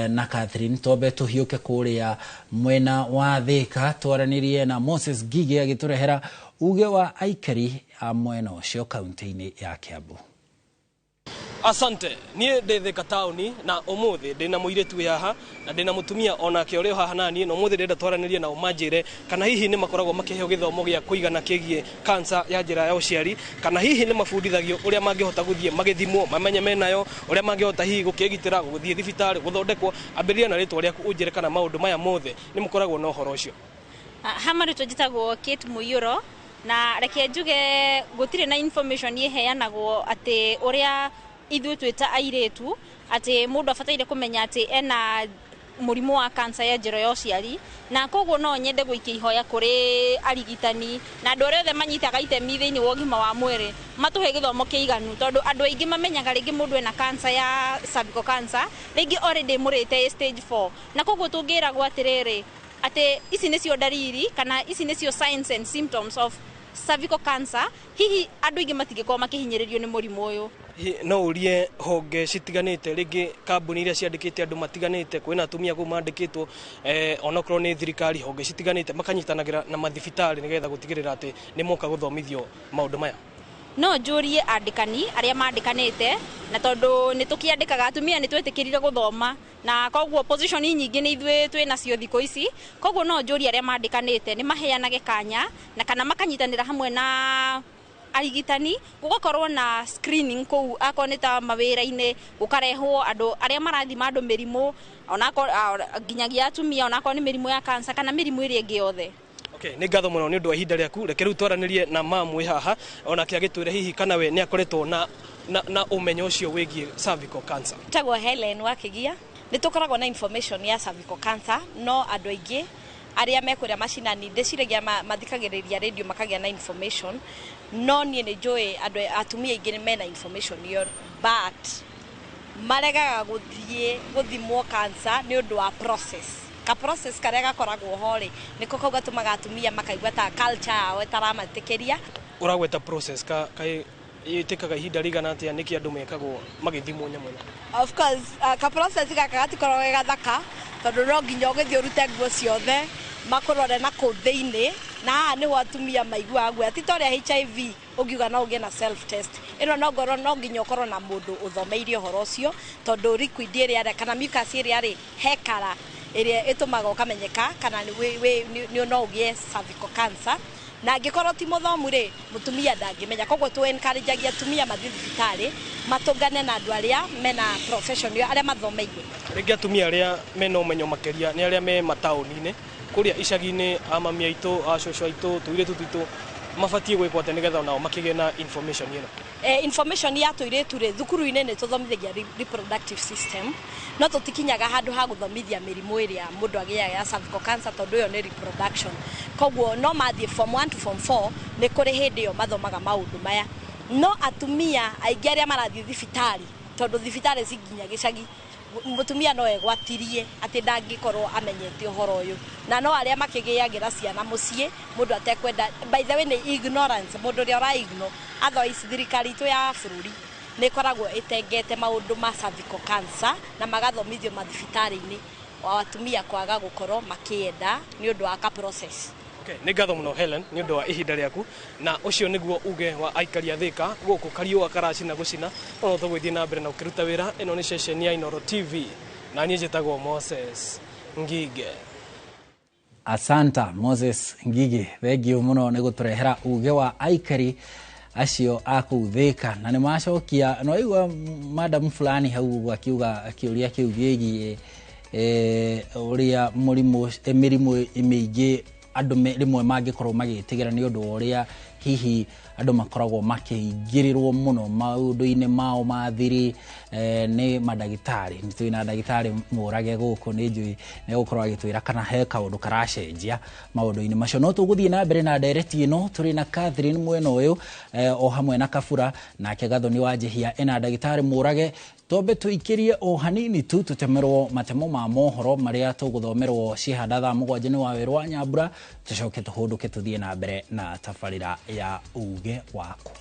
na Catherine, twambe tũhiũke kũrĩa mwena wa Thika twaranĩrie na Moses Ngige agĩtũrehera uge wa aikari a mwena ũcio kaunti-inĩ ya Kiambu. Asante, niĩ ndĩ Thika taũni na ũmũthĩ ndĩna mũirĩtu wĩ haha na ndĩna mũtumia onake ũrĩ o haha naniĩ, na ũmũthĩ ndĩrenda twaranĩrie nao manjĩre kana hihi nĩ makoragwo makĩheo gĩthomo gĩa kũigana kĩgiĩ kansa ya njĩra ya ũciari, kana hihi nĩ mabundithagio ũrĩa mangĩhota gũthiĩ magĩthimwo mamenye menayo, ũrĩa mangĩhota hihi gũkĩgitĩra gũthiĩ thibitarĩ gũthondekwo. Ambĩrĩria na rĩtwa rĩaku ũnjĩre kana maũndũ maya mothe nĩ mũkoragwo na ũhoro ũcio. Ha marĩtwa njĩtagwo Kate Mũiyũro, na reke njuge gũtirĩ na information ĩheanagwo atĩ ũrĩa ithuĩ twĩ ta airĩtu atĩ mũndũ abataire kũmenya atĩ ena mũrimũ wa kansa ya njĩra ya ũciari, na koguo no nyende gũikia ihoya kũrĩ arigitani na andũ arĩa othe manyitaga itemi thĩinĩ wa ũgima wa mwĩrĩ matũhe gĩthomo kĩiganu, tondũ andũ aingĩ mamenyaga rĩngĩ mũndũ ena kansa ya cervical cancer rĩngĩ already ĩmũrĩte stage 4, na koguo tũngĩragwo atĩrĩrĩ atĩ ici nĩcio ndariri kana ici nĩcio signs and symptoms of cervical cancer, hihi andũ aingĩ matingĩkorwo makĩhinyĩrĩrio nĩ mũrimũ ũyũ. No ũrie honge citiganĩte, rĩngĩ kambuni iria ciandĩkĩte andũ matiganĩte, kwĩna atumia kũu mandĩkĩtwo, onokorwo nĩ thirikari, honge citiganĩte makanyitanagĩra na mathibitarĩ nĩgetha gũtigĩrĩra atĩ nĩ moka gũthomithio maũndũ maya. No njũrie andĩkani arĩa mandĩkanĩte, na tondũ nĩ tũkĩandĩkaga atumia nĩ twetĩkĩrire gũthoma na koguo position nyingĩ nĩ ithuĩ twĩ nacio thikũ ici, koguo no njũrie arĩa mandĩkanĩte nĩ maheanage kanya na kana makanyitanĩra hamwe na arigitani gũgakorwo na screening kũu, akorwo nĩ ta mawĩra-inĩ gũkarehwo andũ arĩa marathima andũ mĩrimũ onakorwo nginyagia atumia, onakorwo nĩ mĩrimũ ya cancer kana mĩrimũ ĩrĩa ĩngĩ yothe. Okay, nĩ ngatho mũno nĩ ũndũ wa ihinda rĩaku. Reke rĩu twaranĩrie na mamu wĩ haha onake agĩtwĩre hihi kana we nĩ akoretwo na ũmenyo ũcio wĩgiĩ cervical cancer. Njĩtagwo Helen Wakigia. Nĩ tũkoragwo na information ya cervical cancer, no andũ aingĩ arĩa me kũrĩa macinani ndĩciragia mathikagĩrĩria radio makagĩa na information, no niĩ nĩ njũĩ andũ atumia aingĩ nĩ mena information ĩyo, but maregaga gũthiĩ gũthimwo cancer nĩ ũndũ wa process. Ka process karĩa gakoragwo ho rĩ, nĩko kau gatũmaga atumia makaigua ta culture yao ĩtaramatĩkĩria. Ũragweta process ka ĩtĩkaga ihinda rĩigana atĩa, nĩkĩ andũ mekagwo magĩthimwo nyamũ ĩno? Of course, ka process gaka gatikoragwo ge gathaka, tondũ no nginya ũgĩthiĩ ũrute nguo ciothe makũrore na kũu thĩinĩ, na haha nĩho atumia maiguaga guoya. Ti ta ũrĩa HIV ũngiuga no ũgĩe na self test, ĩno no ngorwo no nginya ũkorwo na mũndũ ũthomeire ũhoro ũcio, tondũ liquid ĩrĩa kana mucus ĩrĩa rĩ he kara ĩrĩa ĩtũmaga ũkamenyeka kana nĩ no ũgĩe cervical cancer. Na angĩkorwo ti mũthomu rĩ, mũtumia ndangĩmenya. Koguo tũ encourage atumia mathiĩ thibitarĩ matũngane na andũ arĩa mena profession ĩyo, arĩa mathomeire. Rĩngĩ atumia arĩa mena ũmenyo makĩria nĩ arĩa me mataũni-inĩ, kũrĩa icagi-inĩ, amami aitũ, acũcũ aitũ, tũirĩtu twitũ mabatiĩ gwĩkwo atĩa nĩgetha onao makĩgĩe na information ĩno? Information ya tũirĩtu rĩ, thukuru-inĩ nĩ tũthomithagia reproductive system, no tũtikinyaga handũ ha gũthomithia mĩrimũ ĩrĩa mũndũ agĩaga ya cervical cancer, tondũ ĩyo nĩ reproduction. Koguo no mathiĩ form 1 to form 4 nĩ kũrĩ hĩndĩ ĩyo mathomaga maũndũ maya. No atumia aingĩ arĩa marathiĩ thibitarĩ, tondũ thibitarĩ ci nginya gĩcagi, mũtumia no egwatirie atĩ ndangĩkorwo amenyete ũhoro ũyũ, na no arĩa makĩgĩagĩra ciana mũciĩ mũndũ atekwenda. By the way, nĩ ignorance, mũndũ ũrĩa ũra ignore. Otherwise thirikari itũ ya bũrũri nĩ ĩkoragwo ĩtengete maũndũ ma cervical cancer na magathomithio mathibitarĩ-inĩ. Wa atumia kwaga gũkorwo makĩenda nĩ ũndũ wa ka process. Okay, nĩ ngatho mũno Helen nĩ ũndũ wa ihinda rĩaku, na ũcio nĩguo uge wa aikari a Thĩka gũkũ kariũa karacina gũcina, no tũgũthiĩ na mbere na gũkĩruta wĩra. Ĩno nĩ ceceni ya Inooro TV na niĩ njĩtagwo Moses Ngige. Asanta Moses Ngige, thengiũ mũno nĩ gũtũrehera uge wa aikari acio a kũu Thĩka, na nĩ macokia no igua madam fulani hau ũguo akiuga kĩũria kĩu gĩgiĩ ũrĩa mũrimũ, mĩrimũ mĩingĩ andũ rĩmwe mangĩkorwo magĩtigĩra nĩ ũndũ wa ũrĩa hihi andũ makoragwo makĩingĩrĩrwo mũno maũndũ-inĩ mao ma thiri nĩ mandagĩtarĩ. Nĩ twĩna ndagĩtarĩ Mũrage gũkũ, nĩ njũĩ nĩ egũkorwo agĩtwĩra kana he kaũndũ karacenjia maũndũ-inĩ macio. No tũgũthiĩ na mbere na ndereti ĩno tũrĩ na Catherine mwena ũyũ, o hamwe na Kabura nake Gathoni wa Njihia ena ndagĩtarĩ Mũrage. Twambe tũikĩrie o hanini tu tũtemerwo matemo ma mohoro marĩa tũgũthomerwo cihanda thaa 7 nĩ wa wĩra wa Nyambura, tũcoke tũhũndũke tũthiĩ na mbere na tabarĩra ya uge waku.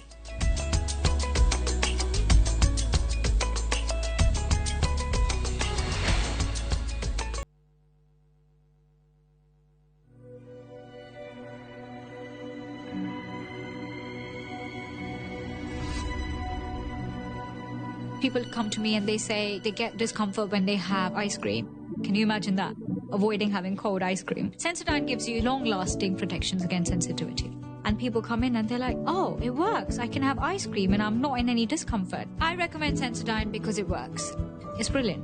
People come to me and they say they get discomfort when they have ice cream. Can you imagine that? Avoiding having cold ice cream. Sensodyne gives you long-lasting protections against sensitivity. And people come in and they're like, oh, it works. I can have ice cream and I'm not in any discomfort. I recommend Sensodyne because it works. It's brilliant.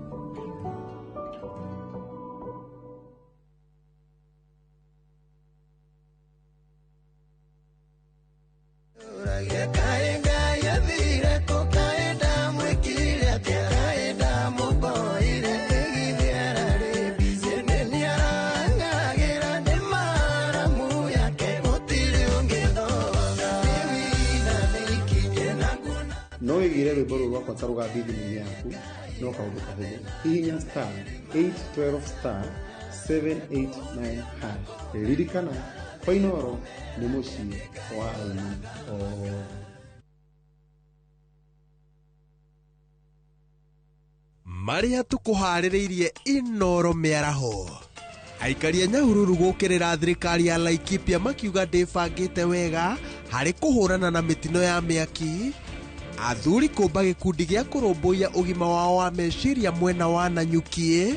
No wĩigire rwĩmbo rũrũ rwakwa ta rũgambi thimũ-inĩ yaku no kaũndũ kahũthũ. Hihinya star 812 star 789 hash. Ririkana kwa Inooro nĩ mũciĩ wa aini othe. Marĩa tũkũharĩrĩirie Inooro mĩaraho. Aikari a Nyahururu gũkĩrĩra thirikari ya Laikipia makiuga ndĩbangĩte wega harĩ kũhũrana na mĩtino ya mĩaki. Athuri kũmba gĩkundi gĩa kũrũmbũiya ũgima wao wa meciria mwena wa Nanyuki,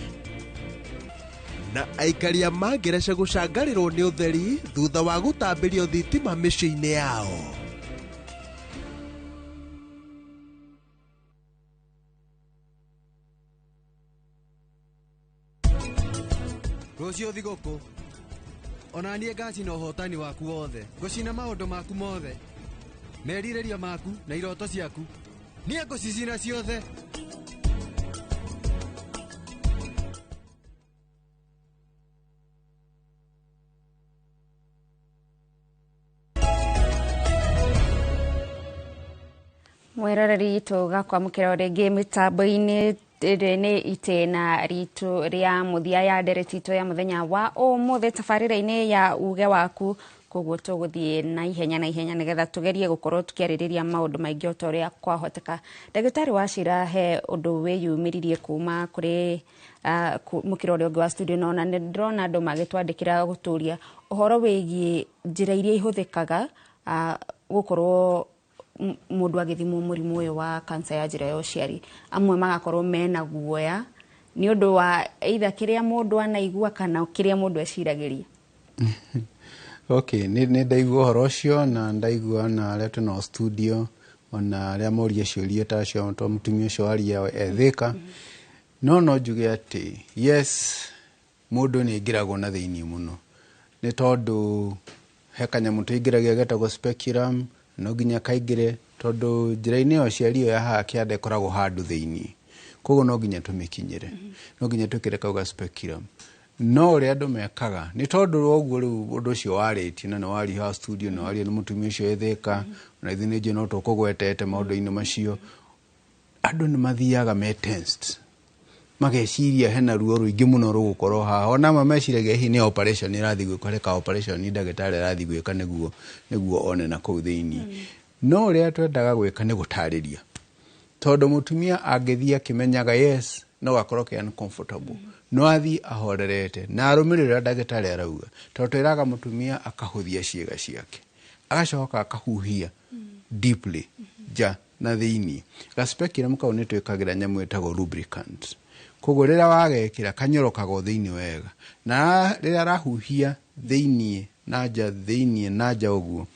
na aikari a Mangereca gũcangarĩrwo nĩ ũtheri thutha wa gũtambĩrio thitima mĩciĩ-inĩ yao. Rũciũ thigũkũ ona niĩ ngacina ũhotani waku wothe, ngũcina maũndũ maku mothe, merirĩria maku na iroto ciaku, niĩ ngũcicina ciothe. Mwĩroreri, tũgakwamũkĩra o rĩngĩ mĩtambo-inĩ nĩ itĩna ritũ rĩa mũthia ya ndereti itũ ya mũthenya wa ũmũthĩ tabarĩra-inĩ ya uge waku. Koguo tũgũthiĩ na ihenya na ihenya nĩgetha tũgerie gũkorwo tũkĩarĩrĩria maũndũ maingĩ o ta ũrĩa kwahoteka. Ndagĩtarĩ wa Cira, he ũndũ wĩyumĩririe kuma kũrĩ mũkĩra ũrĩa ũngĩ wa studio, na ona nĩ ndĩrona andũ magĩtwandĩkĩra gũtũria ũhoro wĩgiĩ njĩra iria ihũthĩkaga gũkorwo mũndũ agĩthimwo mũrimũ ũyũ wa kansa ya njĩra ya ũciari. Amwe magakorwo mena guoya nĩ ũndũ wa either kĩrĩa mũndũ anaigua kana kĩrĩa mũndũ eciragĩria. Okay, nĩ ndaigua ũhoro ũcio na ndaigua na arĩa twĩnao studio ona arĩa moria ciũria ta acio to mũtumia ũcio waria ethĩka. No njuge atĩ yes, mũndũ nĩ aingĩragwo na thĩinĩ mũno nĩ tondũ he kanyamũ tũingĩragia getagwo speculum, no nginya kaingĩre tondũ njĩra-inĩ ya ũciari ĩyo ya haha kĩanda ĩkoragwo handũ thĩinĩ, koguo no nginya tũmĩkinyĩre, no nginya twĩkĩre kau ga speculum. No ũrĩa andũ mekaga nĩ tondũ ũguo rĩu ũndũ ũcio warĩtie na nĩ waria haha studio, nĩ waria nĩ mũtumia ũcio ethĩka, na ithuĩ nĩ njũĩ no tũkũgwetete maũndũ-inĩ macio, andũ nĩ mathiaga me tensed, mageciria hena ruo rũingĩ mũno rũgũkorwo haha. Ona amwe meciragia hihi nĩ operation ĩrathiĩ gwĩkwo, harĩ ka operation ndagĩtarĩ arathiĩ gwĩka nĩguo one na kũu thĩinĩ. No ũrĩa twendaga gwĩka nĩ gũtarĩria, tondũ mũtumia angĩthiĩ akĩmenyaga yes, No gakorwo ke uncomfortable, no athiĩ ahorerete na arũmĩrĩre ũrĩa ndagĩtarĩ arauga, tondũ twĩraga mũtumia akahũthia ciĩga ciake, agacoka akahuhia deeply nja na thĩiniĩ. Gaspeculamu kau nĩ twĩkagĩra nyamũ ĩtagwo lubricant, koguo rĩrĩa wagekĩra kanyorokaga o thĩiniĩ wega, na rĩrĩa arahuhia thĩiniĩ na nja, thĩiniĩ na nja ũguo,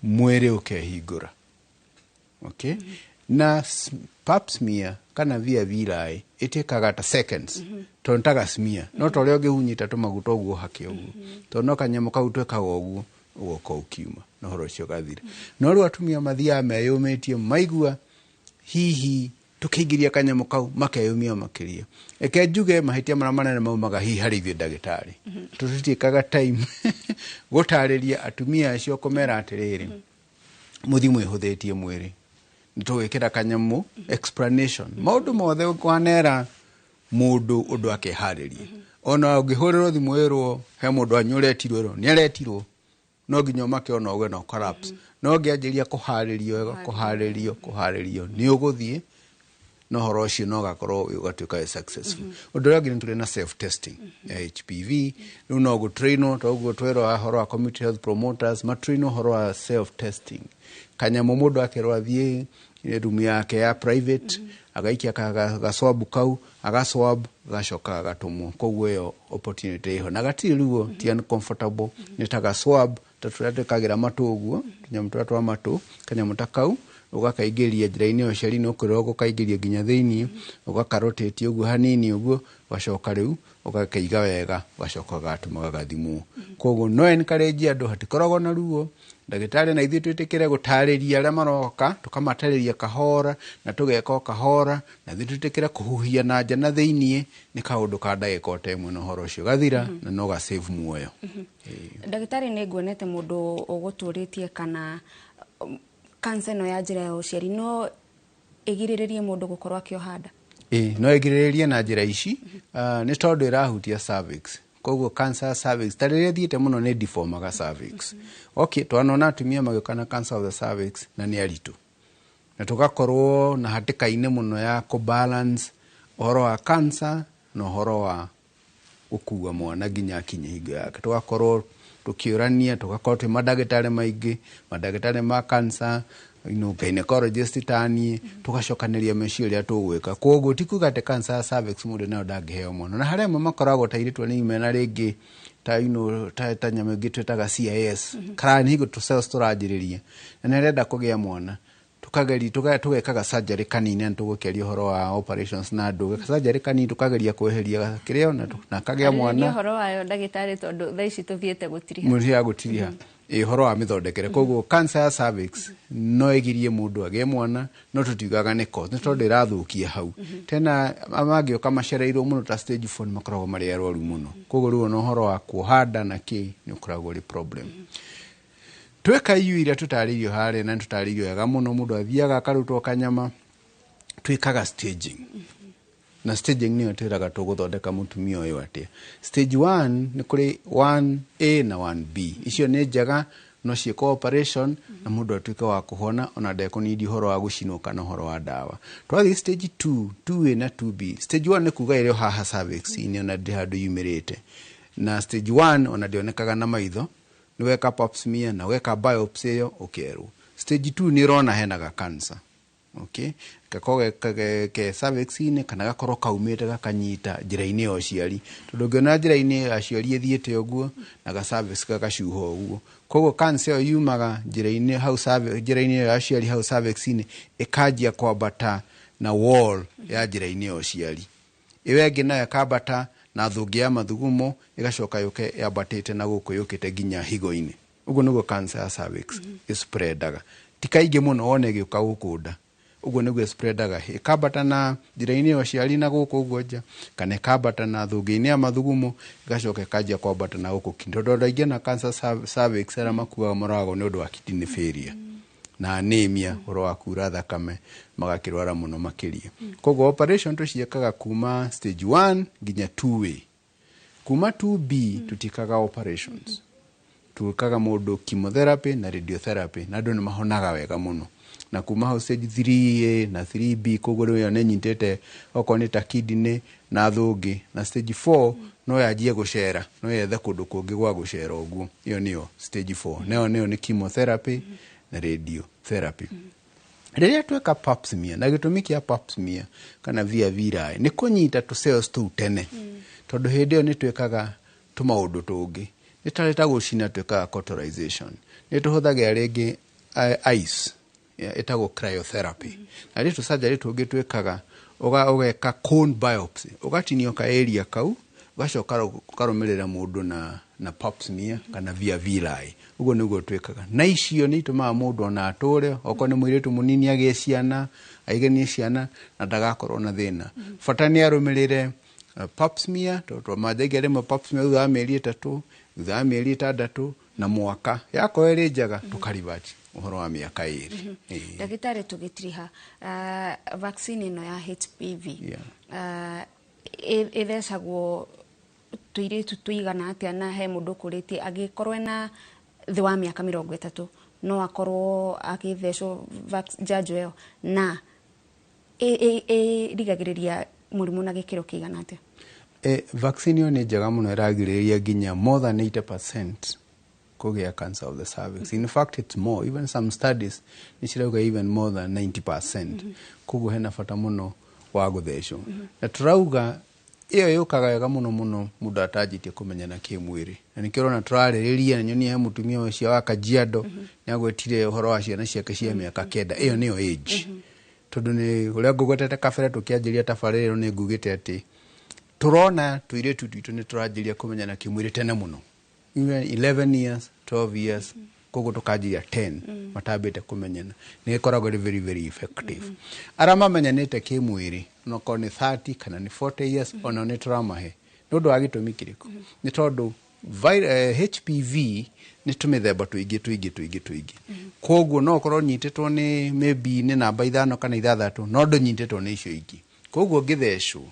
mwĩrĩ ũkehingũra. Okay, na pap smear kana via vilai ĩtĩkaga ta seconds, tondũ ta smear no ta ũrĩa ũngĩhunyita tũmaguta ũguo hake ũguo, tondũ no kanyamũ kau twĩkaga ũguo, ũgoka ũkiuma na ũhoro ũcio ũgathira. No rĩu atumia mathiaga meyũmĩtie, maigua hihi tũkĩingĩria kanyamũ kau makeyũmia makĩria. Reke njuge mahĩtia marĩa manene maumaga hihi harĩ ithuĩ ndagĩtarĩ, tũtitiĩkaga time gũtarĩria atumia acio, kũmera atĩrĩrĩ, mũthiĩ mwĩhũthĩtie mwĩrĩ, nĩtũgwĩkĩra kanyamũ. Explanation, maũndũ mothe wanera mũndũ ũndũ akeharĩria. Ona ũngĩhũrĩrwo thimũ ĩrwo he mũndũ wanyu ũretirwo, ĩrwo nĩ aretirwo, no nginya ũmake ona ũge no collapse. No ngĩanjĩria kũharĩrio wega, kũharĩrio kũharĩrio, nĩ ũgũthiĩ na ũhoro ũcio no gakorwo ũgatuĩka wĩ successful. Ũndũ ũrĩa ũngĩ, nĩ tũrĩ na self testing ya HPV. Rĩu no gũtrainwo ta ũguo twerwo ũhoro wa community health promoters, matrainwo ũhoro wa self testing. Kanyamũ mũndũ akerwo athiĩ rumu yake ya private, agaikia gaswab kau, agaswab, gacoka gagatũmwo. Koguo ĩyo opportunity ĩho na gatirĩ ruo, ti uncomfortable, nĩ ta gaswab ta tũrĩa twĩkagĩra matũ ũguo, tũnyamũ tũrĩa twa matũ. Kanyamũ ta kau ũgakaingĩria njĩra-inĩ ya ũciari, nĩ ũkwĩrwo gũkaingĩria nginya thĩiniĩ, ũgakarotĩtie ũguo hanini ũguo, ũgacoka rĩu ũgakaiga wega, ũgacoka ũgatũma gagathimwo. Koguo no encourage andũ, hatikoragwo na ruo. Ndagĩtarĩ na ithuĩ twĩtĩkĩre gũtarĩria arĩa maroka, tũkamatarĩria kahora na tũgeka o kahora, na ithuĩ twĩtĩkĩre kũhuhia na nja na thĩiniĩ. Nĩ kaũndũ ka ndagĩka o ta ĩmwe na ũhoro ũcio gathira, na no ga save muoyo. Ndagĩtarĩ, nĩ nguonete mũndũ ũgũtũrĩtie kana kansa ĩno ya njĩra ya ũciari no ĩgirĩrĩrie mũndũ gũkorwo akĩoha nda? Ĩ, no ĩgirĩrĩrie na njĩra ici. Nĩ tondũ ĩrahutia cervix, koguo cancer cervix ta rĩrĩa ĩthiĩte mũno nĩ deformaga cervix. Okay, twanona atumia magĩũka na cancer of the cervix na nĩ aritũ, na tũgakorwo na hatĩka-inĩ mũno ya kũbalance ũhoro wa cancer na ũhoro wa gũkua mwana nginya akinye hingo yake. Tũgakorwo tũkĩũrania, tũgakorwo twĩ mandagĩtarĩ maingĩ, mandagĩtarĩ ma cancer, gynecologist taniĩ, tũgacokanĩria meciria ũrĩa tũgwĩka. Koguo ti kuga atĩ cancer ya cervix mũndũ nayo ndangĩheo mwana, na harĩa amwe makoragwo ta airĩtu anini mena rĩngĩ ta ta nyamũ ĩngĩ twĩtaga CIS, kana nĩ hingo tũ cells tũranjĩrĩria na nĩ arenda kũgĩa mwana, tukageri tugekaga surgery kanini, na tũgũkĩaria ũhoro wa operations na andũ, surgery kanini tũkageria kweheria kĩrĩa na kagĩa mwana. Ũhoro wayo, ndagĩtarĩ, tondũ thaa ici tũthiĩte gũtiriha. Mũthiaga gũtiriha ĩ ũhoro wa mĩthondekere. Koguo cancer ya cervix no ĩgirie mũndũ agĩe mwana, no tũtiugaga nĩ cause, nĩ tondũ ĩrathũkia hau. Tena mangĩũka macereirwo mũno ta stage 4, nĩ makoragwo marĩ arwaru mũno, koguo rĩu ona ũhoro wa kuoha nda na kĩ nĩ ũkoragwo ũrĩ problem. Tweka iu iria tũtarĩirio harĩa, na nĩ tũtarĩirio wega mũno, mũndũ athiaga akarutwo kanyama, twĩkaga staging, na staging nĩyo twĩraga tũgũthondeka mũtumia ũyũ atĩa. Stage 1 nĩ kũrĩ 1A na 1B, icio nĩ njega, no ciĩkwo operation na mũndũ atuĩke wa kũhona, ona ndekũnidi ũhoro wa gũcinwo kana ũhoro wa ndawa. Twathiĩ stage 2, 2A na 2B. Stage 1 nĩ kuga ĩrĩ o haha cervix-inĩ, ona ndĩ handũ yumĩrĩte, na stage 1 ona ndĩonekaga na maitho, nĩ weka pap smear na weka biopsy ĩyo ũkerwo. Stage 2 nĩ ũrona hena ga cancer, okay, gakorwo ke cervix-inĩ kana gakorwo kaumĩte gakanyita njĩra-inĩ ya ũciari, tondũ ũngĩona njĩra-inĩ ya ũciari ĩthiĩte ũguo na ga cervix gagacuha ũguo, koguo cancer ĩyo yumaga njĩra-inĩ hau njĩra-inĩ ĩyo ya ũciari hau cervix-inĩ, ĩkanjia kwambata na wall ya njĩra-inĩ ya ũciari. Ĩyo ĩngĩ nayo ĩkambata na thũngĩ ya mathugumo, ĩgacoka yũke yambatĩte na gũkũ yũkĩte nginya higo-inĩ. Ũguo nĩguo cancer ya cervix ĩspreadaga. Ti kaingĩ mũno wone ĩgĩũka gũkũ nda. Ũguo nĩguo ĩspreadaga, ĩkambata na njĩra-inĩ ya ũciari na gũkũ ũguo nja, kana ĩkambata na thũngĩ-inĩ ya mathugumo, ĩgacoka ĩkanjia kwambata na gũkũ kidney, tondũ andũ aingĩ na cancer cervix arĩa makuaga moragwo nĩ ũndũ wa kidney failure na anemia, ũhoro wa kura thakame, magakĩrwara mũno makĩria. Koguo operation tũciĩkaga kuma stage 1 nginya 2A. Kuma 2B tũtikaga operations, twĩkaga mũndũ chemotherapy na radiotherapy, na andũ nĩ mahonaga wega mũno. Na kuma hau stage 3A na 3B, koguo rĩu ĩyo nĩ ĩnyitĩte okorwo nĩ ta kidney na thũngĩ. Na stage 4 no yanjie gũcera, no yethe kũndũ kũngĩ gwa gũcera, ũguo ĩyo nĩyo stage 4. Nayo nĩyo nĩ chemotherapy na radiotherapy. Rĩrĩa tweka pap smear, na gĩtũmi kĩa pap smear kana via villi nĩ kũnyita tũ cells tũu tene, tondũ hĩndĩ ĩyo nĩ twĩkaga tũmaũndũ tũngĩ, nĩ tarĩ ta gũcina, twĩkaga cauterization, nĩ tũhũthagĩra rĩngĩ ice, yeah, ĩtagwo cryotherapy, na rĩ tũcanjarĩ tũngĩ twĩkaga ũgeka cone biopsy, ũgatinio ka area kau, ũgacoka ũkarũmĩrĩra mũndũ na pap smear kana via villi. Ũguo nĩguo twĩkaga, na icio nĩ itũmaga mũndũ ona atũre, okorwo nĩ mũirĩtu mũnini agĩe ciana, aiganie ciana na ndagakorwo na thĩna. Bata nĩ arũmĩrĩre pap smear, tondũ manjagia rĩmwe pap smear thutha wa mĩeri 3, thutha wa mĩeri 6 na mwaka. Yakorwo ĩrĩ njega, tũkarivati ũhoro wa mĩaka 2. Ĩĩ. Ndagĩtarĩ, tũgĩtiriha, vaccine ĩno ya HPV ĩthecagwo tũirĩtu tũigana atĩa? Na he mũndũ ũkũrĩtie, angĩkorwo ena thĩ wa mĩaka 30, no akorwo agĩthecwo njanjo ĩyo? Na ĩrigagĩrĩria mũrimũ na gĩkĩro kĩigana atĩa? Vaccine ĩyo nĩ njega mũno, ĩragirĩrĩria nginya more than 80% kũgĩa cancer of the cervix. In fact, it's more, even some studies nĩ cirauga even more than 90%. Koguo hena bata mũno wa gũthecwo. Na tũrauga ĩyo yũkaga wega mũno mũno mũndũ atanjĩtie kũmenyana kĩmwĩrĩ, na nĩkĩo ũrona tũrarĩrĩria. Na nyonia he mũtumia ũcio wa Kajiado nĩ agwetire ũhoro wa ciana ciake cia mĩaka 9. Ĩyo nĩyo age, tondũ nĩ ũrĩa ngũgwetete kabere tũkĩanjĩria tabarĩra ĩno, nĩ ngugĩte atĩ tũrona tũirĩtu twitũ nĩ tũranjĩria kũmenyana kĩmwĩrĩ tene mũno, even 11 years, 12 years. Koguo tũkanjĩria 10 matambĩte kũmenyana, nĩ ĩkoragwo ĩrĩ very very effective. Arĩa mamenyanĩte kĩmwĩrĩ, onokorwo nĩ 30 kana nĩ 40 years, onao nĩ tũramahe. Nĩ ũndũ wa gĩtũmi kĩrĩkũ? Nĩ tondũ HPV nĩ tũmĩthemba tũingĩ tũingĩ tũingĩ tũingĩ. Koguo no ũkorwo nyitĩtwo nĩ maybe nĩ namba 5 kana 6, no ndũnyitĩtwo nĩ icio ingĩ. Koguo ngĩthecwo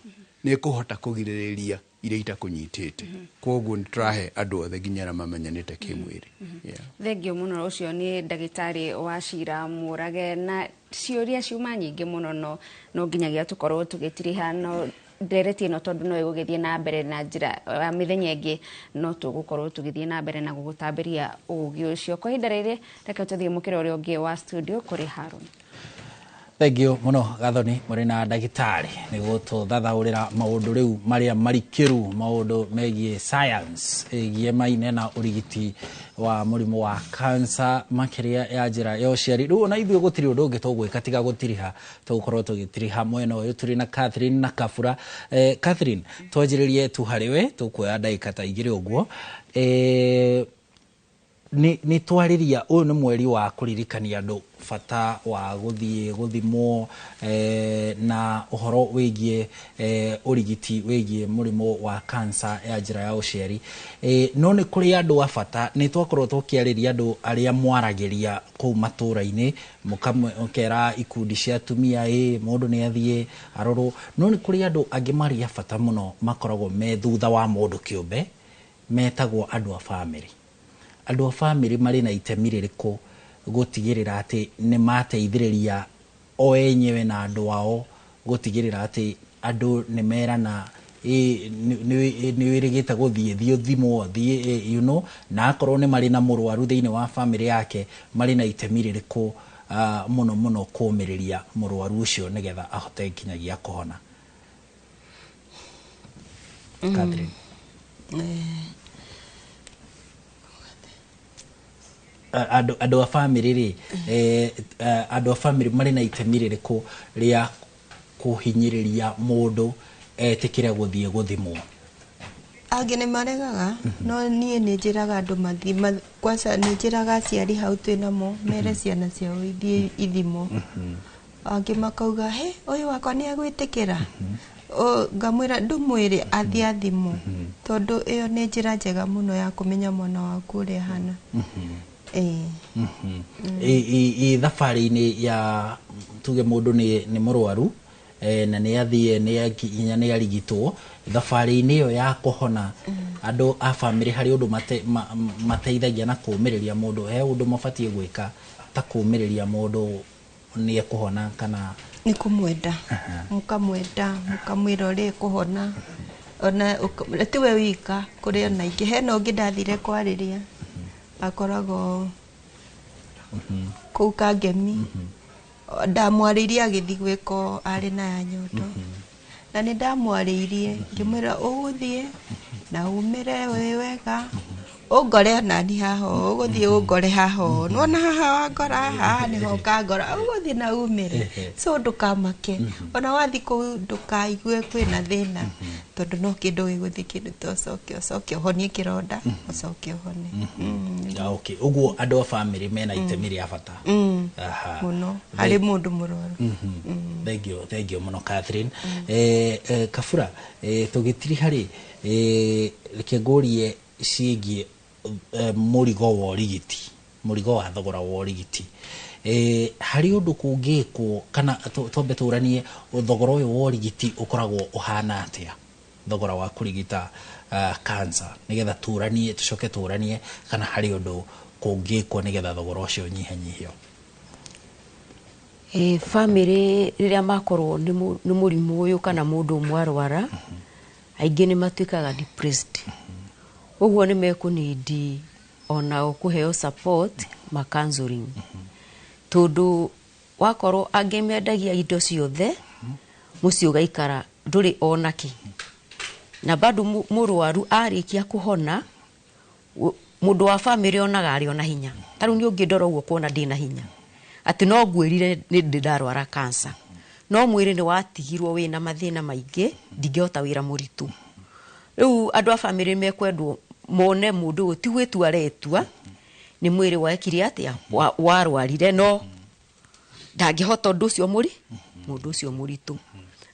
nĩ ĩkũhota kũgirĩrĩria iria itakũnyitĩte. Koguo nĩ tũrahe andũ othe, nginya arĩa mamenyanĩte kĩmwĩrĩ. Yeah. Thengio mũno. Ũcio nĩ ndagĩtarĩ wa Cira Mũrage, na ciũria ciuma nyingĩ mũno, no nginyagia tũkorwo tũgĩtiriha no ndereti ĩno, tondũ no ĩgũgĩthiĩ na mbere na njĩra ya mĩthenya ĩngĩ, no tũgũkorwo tũgĩthiĩ na mbere na gũgũtambĩria ũgĩ ũcio. Kwa ihinda rĩrĩ, reke tũthiĩ mũkĩra ũrĩa ũngĩ wa studio kũrĩ Harun. Thengio mũno Gathoni, mũrĩ na ndagĩtarĩ nĩ gũtũthathaũrĩra maũndũ rĩu marĩa marikĩru, maũndũ megiĩ science ĩgiĩ maine na ũrigiti wa mũrimũ wa cancer, makĩria ya njĩra ya ũciari. Rĩu ona ithuĩ gũtirĩ ũndũ ũngĩ tũgwĩka tiga gũtiriha, tũgũkorwo tũgĩtiriha mwena ũyũ tũrĩ na Catherine na Kabura. Catherine, twanjĩrĩrie tu harĩ we, tũkuoya ndagĩka ta 2 ũguo. Nĩ twarĩria ũyũ nĩ mweri wa kũririkania andũ bata wa gũthiĩ gũthimwo, na ũhoro wĩgiĩ ũrigiti wĩgiĩ mũrimũ wa cancer ya njĩra ya ũciari. No nĩ kũrĩ andũ a bata, nĩ twakorwo tũkĩarĩria andũ arĩa mwaragĩria kũu matũũra-inĩ, mũkera ikundi cia atumia ĩ mũndũ nĩ athiĩ arorwo, no nĩ kũrĩ andũ angĩ marĩ a bata mũno makoragwo me thutha wa mũndũ kĩũmbe, metagwo andũ a bamĩrĩ. Andũ a bamĩrĩ marĩ na itemi rĩrĩkũ gũtigĩrĩra atĩ nĩ mateithĩrĩria o enyewe na andũ ao gũtigĩrĩra atĩ andũ nĩ merana nĩ wĩrĩgĩte gũthiĩ, thiĩ ũthimwo, thiĩ na akorwo nĩ marĩ na mũrwaru thĩinĩ wa bamĩrĩ yake, marĩ na itemi rĩrĩkũ, mũno mũno kũmĩrĩria mũrwaru ũcio nĩgetha ahote nginyagia kũhona? Catherine. Andũ a bamĩrĩ rĩ, andũ a bamĩrĩ marĩ na itemi rĩrĩkũ rĩa kũhinyĩrĩria mũndũ etĩkĩre gũthiĩ gũthimwo? Angĩ nĩ maregaga, no niĩ nĩ njĩraga andũ mathiĩ. Kwanza nĩ njĩraga aciari hau twĩ namo mere ciana ciao ithiĩ ithimwo. Angĩ makauga, "He, ũyũ wakwa nĩ agwĩtĩkĩra?" Ngamwĩra ndũmwĩre athiĩ athimwo, tondũ ĩyo nĩ njĩra njega mũno ya kũmenya mwana waku ũrĩa ahana. Ĩĩ. Ĩ thabarĩ-inĩ ya tuge mũndũ nĩ mũrwaru, na nĩ athiĩ, nĩ nginya nĩ arigitwo, thabarĩ-inĩ ĩyo ya kũhona, andũ a bamĩrĩ harĩ ũndũ mateithagia na kũmĩrĩria mũndũ? He ũndũ mabatiĩ gwĩka ta kũmĩrĩria mũndũ Nĩ ekũhona kana? Nĩ kũmwenda, mũkamwenda, mũkamwĩra ũrĩa ekũhona. Ona tiwe wika, kũrĩ ona ingĩ. Hena ũngĩ ndathire kwarĩria, akoragwo kũu Kangemi. Ndamwarĩirie agĩthiĩ gwĩko arĩ na ya nyondo, na nĩ ndamwarĩirie ngĩmwĩra, "Ũgũthiĩ na umĩre wĩ wega, ũngore onani haha ũũ, ũgũthiĩ ũngore haha ũũ, nĩwona haha wangora haha nĩho ũkangora, ũgũthiĩ na umĩre, so ndũkamake. Ona wathiĩ kũu ndũkaigue kwĩna thĩna, tondũ no kĩndũ gĩgũthiĩ kĩndũ ta ũcoke ũcoke ũhonie kĩronda, ũcoke ũhone." Ah, okay, ũguo andũ a bamĩrĩ mena itemi rĩa bata. Aha. Mũno harĩ mũndũ mũrwaru. Thank you, thank you mũno, Catherine. Kabura tũgĩtiriha rĩ, reke ngũrie ciĩgiĩ mũrigo wa ũrigiti, mũrigo wa thogora wa ũrigiti. Harĩ ũndũ kũngĩkwo kana twambe tũranie thogora ũyũ wa ũrigiti ũkoragwo ũhana atĩa, thogora wa kũrigita cancer, nĩgetha tũranie, tũcoke tũranie kana harĩ ũndũ kũngĩkwo nĩgetha thogora ũcio ũnyihanyihio? Bamĩrĩ rĩrĩa makorwo nĩ mũrimũ ũyũ kana mũndũ ũmwe arwara, aingĩ nĩ matuĩkaga depressed. Ũguo nĩ mekũnindi onao kũheo support ma counseling, tondũ wakorwo angĩ mendagia indo ciothe, mũciĩ ũgaikara ndũrĩ ona kĩ, na bado mũrwaru arĩkia kũhona, mũndũ wa bamĩrĩ onaga arĩ ona hinya. Ta rĩu niĩ ũngĩndora ũguo kuona ndĩna hinya, atĩ no ngwĩrire nĩ ndĩ ndarwara cancer, no mwĩrĩ nĩ watigirwo wĩna mathĩna maingĩ, ndingĩhota wĩra mũritũ. Rĩu andũ a bamĩrĩ mekwendwo mone mũndũ ũyũ ti gwĩtua aretua, nĩ mwĩrĩ wekire atĩa, warwarire, no ndangĩhota ũndũ ũcio mũri mũndũ ũcio mũritũ.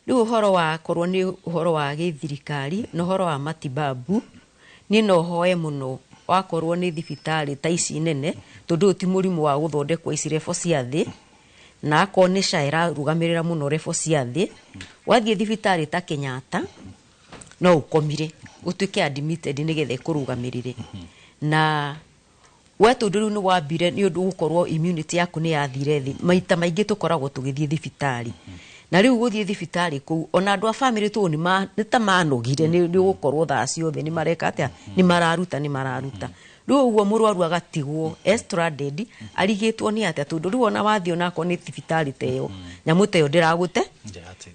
Rĩu ũhoro wa korwo nĩ ũhoro wa gĩthirikari na ũhoro wa matibabu, niĩ no hoe mũno wakorwo nĩ thibitarĩ ta ici nene, tondũ ũyũ ti mũrimũ wa gũthondekwo ici level cia thĩ, na akorwo nĩ SHA ĩrarũgamĩrĩra mũno level cia thĩ. Wathiĩ thibitarĩ ta Kenyatta no ũkomire ũtuĩke admitted nĩgetha ĩkũrũgamĩrĩre, na we tondũ rĩu nĩ wambire nĩ ũndũ gũkorwo immunity yaku nĩ yathire thĩ, maita maingĩ tũkoragwo tũgĩthiĩ thibitarĩ, na rĩu gũthiĩ thibitarĩ kũu ona andũ a bamĩrĩ tũũ nĩ ta manogire nĩ gũkorwo thaa ciothe nĩ mareka atĩa, nĩ mararuta, nĩ mararuta. Rĩu ũguo mũrwaru agatigwo stranded, arigĩtwo nĩ atĩa, tondũ rĩu ona wathiĩ onakorwo nĩ thibitarĩ ta ĩyo, nyamũ ta ĩyo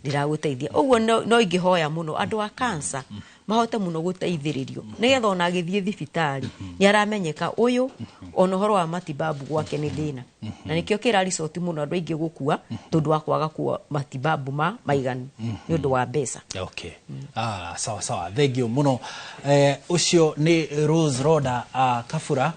ndĩragũteithia. Ũguo no ingĩhoya mũno andũ a cancer mahote mũno gũteithĩrĩrio, nĩgetha ona agĩthiĩ thibitarĩ nĩ aramenyeka ũyũ ona ũhoro wa matibabu gwake nĩ thĩna, na nĩkĩo kĩra resort mũno andũ aingĩ gũkua, tondũ wa kwaga kuo matibabu ma maiganu nĩ ũndũ wa mbeca. Okay. Ah, sawa sawa. Thank you muno. Ucio nĩ Rose Roda Kabura,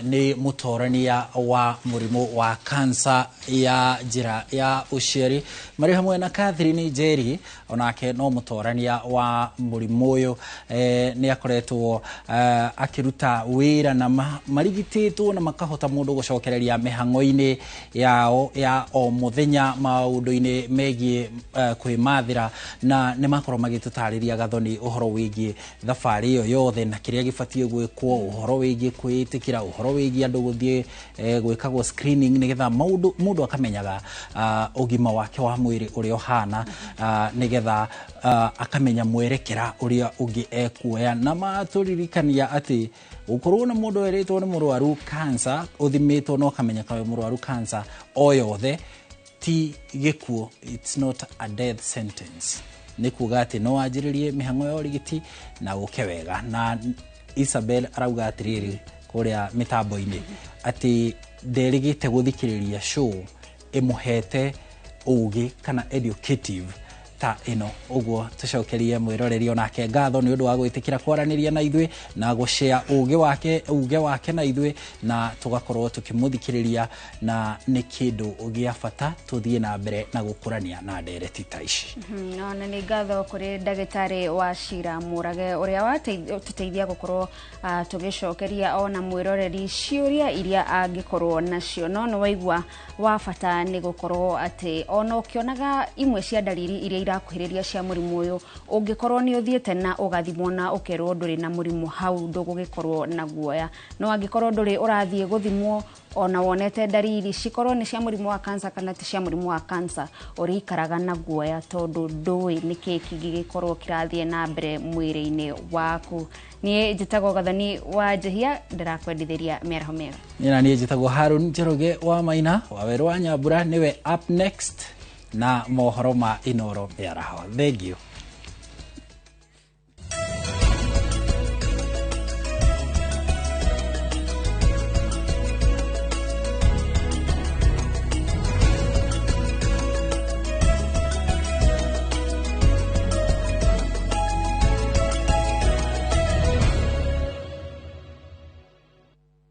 nĩ mũtorania wa mũrimũ wa cancer ya njĩra ya ũciari, marĩ hamwe na Catherine Njeri, onake no mũtorania wa mũrimũ ũyũ. Nĩ akoretwo akĩruta wĩra na marigitĩtwo na makahota mũndũ gũcokereria mĩhang'o-inĩ yao ya o mũthenya, maũndũ-inĩ megiĩ kwĩmathĩra, na nĩ makorwo magĩtũtarĩria, Gathoni, ũhoro wĩgiĩ thabarĩ ĩyo yothe na kĩrĩa gĩbatiĩ gwĩkwo, ũhoro wĩgiĩ kwĩĩtĩkĩra, ũhoro wĩgiĩ andũ gũthiĩ gwĩkagwo screening nĩgetha maũndũ mũndũ akamenyaga ũgima wake wa mwĩrĩ ũrĩa ũhana, nĩgetha akamenya mwerekera ũrĩa ũngĩ ekuoya, na matũririkania atĩ gũkorwo na mũndũ erĩtwo nĩ mũrwaru cancer, ũthimĩtwo na ũkamenyeka wĩ mũrwaru cancer o yothe, ti gĩkuũ, it's not a death sentence. Nĩ kuga atĩ no wanjĩrĩrie mĩhang'o ya ũrigiti na ũke wega. Na Isabel arauga atĩrĩrĩ kũrĩa mĩtambo-inĩ atĩ nderĩgĩte gũthikĩrĩria show ĩmũhete ũgĩ kana educative ta ĩno. Ũguo tũcokerie mwĩroreri onake ngatho nĩ ũndũ wa gwĩtĩkĩra kwaranĩria na ithuĩ na gũshare ũgĩ wake na ithuĩ, na tũgakorwo tũkĩmũthikĩrĩria, na nĩ kĩndũ gĩa bata tũthiĩ na mbere na gũkũrania na ndereti ta ici. Ona nĩ ngatho kũrĩ ndagĩtarĩ wa Cira Mũrage ũrĩa watũteithia gũkorwo tũgĩcokeria ona mwĩroreri ciũria iria angĩkorwo nacio. No nĩ waigua wa bata nĩ gũkorwo atĩ ona ũkĩonaga imwe cia ndariri iria irakuhĩrĩria cia mũrimũ ũyũ. Ũngĩkorwo nĩ ũthiĩte na ũgathimwo na ũkerwo ndũrĩ na mũrimũ, hau ndũgũgĩkorwo na guoya. No angĩkorwo ndũrĩ ũrathiĩ gũthimwo ona wonete ndariri cikorwo nĩ cia mũrimũ wa kansa kana ti cia mũrimũ wa kansa, ũrĩikaraga na guoya tondũ ndũĩ nĩkĩ kĩngĩgĩkorwo kĩrathiĩ na mbere mwĩrĩ-inĩ waku. Niĩ njĩtagwo Gathoni wa Njĩhia, ndĩrakwendithĩria mĩaraho mĩega. Niĩ na niĩ njĩtagwo Harun Njoroge wa Maina. Wawerũ wa Nyambura nĩwe up next na mohoro ma Inoro mĩaraho. Thank you.